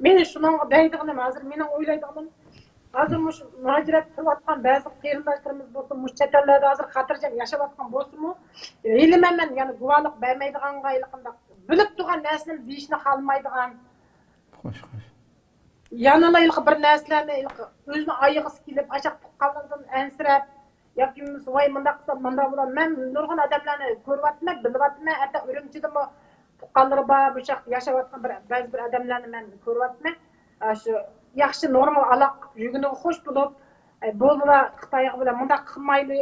مېنىڭ شۇنىڭغا دەيدىغىنىم، ھازىر مېنىڭ ئويلايدىغىنىم، ھازىر مۇشۇ مۇھاجىرەتتە تۇرۇۋاتقان بەزى قېرىنداشلىرىمىز بولسۇن، مۇشۇ چەت ئەللەردە ھازىر خاتىرجەم ياشاۋاتقان بولسىمۇ، ھېلىمۇ مەن يەنە گۇۋاھلىق بەرمەيدىغانغا ھېلىقىنداق بىلىپ تۇرغان نەرسىنى دېيىشنى خالىمايدىغان. خوش، خوش. يەنىلا ھېلىقى بىر نەرسىلەرنى ھېلىقى ئۆزىنىڭ ئايىغىسى كېلىپ، ئاشاق تۇغقانلىرىدىن ئەنسىرەپ، ياكى بولمىسا ۋاي مۇنداق قىلسام مۇنداق بولار. مەن نۇرغۇن ئادەملەرنى كۆرۈۋاتىمەن، بىلىۋاتىمەن، ھەتتا ئۈرۈمچىدىمۇ تۇغقانلىرى بار، بۇ ياقتا ياشاۋاتقان بىر، بەزى بىر ئادەملەرنى مەن كۆرۈۋاتىمەن. ئاشۇ ياخشى نورمال ئالاقە قىلىپ يۈرگىنىگە خوش بولۇپ، ئە، بولدىلا خىتايغا بىلەن مۇنداق قىلمايلى،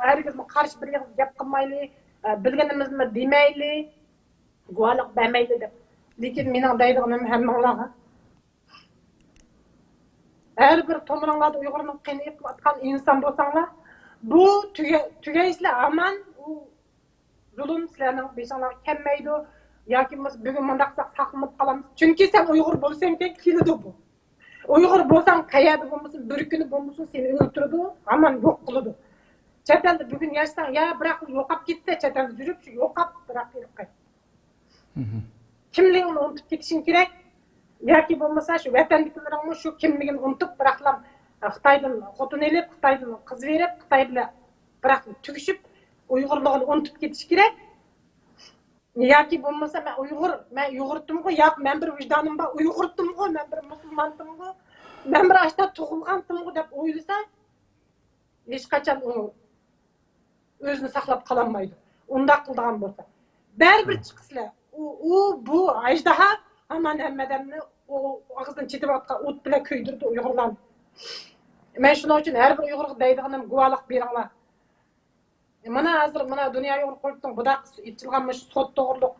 ھەرگىزمۇ قارشى بىر ئېغىز گەپ قىلمايلى، ئە، بىلگىنىمىزنى دېمەيلى، گۇۋاھلىق بەرمەيلى دەپ. لېكىن مېنىڭ دەيدىغىنىم ھەممىڭلارغا، ھەر بىر تومۇرۇڭلاردا ئۇيغۇرنىڭ قېنى ئېقىۋاتقان ئىنسان بولساڭلار، بۇ تۈگە-، تۈگەيسىلەر ھامان، ئۇ زۇلۇم سىلەرنىڭ بېشىڭلارغا كەلمەيدۇ. ياكى بولمىسا بۈگۈن مۇنداق قىلساق ساقلىنىپ قالامىز. چۈنكى سەن ئۇيغۇر بولساڭكى كېلىدۇ بۇ. ئۇيغۇر بولساڭ قەيەردە بولمىسۇن، بىر كۈنى بولمىسۇن سېنى ئۆلتۈرىدۇ، ھامان يوق قىلىدۇ. چەت ئەلدە بۈگۈن ياشىساڭ، يا بىراق يوقاپ كەتسە، چەت ئەلدە يۈرۈپ شۇ يوقاپ بىراق يۈرۈپ قايت. كىملىكىڭنى ئۇنتۇپ كېتىشىڭ كېرەك. ياكى بولمىسا شۇ ۋەتەندىكىلىرىڭمۇ شۇ كىملىكىنى ئۇنتۇپ، بىراقلا خىتايدىن خوتۇن ئېلىپ، خىتايدىن قىز بېرىپ، خىتاي بىلەن بىراقلا تۈگىشىپ، ئۇيغۇرلۇقىنى ئۇنتۇپ كېتىش كېرەك. ياكى بولمىسا مەن ئۇيغۇر، مەن ئۇيغۇرتۇمغۇ، ياق، مەن بىر ۋىجدانىم بار، ئۇيغۇرتۇمغۇ، مەن بىر مۇسۇلمانتىمغۇ، مەن بىر ئاشتا تۇغۇلغانتىمغۇ دەپ ئويلىسا، ھېچقاچان ئۇ ئۆزىنى ساقلاپ قالالمايدۇ. ئۇنداق قىلىدىغان بولسا. بەرىبىر چىقىسىلەر. ئۇ، ئۇ، بۇ ئەجدىھا ھامان ھەممە ئادەمنى ئۇ ئاغزىدىن چېتىۋاتقان ئوت بىلەن كۆيدۈرىدۇ ئۇيغۇرلارنى. مەن شۇنىڭ ئۈچۈن ھەر بىر ئۇيغۇرغا دەيدىغىنىم، گۇۋاھلىق بېرىڭلار. مانا ھازىر مانا دۇنيا ئۇيغۇر قۇرۇلتىيىنىڭ بۇنداق ئېچىلغان مۇشۇ سوت توغرۇلۇق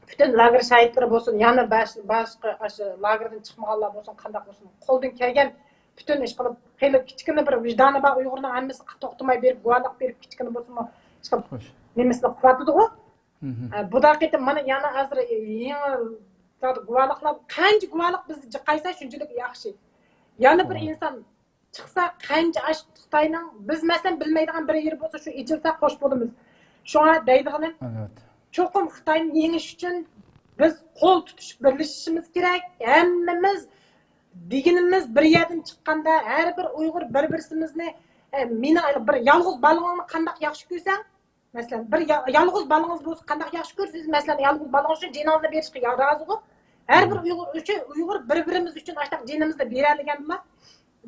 پۈتۈن لاگېر شاھىتلىرى بولسۇن، يەنە باش-، باشقا ئاشۇ لاگېردىن چىقمىغانلار بولسۇن، قانداق بولسۇن، قولدىن كەلگەن پۈتۈن ئىش قىلىپ، خېلى كىچىككىنە بىر ۋىجدانى بار ئۇيغۇرنىڭ ھەممىسى توختىماي بېرىپ گۇۋاھلىق بېرىپ، كىچىككىنە بولسىمۇ ئىش قىلىپ نېمىسىنى قىلىۋاتىدىغۇ. بۇدا قېتىم مانا يەنە ھازىر يېڭى گۇۋاھلىقلار، قانچە گۇۋاھلىق بىز جىقايسا شۇنچىلىك ياخشى. يەنە بىر ئىنسان چىقسا قانچە ئاش خىتاينىڭ، بىز مەسىلەن بىلمەيدىغان بىر يېرى بولسا شۇ ئېچىلسا خوش بولىمىز. شۇڭا دەيدىغىنىم، چوقۇم خىتاينى يېڭىش ئۈچۈن بىز قول تۇتۇشۇپ بىرلىشىشىمىز كېرەك. ھەممىمىز دېگىنىمىز بىر يەردىن چىققاندا، ھەر بىر ئۇيغۇر بىر-بىرسىمىزنى، ئە، مېنىڭ بىر يالغۇز بالىڭىزنى قانداق ياخشى كۆرسەڭ، مەسىلەن، بىر يا-، يالغۇز بالىڭىز بولسا قانداق ياخشى كۆرىسىز؟ مەسىلەن، يالغۇز بالىڭىز ئۈچۈن جېنىڭىزنى بېرىشكە يا-، رازىغۇ. ھەر بىر ئۇيغۇر ئۈچۈن، ئۇيغۇر بىر-بىرىمىز ئۈچۈن ئاشتاق جېنىمىزنى بېرەلىگەندىلا،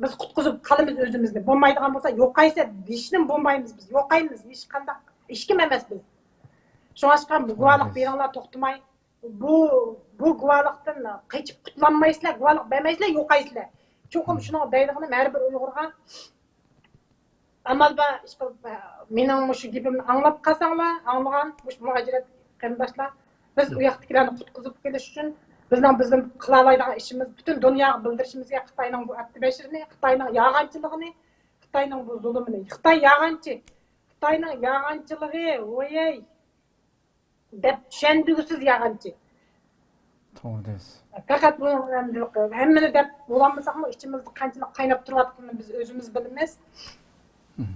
بىز قۇتقۇزۇپ قالىمىز ئۆزىمىزنى. بولمايدىغان بولسا، يوقايسا دېيىشنىمۇ بولمايمىز بىز. يوقايمىز، ھېچقانداق ھېچكىم ئەمەس بىز. شۇڭلاشقا بۇ گۇۋاھلىق بېرىڭلار توختىماي. بۇ، بۇ گۇۋاھلىقتىن قېچىپ قۇتۇلالمايسىلەر، گۇۋاھلىق بەرمەيسىلەر، يوقايسىلەر. چوقۇم شۇنىڭغا دەيدىغىنىم ھەر بىر ئۇيغۇرغا ئامال بار، ئىشقىلىپ، مېنىڭ مۇشۇ گېپىمنى ئاڭلاپ قالساڭلار، ئاڭلىغان مۇشۇ مۇھاجىرەت قېرىنداشلار، بىز ئۇ ياقتىكىلەرنى قۇتقۇزۇپ كېلىش ئۈچۈن بىزنىڭ، بىزنىڭ قىلالايدىغان ئىشىمىز، پۈتۈن دۇنياغا بىلدۈرۈشىمىزگە خىتاينىڭ بۇ ئەپتى بەشىرىنى، خىتاينىڭ يالغانچىلىقىنى، خىتاينىڭ بۇ زۇلۇمىنى. خىتاي يالغانچى، خىتاينىڭ يالغانچىلىقى، ۋويەي! دەپ چۈشەندۈرگۈسىز يالغانچى. توغرا دەيسىز. پەقەت بۇ ھەممىنى دەپ بولالمىساقمۇ، ئىچىمىزدە قانچىلىك قايناپ تۇرۇۋاتقىنىنى بىز ئۆزىمىز بىلىمىز. مم.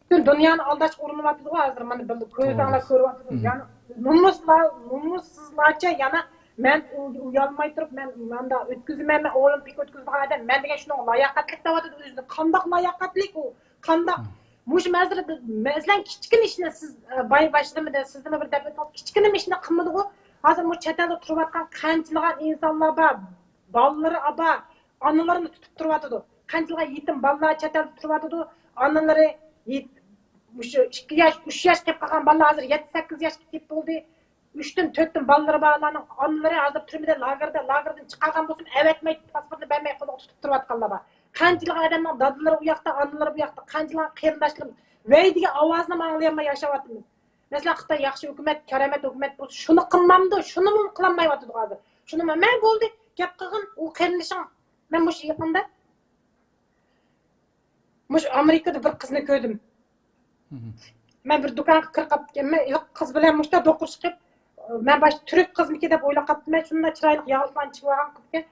پۈتۈن دۇنيانى ئالداشقا ئۇرۇنۇۋاتىدىغۇ ھازىر، مانا بىلدى، كۆزۈڭلار كۆرۈۋاتىدۇ. مم. يەنە نومۇسلا-، نومۇسسىزلارچە يەنە مەن ئۇ-، ئۇيالماي تۇرۇپ، مەن ماندا ئۆتكۈزىمەن، مەن ئولىمپىك ئۆتكۈزىدىغان ئادەم مەن دېگەن شۇنىڭغا لاياقەتلىك دەۋاتىدۇ ئۆزىنى. قانداق لاياقەتلىك ئۇ؟ قانداق؟ مم. مۇشۇ مەسىلىدە، مەسىلەن، كىچىككىنە ئىشنى سىز، ئە، باي-، باشلىدىمۇ دە، سىزدىمۇ بىر دەپ ئۆتتىڭىز. كىچىككىنە ئىشنى قىلمىدىغۇ. ھازىر مۇشۇ چەت ئەلدە تۇرۇۋاتقان قانچىلىغان ئىنسانلار بار، بالىلىرى بار، ئانىلىرىنى تۇتۇپ تۇرۇۋاتىدۇ. قانچىلىغان يېتىم بالىلار چەت ئەلدە تۇرۇۋاتىدۇ، ئانىلىرى يېت-، مۇشۇ ئىككى ياش، ئۈچ ياش كېلىپ قالغان بالىلار ھازىر يەتتە، سەككىز ياشقا كېلىپ بولدى. ئۈچتىن تۆتتىن بالىلىرى بارلارنىڭ ئانىلىرى ھازىر تۈرمىدە، لاگېردا، لاگېردىن چىقارغان بولسىمۇ ئەۋەتمەي، پاسپورتىنى بەرمەي قولىغا تۇتۇپ تۇرۇۋاتقانلار بار. قانچىلىغان ئادەمنىڭ دادىلىرى ئۇ ياقتا، ئانىلىرى بۇ ياقتا، قانچىلىغان قېرىنداشلىرىمىز ۋەي دېگەن ئاۋازنىمۇ ئاڭلىيالماي ياشاۋاتىمىز. مەسىلەن، خىتاي ياخشى ھۆكۈمەت، كارامەت ھۆكۈمەت بولسا شۇنى قىلمامدۇ؟ شۇنىمۇ قىلالمايۋاتىدۇ ھازىر. شۇنىمۇ مەن بولدى، گەپ قىلغىن، ئۇ قېرىندىشىڭ، مەن مۇشۇ يېقىندا مۇشۇ ئامېرىكىدا بىر قىزنى كۆردۈم. مم. مەن بىر دۇكانغا كىرىپ قاپتىكەنمەن، ھېلىقى قىز بىلەن مۇشتا دوقۇرۇشۇپ، مەن باشتا تۈرك قىزمىكىن دەپ ئويلاپ قاپتىمەن، شۇنداق چىرايلىق ياغلىقلارنى چىگىۋالغان قىزكەن.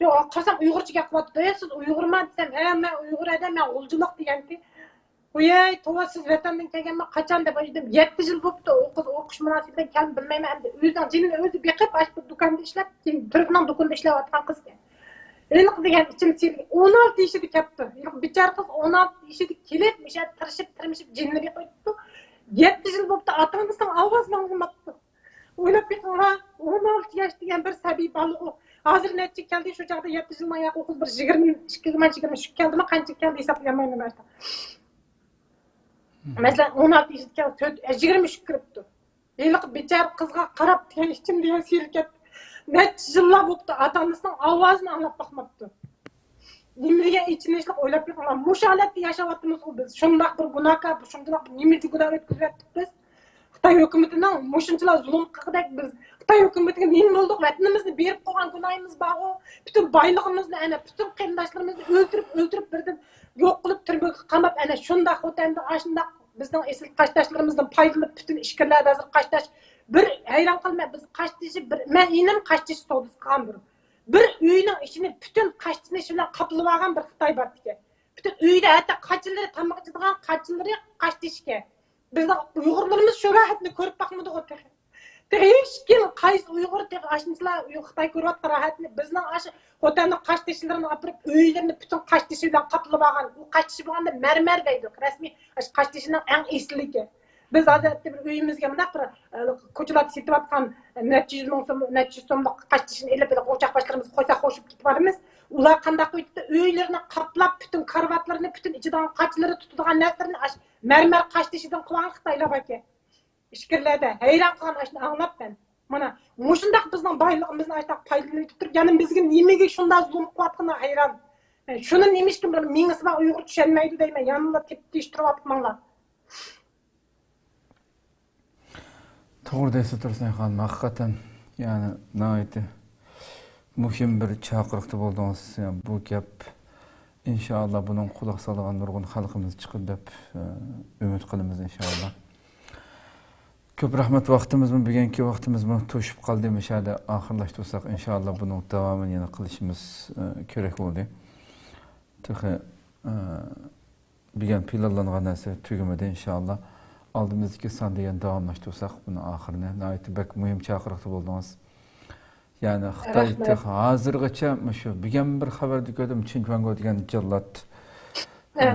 يوق، قارىسام ئۇيغۇرچە گەپ قىلىۋاتىدۇ. ئە، سىز ئۇيغۇرما دېسەم، ھە، مەن ئۇيغۇر ئادەم، مەن غۇلجىلىق دېگەنتى. ۋويەي، توۋا، سىز ۋەتەندىن كەلگەنمۇ قاچان دەپ ئېيتتىم. يەتتە يىل بوپتۇ، ئۇ قىز ئوقۇش مۇناسىۋىتىدىن كەلدى، بىلمەيمەن ئەمدى. ئۆزىنىڭ جېنىنى ئۆزى بېقىپ، ئاشۇ دۇكاندا ئىشلەپ، كېيىن تۈركنىڭ دۇكىنىدا ئىشلەۋاتقان قىزكەن. ھېلىقى دېگەن ئىچىم سىيرىلىپ، ئون ئالتە يېشىدا كەپتۇ. ھېلىقى بىچارە قىز ئون ئالتە يېشىدا كېلىپ، مۇشۇ يەردە تىرىشىپ، تىرمىشىپ، جېنىنى بېقىۋېتىپتۇ. يەتتە يىل بوپتۇ، ئاتا-ئانىسىنىڭ ئاۋازىنى ئاڭلىماپتۇ. ئويلاپ بېقىڭلار، ئون ئالتە ياش دېگەن بىر سەبىي بالىغۇ. ھازىر نەچچە كەلدى، شۇ چاغدا يەتتە يىلنىڭ ياقى قىز بىر يىگىرمە ئىككىگىمۇ، يىگىرمە ئۈچكە كەلدىمۇ، قانچىگە كەلدى، ھېسابلىيالمايمەن ھازىر. مەسىلەن، ئون ئالتە يېشىدا كەلدى، تۆت، يىگىرمە ئۈچكە كىرىپتۇ. ھېلىقى بىچارە قىزغا قاراپ دېگەن ئىچىم دېگەن سىيرىلىپ كەتتى. نەچچە يىللار بوپتۇ، ئاتا-ئانىسىنىڭ ئاۋازىنى ئاڭلاپ باقماپتۇ. نېمە دېگەن ئېچىنىشلىق، ئويلاپ بېقىڭلار. مۇشۇ ھالەتتە ياشاۋاتىمىزغۇ بىز. شۇنداق بىر گۇناھكار، شۇنداق بىر نېمىچە گۇناھ ئۆتكۈزۈۋەتتۇق بىز. خىتاي ھۆكۈمىتىنىڭ مۇشۇنچىلا زۇلۇم قىلغۇدەك بىز. خىتاي ھۆكۈمىتىگە نېمە بولدۇق؟ ۋەتىنىمىزنى بېرىپ قويغان گۇناھىمىز بارغۇ. پۈتۈن بايلىقىمىزنى، ئەنە، پۈتۈن قېرىنداشلىرىمىزنى ئۆلتۈرۈپ، ئۆلتۈرۈپ، بىردىن يوق قىلىپ، تۈرمىگە قاماپ، ئەنە، شۇنداق خوتەندە ئاشۇنداق بىزنىڭ ئېسىل قاشداشلىرىمىزدىن پايدىلىنىپ، پۈتۈن ئىچكىرىلەردە ھازىر قاشداش. بىر ھەيران قالىمەن، بىز قاشتېشى بىر، مەن ئىنىم قاشتېشى سودىسى قىلغان بىر. بىر ئۆينىڭ ئىچىنى پۈتۈن قاشتېشى بىلەن قاپلىۋالغان بىر خىتاي بار ئىكەن. پۈتۈن ئۆيدە ھەتتا قاچىلىرى، تاماق ئىچىدىغان قاچىلىرى قاشتېشى ئىكەن. بىزنىڭ ئۇيغۇرلىرىمىز شۇ راھەتنى كۆرۈپ باقمىدىغۇ تېخى. تېخى ھېچكىم، قايسى ئۇيغۇر تېخى ئاشۇنچىلا ئۇيغۇر، خىتاي كۆرۈۋاتقان راھەتنى، بىزنىڭ ئاشۇ خوتەننىڭ قاشتېشىلىرىنى ئاپىرىپ، ئۆيلىرىنى پۈتۈن قاشتېشى بىلەن قاپلىۋالغان. ئۇ قاشتېشى بولغاندا مەرمەر دەيدۇ، رەسمىي ئاشۇ قاشتېشىنىڭ ئەڭ ئېسىلىكى. بىز ھازىر بىر ئۆيىمىزگە مۇنداق بىر، ئە، كوچىلاردا سېتىۋاتقان نەچچە يۈز مىڭ سوم، نەچچە يۈز سوملۇق قاشتېشىنى ئېلىپ، بىر ئوچاق باشلىرىمىزغا قويساق خوش بولۇپ كېتىپ بارىمىز. ئۇلار قانداق قويۇپتۇ؟ ئۆيلىرىنى قاپلاپ، پۈتۈن كارىۋاتلىرىنى، پۈتۈن ئىچىدىغان قاچىلىرى، تۇتىدىغان نەرسىلىرىنى ئاشۇ مەرمەر قاشتېشىدىن قىلغان خىتايلار باركەن. ئىچكىرىلەردە ھەيران قالغان ئاشۇنى ئاڭلاپ مەن. مانا مۇشۇنداق بىزنىڭ بايلىقىمىزنى ئاشۇنداق پايدىلىنىپ تۇرۇپ، يەنە بىزگە نېمىگە شۇنداق زۇلۇم قىلىۋاتقىنىغا ھەيران. شۇنى نېمىشقا بىر مېڭىسى بار ئۇيغۇر چۈشەنمەيدۇ دەيمەن، يەنىلا تېپىپ تېشىپ تۇرۇۋاتماڭلار. توغرا دەيسىز تۇرسۇن خانىم، ھەقىقەتەن، يەنى ناھايىتى مۇھىم بىر چاقىرىقتا بولدىڭىز. يەنى بۇ گەپ، ئىنشائاللا، بۇنىڭ قۇلاق سالىدىغان نۇرغۇن خەلقىمىز چىقىدۇ دەپ، ئە، ئۈمىد قىلىمىز، ئىنشائاللا. كۆپ رەھمەت، ۋاقتىمىزمۇ، بۈگۈنكى ۋاقتىمىزمۇ توشۇپ قالدى. مۇشۇ يەردە ئاخىرلاشتۇرساق، ئىنشائاللا، بۇنىڭ داۋامىنى يەنە قىلىشىمىز، ئە، كېرەك بولدى. تېخى، ئە، بۈگۈن پىلانلانغان نەرسە تۈگىمىدى، ئىنشائاللا. ئالدىمىزدىكى ساندا يەنە داۋاملاشتۇرساق بۇنىڭ ئاخىرىنى. ناھايىتى بەك مۇھىم چاقىرىقتا بولدىڭىز. يەنى خىتاي رەھمەت. تېخى ھازىرغىچە مۇشۇ بۈگۈن بىر خەۋەردە كۆردۈم، چىنچۇاڭگو دېگەن جاللات، ئە،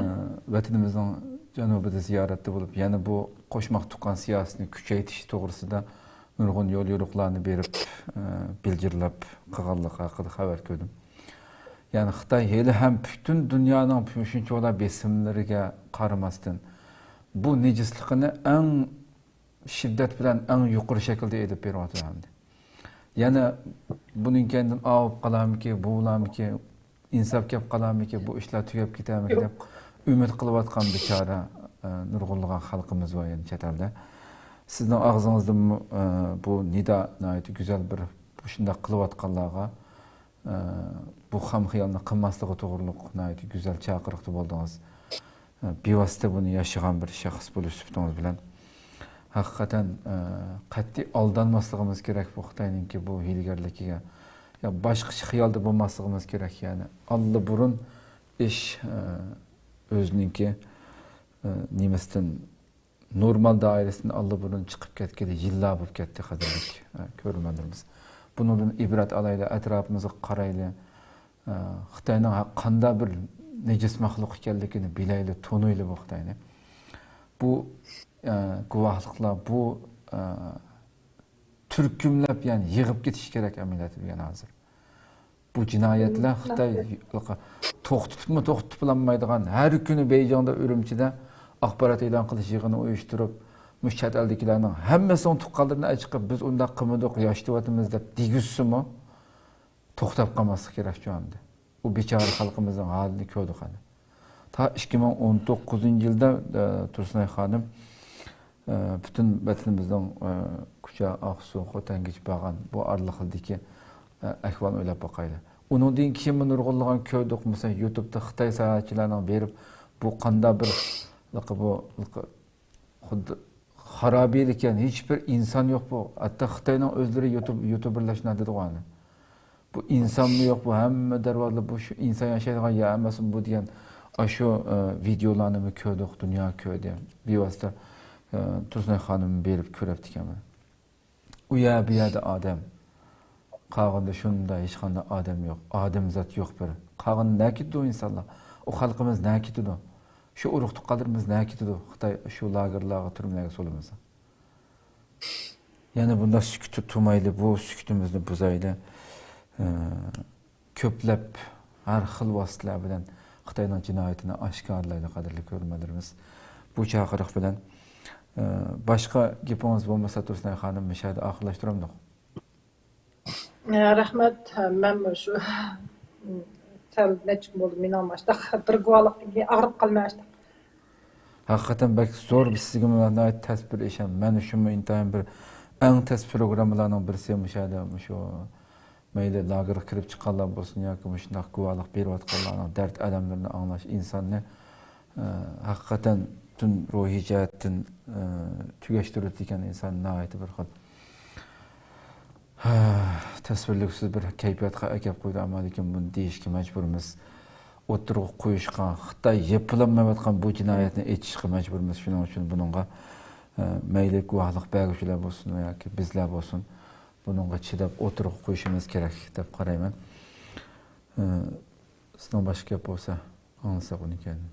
ۋەتىنىمىزنىڭ جەنۇبىدا زىيارەتتە بولۇپ، يەنە بۇ قوشماق تۇغقان سىياسىتىنى كۈچەيتىش توغرىسىدا نۇرغۇن يول يورۇقلارنى بېرىپ، ئە، بىلجىرلاپ قىلغانلىقى ھەققىدە خەۋەر كۆردۈم. يەنى خىتاي ھېلىھەم پۈتۈن دۇنيانىڭ شۇنچىۋالا بېسىملىرىگە قارىماستىن، بۇ نىجىسلىقىنى ئەڭ شىددەت بىلەن ئەڭ يۇقىرى شەكىلدە ئېلىپ بېرىۋاتىدۇ ئەمدى. يەنە بۇنىڭ كەينىدىن ئاۋۇپ قالارمىكى، بۇۋۇلارمىكى، ئىنساپ كەپ قالارمىكى، بۇ ئىشلار تۈگەپ كېتەرمىكى دەپ ئۈمىد قىلىۋاتقان بىچارە، ئە، نۇرغۇنلىغان خەلقىمىز بار يەنە چەت ئەلدە. سىزنىڭ ئاغزىڭىزدىنمۇ، ئە، بۇ نىدا ناھايىتى گۈزەل بىر، بۇ شۇنداق قىلىۋاتقانلارغا ئە، بۇ خام خىيالنى قىلماسلىقى توغرۇلۇق ناھايىتى گۈزەل چاقىرىقتا بولدىڭىز. ئە، بىۋاسىتە بۇنى ياشىغان بىر شەخس بولۇش سۈپىتىڭىز بىلەن ھەقىقەتەن، ئە، قەتئىي ئالدانماسلىقىمىز كېرەك بۇ خىتاينىڭكى بۇ ھىيلىگەرلىكىگە. يا باشقىچە خىيالدا بولماسلىقىمىز كېرەك، يەنى ئاللىبۇرۇن ئىش، ئە، ئۆزىنىڭكى، ئە، نېمىسىدىن نورمال دائىرىسىدىن ئاللىبۇرۇن چىقىپ كەتكىلى يىللار بولۇپ كەتتى، قەدىرلىك، ئە، كۆرۈرمەنلىرىمىز. بۇنىڭدىن ئىبرەت ئالايلى، ئەتراپىمىزغا قارايلى. ئە، خىتاينىڭ ھە-، قانداق بىر نىجىس مەخلۇق ئىكەنلىكىنى بىلەيلى، تونۇيلى بۇ خىتاينى. بۇ، ئە، گۇۋاھلىقلار، بۇ، ئە، تۈركۈملەپ، يەنى يىغىپ كېتىش كېرەك ئەمەلىيەتتە بۈگۈن ھازىر. بۇ جىنايەتلەر خىتاي توختىتىپمۇ توختىتىپ بولالمايدىغان، ھەر كۈنى بېيجىڭدا، ئۈرۈمچىدە ئاخبارات ئېلان قىلىش يىغىنى ئۇيۇشتۇرۇپ، مۇشۇ چەت ئەلدىكىلەرنىڭ ھەممىسىنىڭ تۇغقانلىرىنى ئەچىقىپ، بىز ئۇنداق قىلمىدۇق، ياشىتىۋاتىمىز دەپ دېگۈزسىمۇ، توختاپ قالماسلىق كېرەك شۇ ئەمدى. ئۇ بىچارە خەلقىمىزنىڭ ھالىنى كۆردۇق ئەنە. تا ئىككى مىڭ ئون توققۇزىنچى يىلدا، ئە، تۇرسۇنئاي خانىم، ئە، پۈتۈن ۋەتىنىمىزنىڭ، ئە، كۇچا، ئاقسۇ، خوتەنگىچە بارغان بۇ ئارىلىقلىدىكى، ئە، ئەھۋالنى ئويلاپ باقايلى. ئۇنىڭدىن كېيىنمۇ نۇرغۇنلىغان كۆردۇق، مەسىلەن، يۇتۇبتا خىتاي ساياھەتچىلەرنىڭ بېرىپ، بۇ قانداق بىر، بۇ، خۇددى خارابىلىكەن، ھېچبىر ئىنسان يوق بۇ. ھەتتا خىتاينىڭ ئۆزلىرى يۇتۇب-، يۇتۇبېرلار شۇنداق دېدىغۇ ئەنە. بۇ ئىنسانمۇ يوق، بۇ ھەممە دەرۋازىلار، بۇ شۇ ئىنسان ياشايدىغان يەر ئەمەسمۇ بۇ دېگەن ئاشۇ، ئە، ۋىدېئولارنىمۇ كۆردۇق، دۇنيا كۆردى. بىۋاسىتە، ئە، تۇرسۇنئاي خانىم بېرىپ كۆرۈپتىكەن. ئۇ يەر، بۇ يەردە ئادەم. قالغاندا شۇنداق ھېچقانداق ئادەم يوق. ئادەمزات يوق بىر. قالغاندا نەگە كېتىدۇ ئىنسانلار؟ ئۇ خەلقىمىز نەگە كېتىدۇ؟ شۇ ئۇرۇق-تۇغقانلىرىمىز نەگە كېتىدۇ؟ خىتاي شۇ لاگېرلارغا، تۈرمىلەرگە سولىمىسا. يەنە بۇنداق سۈكۈتتە تۇرمايلى، بۇ سۈكۈتىمىزنى بۇزايلى. ئە، كۆپلەپ ھەر خىل ۋاسىتىلەر بىلەن خىتاينىڭ جىنايىتىنى ئاشكارىلايلى، قەدىرلىك كۆرۈرمەنلىرىمىز. بۇ چاقىرىق بىلەن، ئە، باشقا گېپىڭىز بولمىسا، تۇرسۇنئاي خانىم، مۇشۇ يەردە ئاخىرلاشتۇرامدۇق؟ ئە، رەھمەت. مەن شۇ سەل نەچچە كۈن بولدى، مېنىڭ مۇشۇنداق بىر گۇۋاھلىقتىن كېيىن ئاغرىپ قالماي ئاشتاق. ھەقىقەتەن بەك زور، بىز سىزگە ناھايىتى تەس بىر ئىش ھەم مەن شۇمۇ ئىنتايىن بىر ئەڭ تەس پروگراممىلارنىڭ بىرسى مۇشۇ يەردە، مۇشۇ مەيلى لاگېرغا كىرىپ چىققانلار بولسۇن ياكى مۇشۇنداق گۇۋاھلىق بېرىۋاتقانلارنىڭ دەرد ئەلەملىرىنى ئاڭلاش ئىنساننى، ئە، ھەقىقەتەن پۈتۈن روھىي جەھەتتىن، ئە، تۈگەشتۈرىدىكەن ئىنسان ناھايىتى بىر خىل تەسۋىرلىگۈسىز بىر كەيپىياتقا ئەكەپ قويدى، ئەمما لېكىن بۇنى دېيىشكە مەجبۇرمىز. ئوتتۇرىغا قويۇشقا، خىتاي يېپىلالمايۋاتقان بۇ جىنايەتنى ئېچىشقا مەجبۇرمىز. شۇنىڭ ئۈچۈن بۇنىڭغا، ئە، مەيلى گۇۋاھلىق بەرگۈچىلەر بولسۇن ياكى بىزلەر بولسۇن، بۇنىڭغا چىداپ ئوتتۇرىغا قويۇشىمىز كېرەك دەپ قارايمەن. ئە، سىزنىڭ باشقا گەپ بولسا ئاڭلىساق ئۇنى كەينىدىن.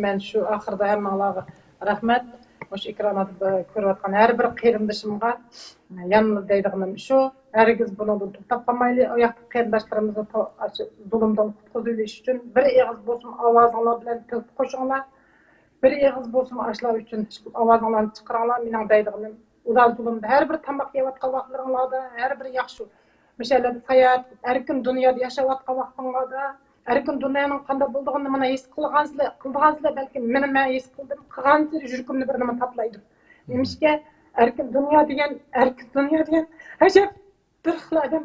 مەن شۇ ئاخىرىدا ھەممىڭلارغا رەھمەت. مۇشۇ ئېكراندا كۆرۈۋاتقان ھەر بىر قېرىندىشىمغا يەنىلا دەيدىغىنىم شۇ، ھەرگىز بۇنىڭدىن توختاپ قالمايلى. ئۇ ياقتا قېرىنداشلىرىمىزنى تو-، ئاشۇ زۇلۇمدىن قۇتقۇزۇۋېلىش ئۈچۈن بىر ئېغىز بولسۇن ئاۋازىڭلار بىلەن تۆھپە قوشۇڭلار. بىر ئېغىز بولسىمۇ ئاشۇلار ئۈچۈن ئاۋازىڭلارنى چىقىرىڭلار. مېنىڭ دەيدىغىنىم، ئۇلار زۇلۇمدا ھەر بىر تاماق يەۋاتقان ۋاقىتلىرىڭلاردا، ھەر بىر ياخشى مۇشۇ يەرلەردە ساياھەت، ئەركىن دۇنيادا ياشاۋاتقان ۋاقتىڭلاردا، ئەركىن دۇنيانىڭ قانداق بولىدىغىنىنى مانا ھېس قىلغانسىلەر، قىلىدىغانسىلەر بەلكىم. مېنى مەن ھېس قىلدىم، قىلغانسېرى يۈرىكىمنى بىر نېمە تاتلايدۇ. نېمىشقا ئەركىن دۇنيا دېگەن، ئەركىن دۇنيا دېگەن ئەجەب بىر خىل ئادەم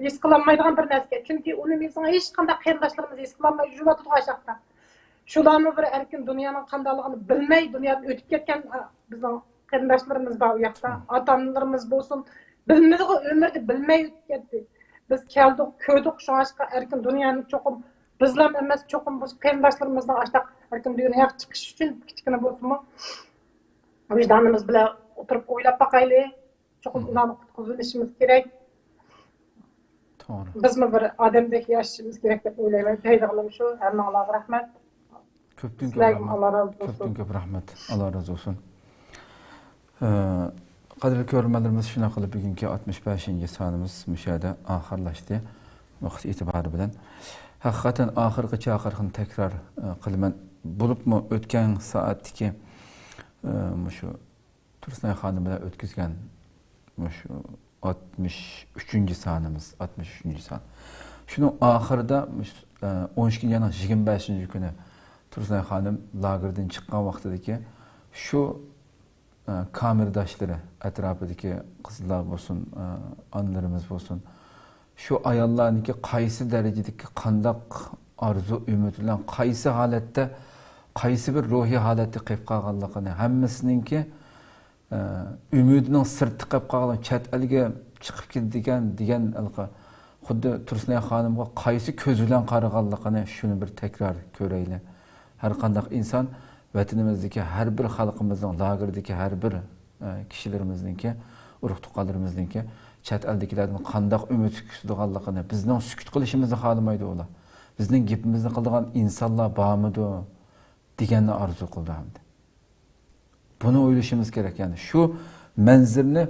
ھېس قىلالمايدىغان بىر نەرسىكەن. چۈنكى ئۇنى بىزنىڭ ھېچقانداق قېرىنداشلىرىمىز ھېس قىلالماي يۈرۈۋاتىدۇ ئاشاقتا. شۇلارمۇ بىر ئەركىن دۇنيانىڭ قانداقلىقىنى بىلمەي دۇنيادىن ئۆتۈپ كەتكەن، ھە، بىزنىڭ قېرىنداشلىرىمىز بار ئۇ ياقتا. ئاتا-ئانىلىرىمىز بولسۇن، بىلمىدىغۇ، ئۆمرىدە بىلمەي ئۆتۈپ كەتتى. بىز كەلدۇق، كۆردۇق، شۇڭلاشقا ئەركىن دۇنيانى چوقۇم بىزلا ئەمەس، چوقۇم بۇ قېرىنداشلىرىمىزنىڭ ئاشتاق ئەركىن دۇنياغا چىقىشى ئۈچۈن كىچىككىنە بولسىمۇ ۋىجدانىمىز بىلەن ئولتۇرۇپ ئويلاپ باقايلى. چوقۇم ئۇلارنى قۇتقۇزۇۋېلىشىمىز كېرەك. توغرا. بىزمۇ بىر ئادەمدەك ياشىشىمىز كېرەك دەپ ئويلايمەن. دەيدىغىنىم شۇ. ھەممىڭلارغا رەھمەت. كۆپتىن كۆپ سىلەرگىمۇ رەھمەت. ئاللا رازى بولسۇن. كۆپتىن كۆپ رەھمەت. ئاللا رازى بولسۇن. ئە، قەدىرلىك كۆرۈرمەنلىرىمىز، شۇنداق قىلىپ بۈگۈنكى ئاتمىش بەشىنچى سانىمىز مۇشۇ يەردە ئاخىرلاشتى. ۋاقىت ئېتىبارى بىلەن. ھەقىقەتەن ئاخىرقى چاقىرىقنى تەكرار، ئە، قىلىمەن. بولۇپمۇ ئۆتكەن سائەتتىكى، ئە، مۇشۇ تۇرسۇنئاي خانىم بىلەن ئۆتكۈزگەن مۇشۇ ئاتمىش ئۈچىنچى سانىمىز، ئاتمىش ئۈچىنچى سان. شۇنىڭ ئاخىرىدا مۇشۇ، ئە، ئون ئىككىنچى ئاينىڭ يىگىرمە بەشىنچى كۈنى تۇرسۇنئاي خانىم لاگېردىن چىققان ۋاقتىدىكى شۇ، ئە، كامېرداشلىرى، ئەتراپىدىكى قىزلار بولسۇن، ئە، ئانىلىرىمىز بولسۇن، شۇ ئاياللارنىڭكى قايسى دەرىجىدىكى، قانداق ئارزۇ ئۈمىد بىلەن، قايسى ھالەتتە، قايسى بىر روھىي ھالەتتە قېلىپ قالغانلىقىنى، ھەممىسىنىڭكى، ئە، ئۈمىدىنىڭ سىرتىدا قېلىپ قالغان، چەت ئەلگە چىقىپ كېتىدىكەن دېگەن ھېلىقى خۇددى تۇرسۇنئاي خانىمغا قايسى كۆز بىلەن قارىغانلىقىنى شۇنى بىر تەكرار كۆرەيلى. ھەر قانداق ئىنسان ۋەتىنىمىزدىكى ھەر بىر خەلقىمىزنىڭ، لاگېردىكى ھەر بىر، ئە، كىشىلىرىمىزنىڭكى، ئۇرۇق-تۇغقانلىرىمىزنىڭكى چەت ئەلدىكىلەردىن قانداق ئۈمىد كۈتىدىغانلىقىنى، بىزنىڭ سۈكۈت قىلىشىمىزنى خالىمايدۇ ئۇلار. بىزنىڭ گېپىمىزنى قىلىدىغان ئىنسانلار بارمىدۇ دېگەننى ئارزۇ قىلىدۇ ھەمدە. بۇنى ئويلىشىمىز كېرەك. يەنى شۇ مەنزىرىنى،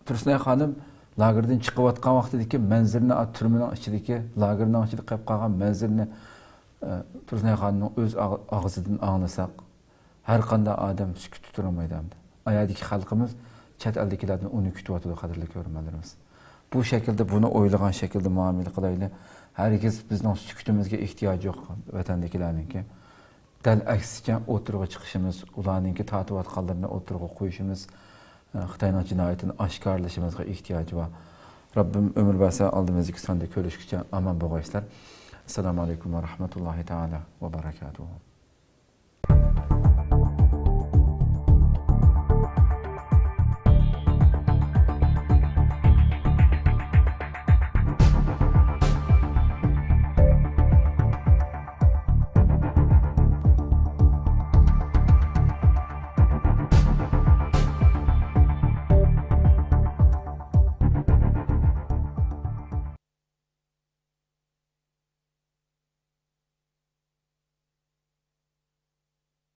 تۇرسۇنئاي خانىم لاگېردىن چىقىۋاتقان ۋاقتىدىكى مەنزىرىنى، ئا، تۈرمىنىڭ ئىچىدىكى، لاگېرنىڭ ئىچىدە قېلىپ قالغان مەنزىرىنى، ئە، تۇرسۇنئاي خانىمنىڭ ئۆز ئاغ-، ئاغزىدىن ئاڭلىساق، ھەر قانداق ئادەم سۈكۈتتە تۇرالمايدۇ ئەمدى. ئايادىكى خەلقىمىز چەت ئەلدىكىلەردىن ئۇنى كۈتۈۋاتىدۇ، قەدىرلىك كۆرۈرمەنلىرىمىز. بۇ شەكىلدە، بۇنى ئويلىغان شەكىلدە مۇئامىلە قىلايلى. ھەرگىز بىزنىڭ سۈكۈتىمىزگە ئېھتىياجى يوق ۋەتەندىكىلەرنىڭكى. دەل ئەكسىچە ئوتتۇرىغا چىقىشىمىز، ئۇلارنىڭكى تارتىۋاتقانلىرىنى ئوتتۇرىغا قويۇشىمىز، ئە، خىتاينىڭ جىنايىتىنى ئاشكارىلىشىمىزغا ئېھتىياجى بار. رەببىم ئۆمۈر بەرسە، ئالدىمىزدىكى ساندا كۆرۈشكىچە ئامان بولغايسىلەر. ئەسسالامۇ ئەلەيكۇم ۋە رەھمەتۇللاھى تائالا ۋە بەرەكاتۇھۇ.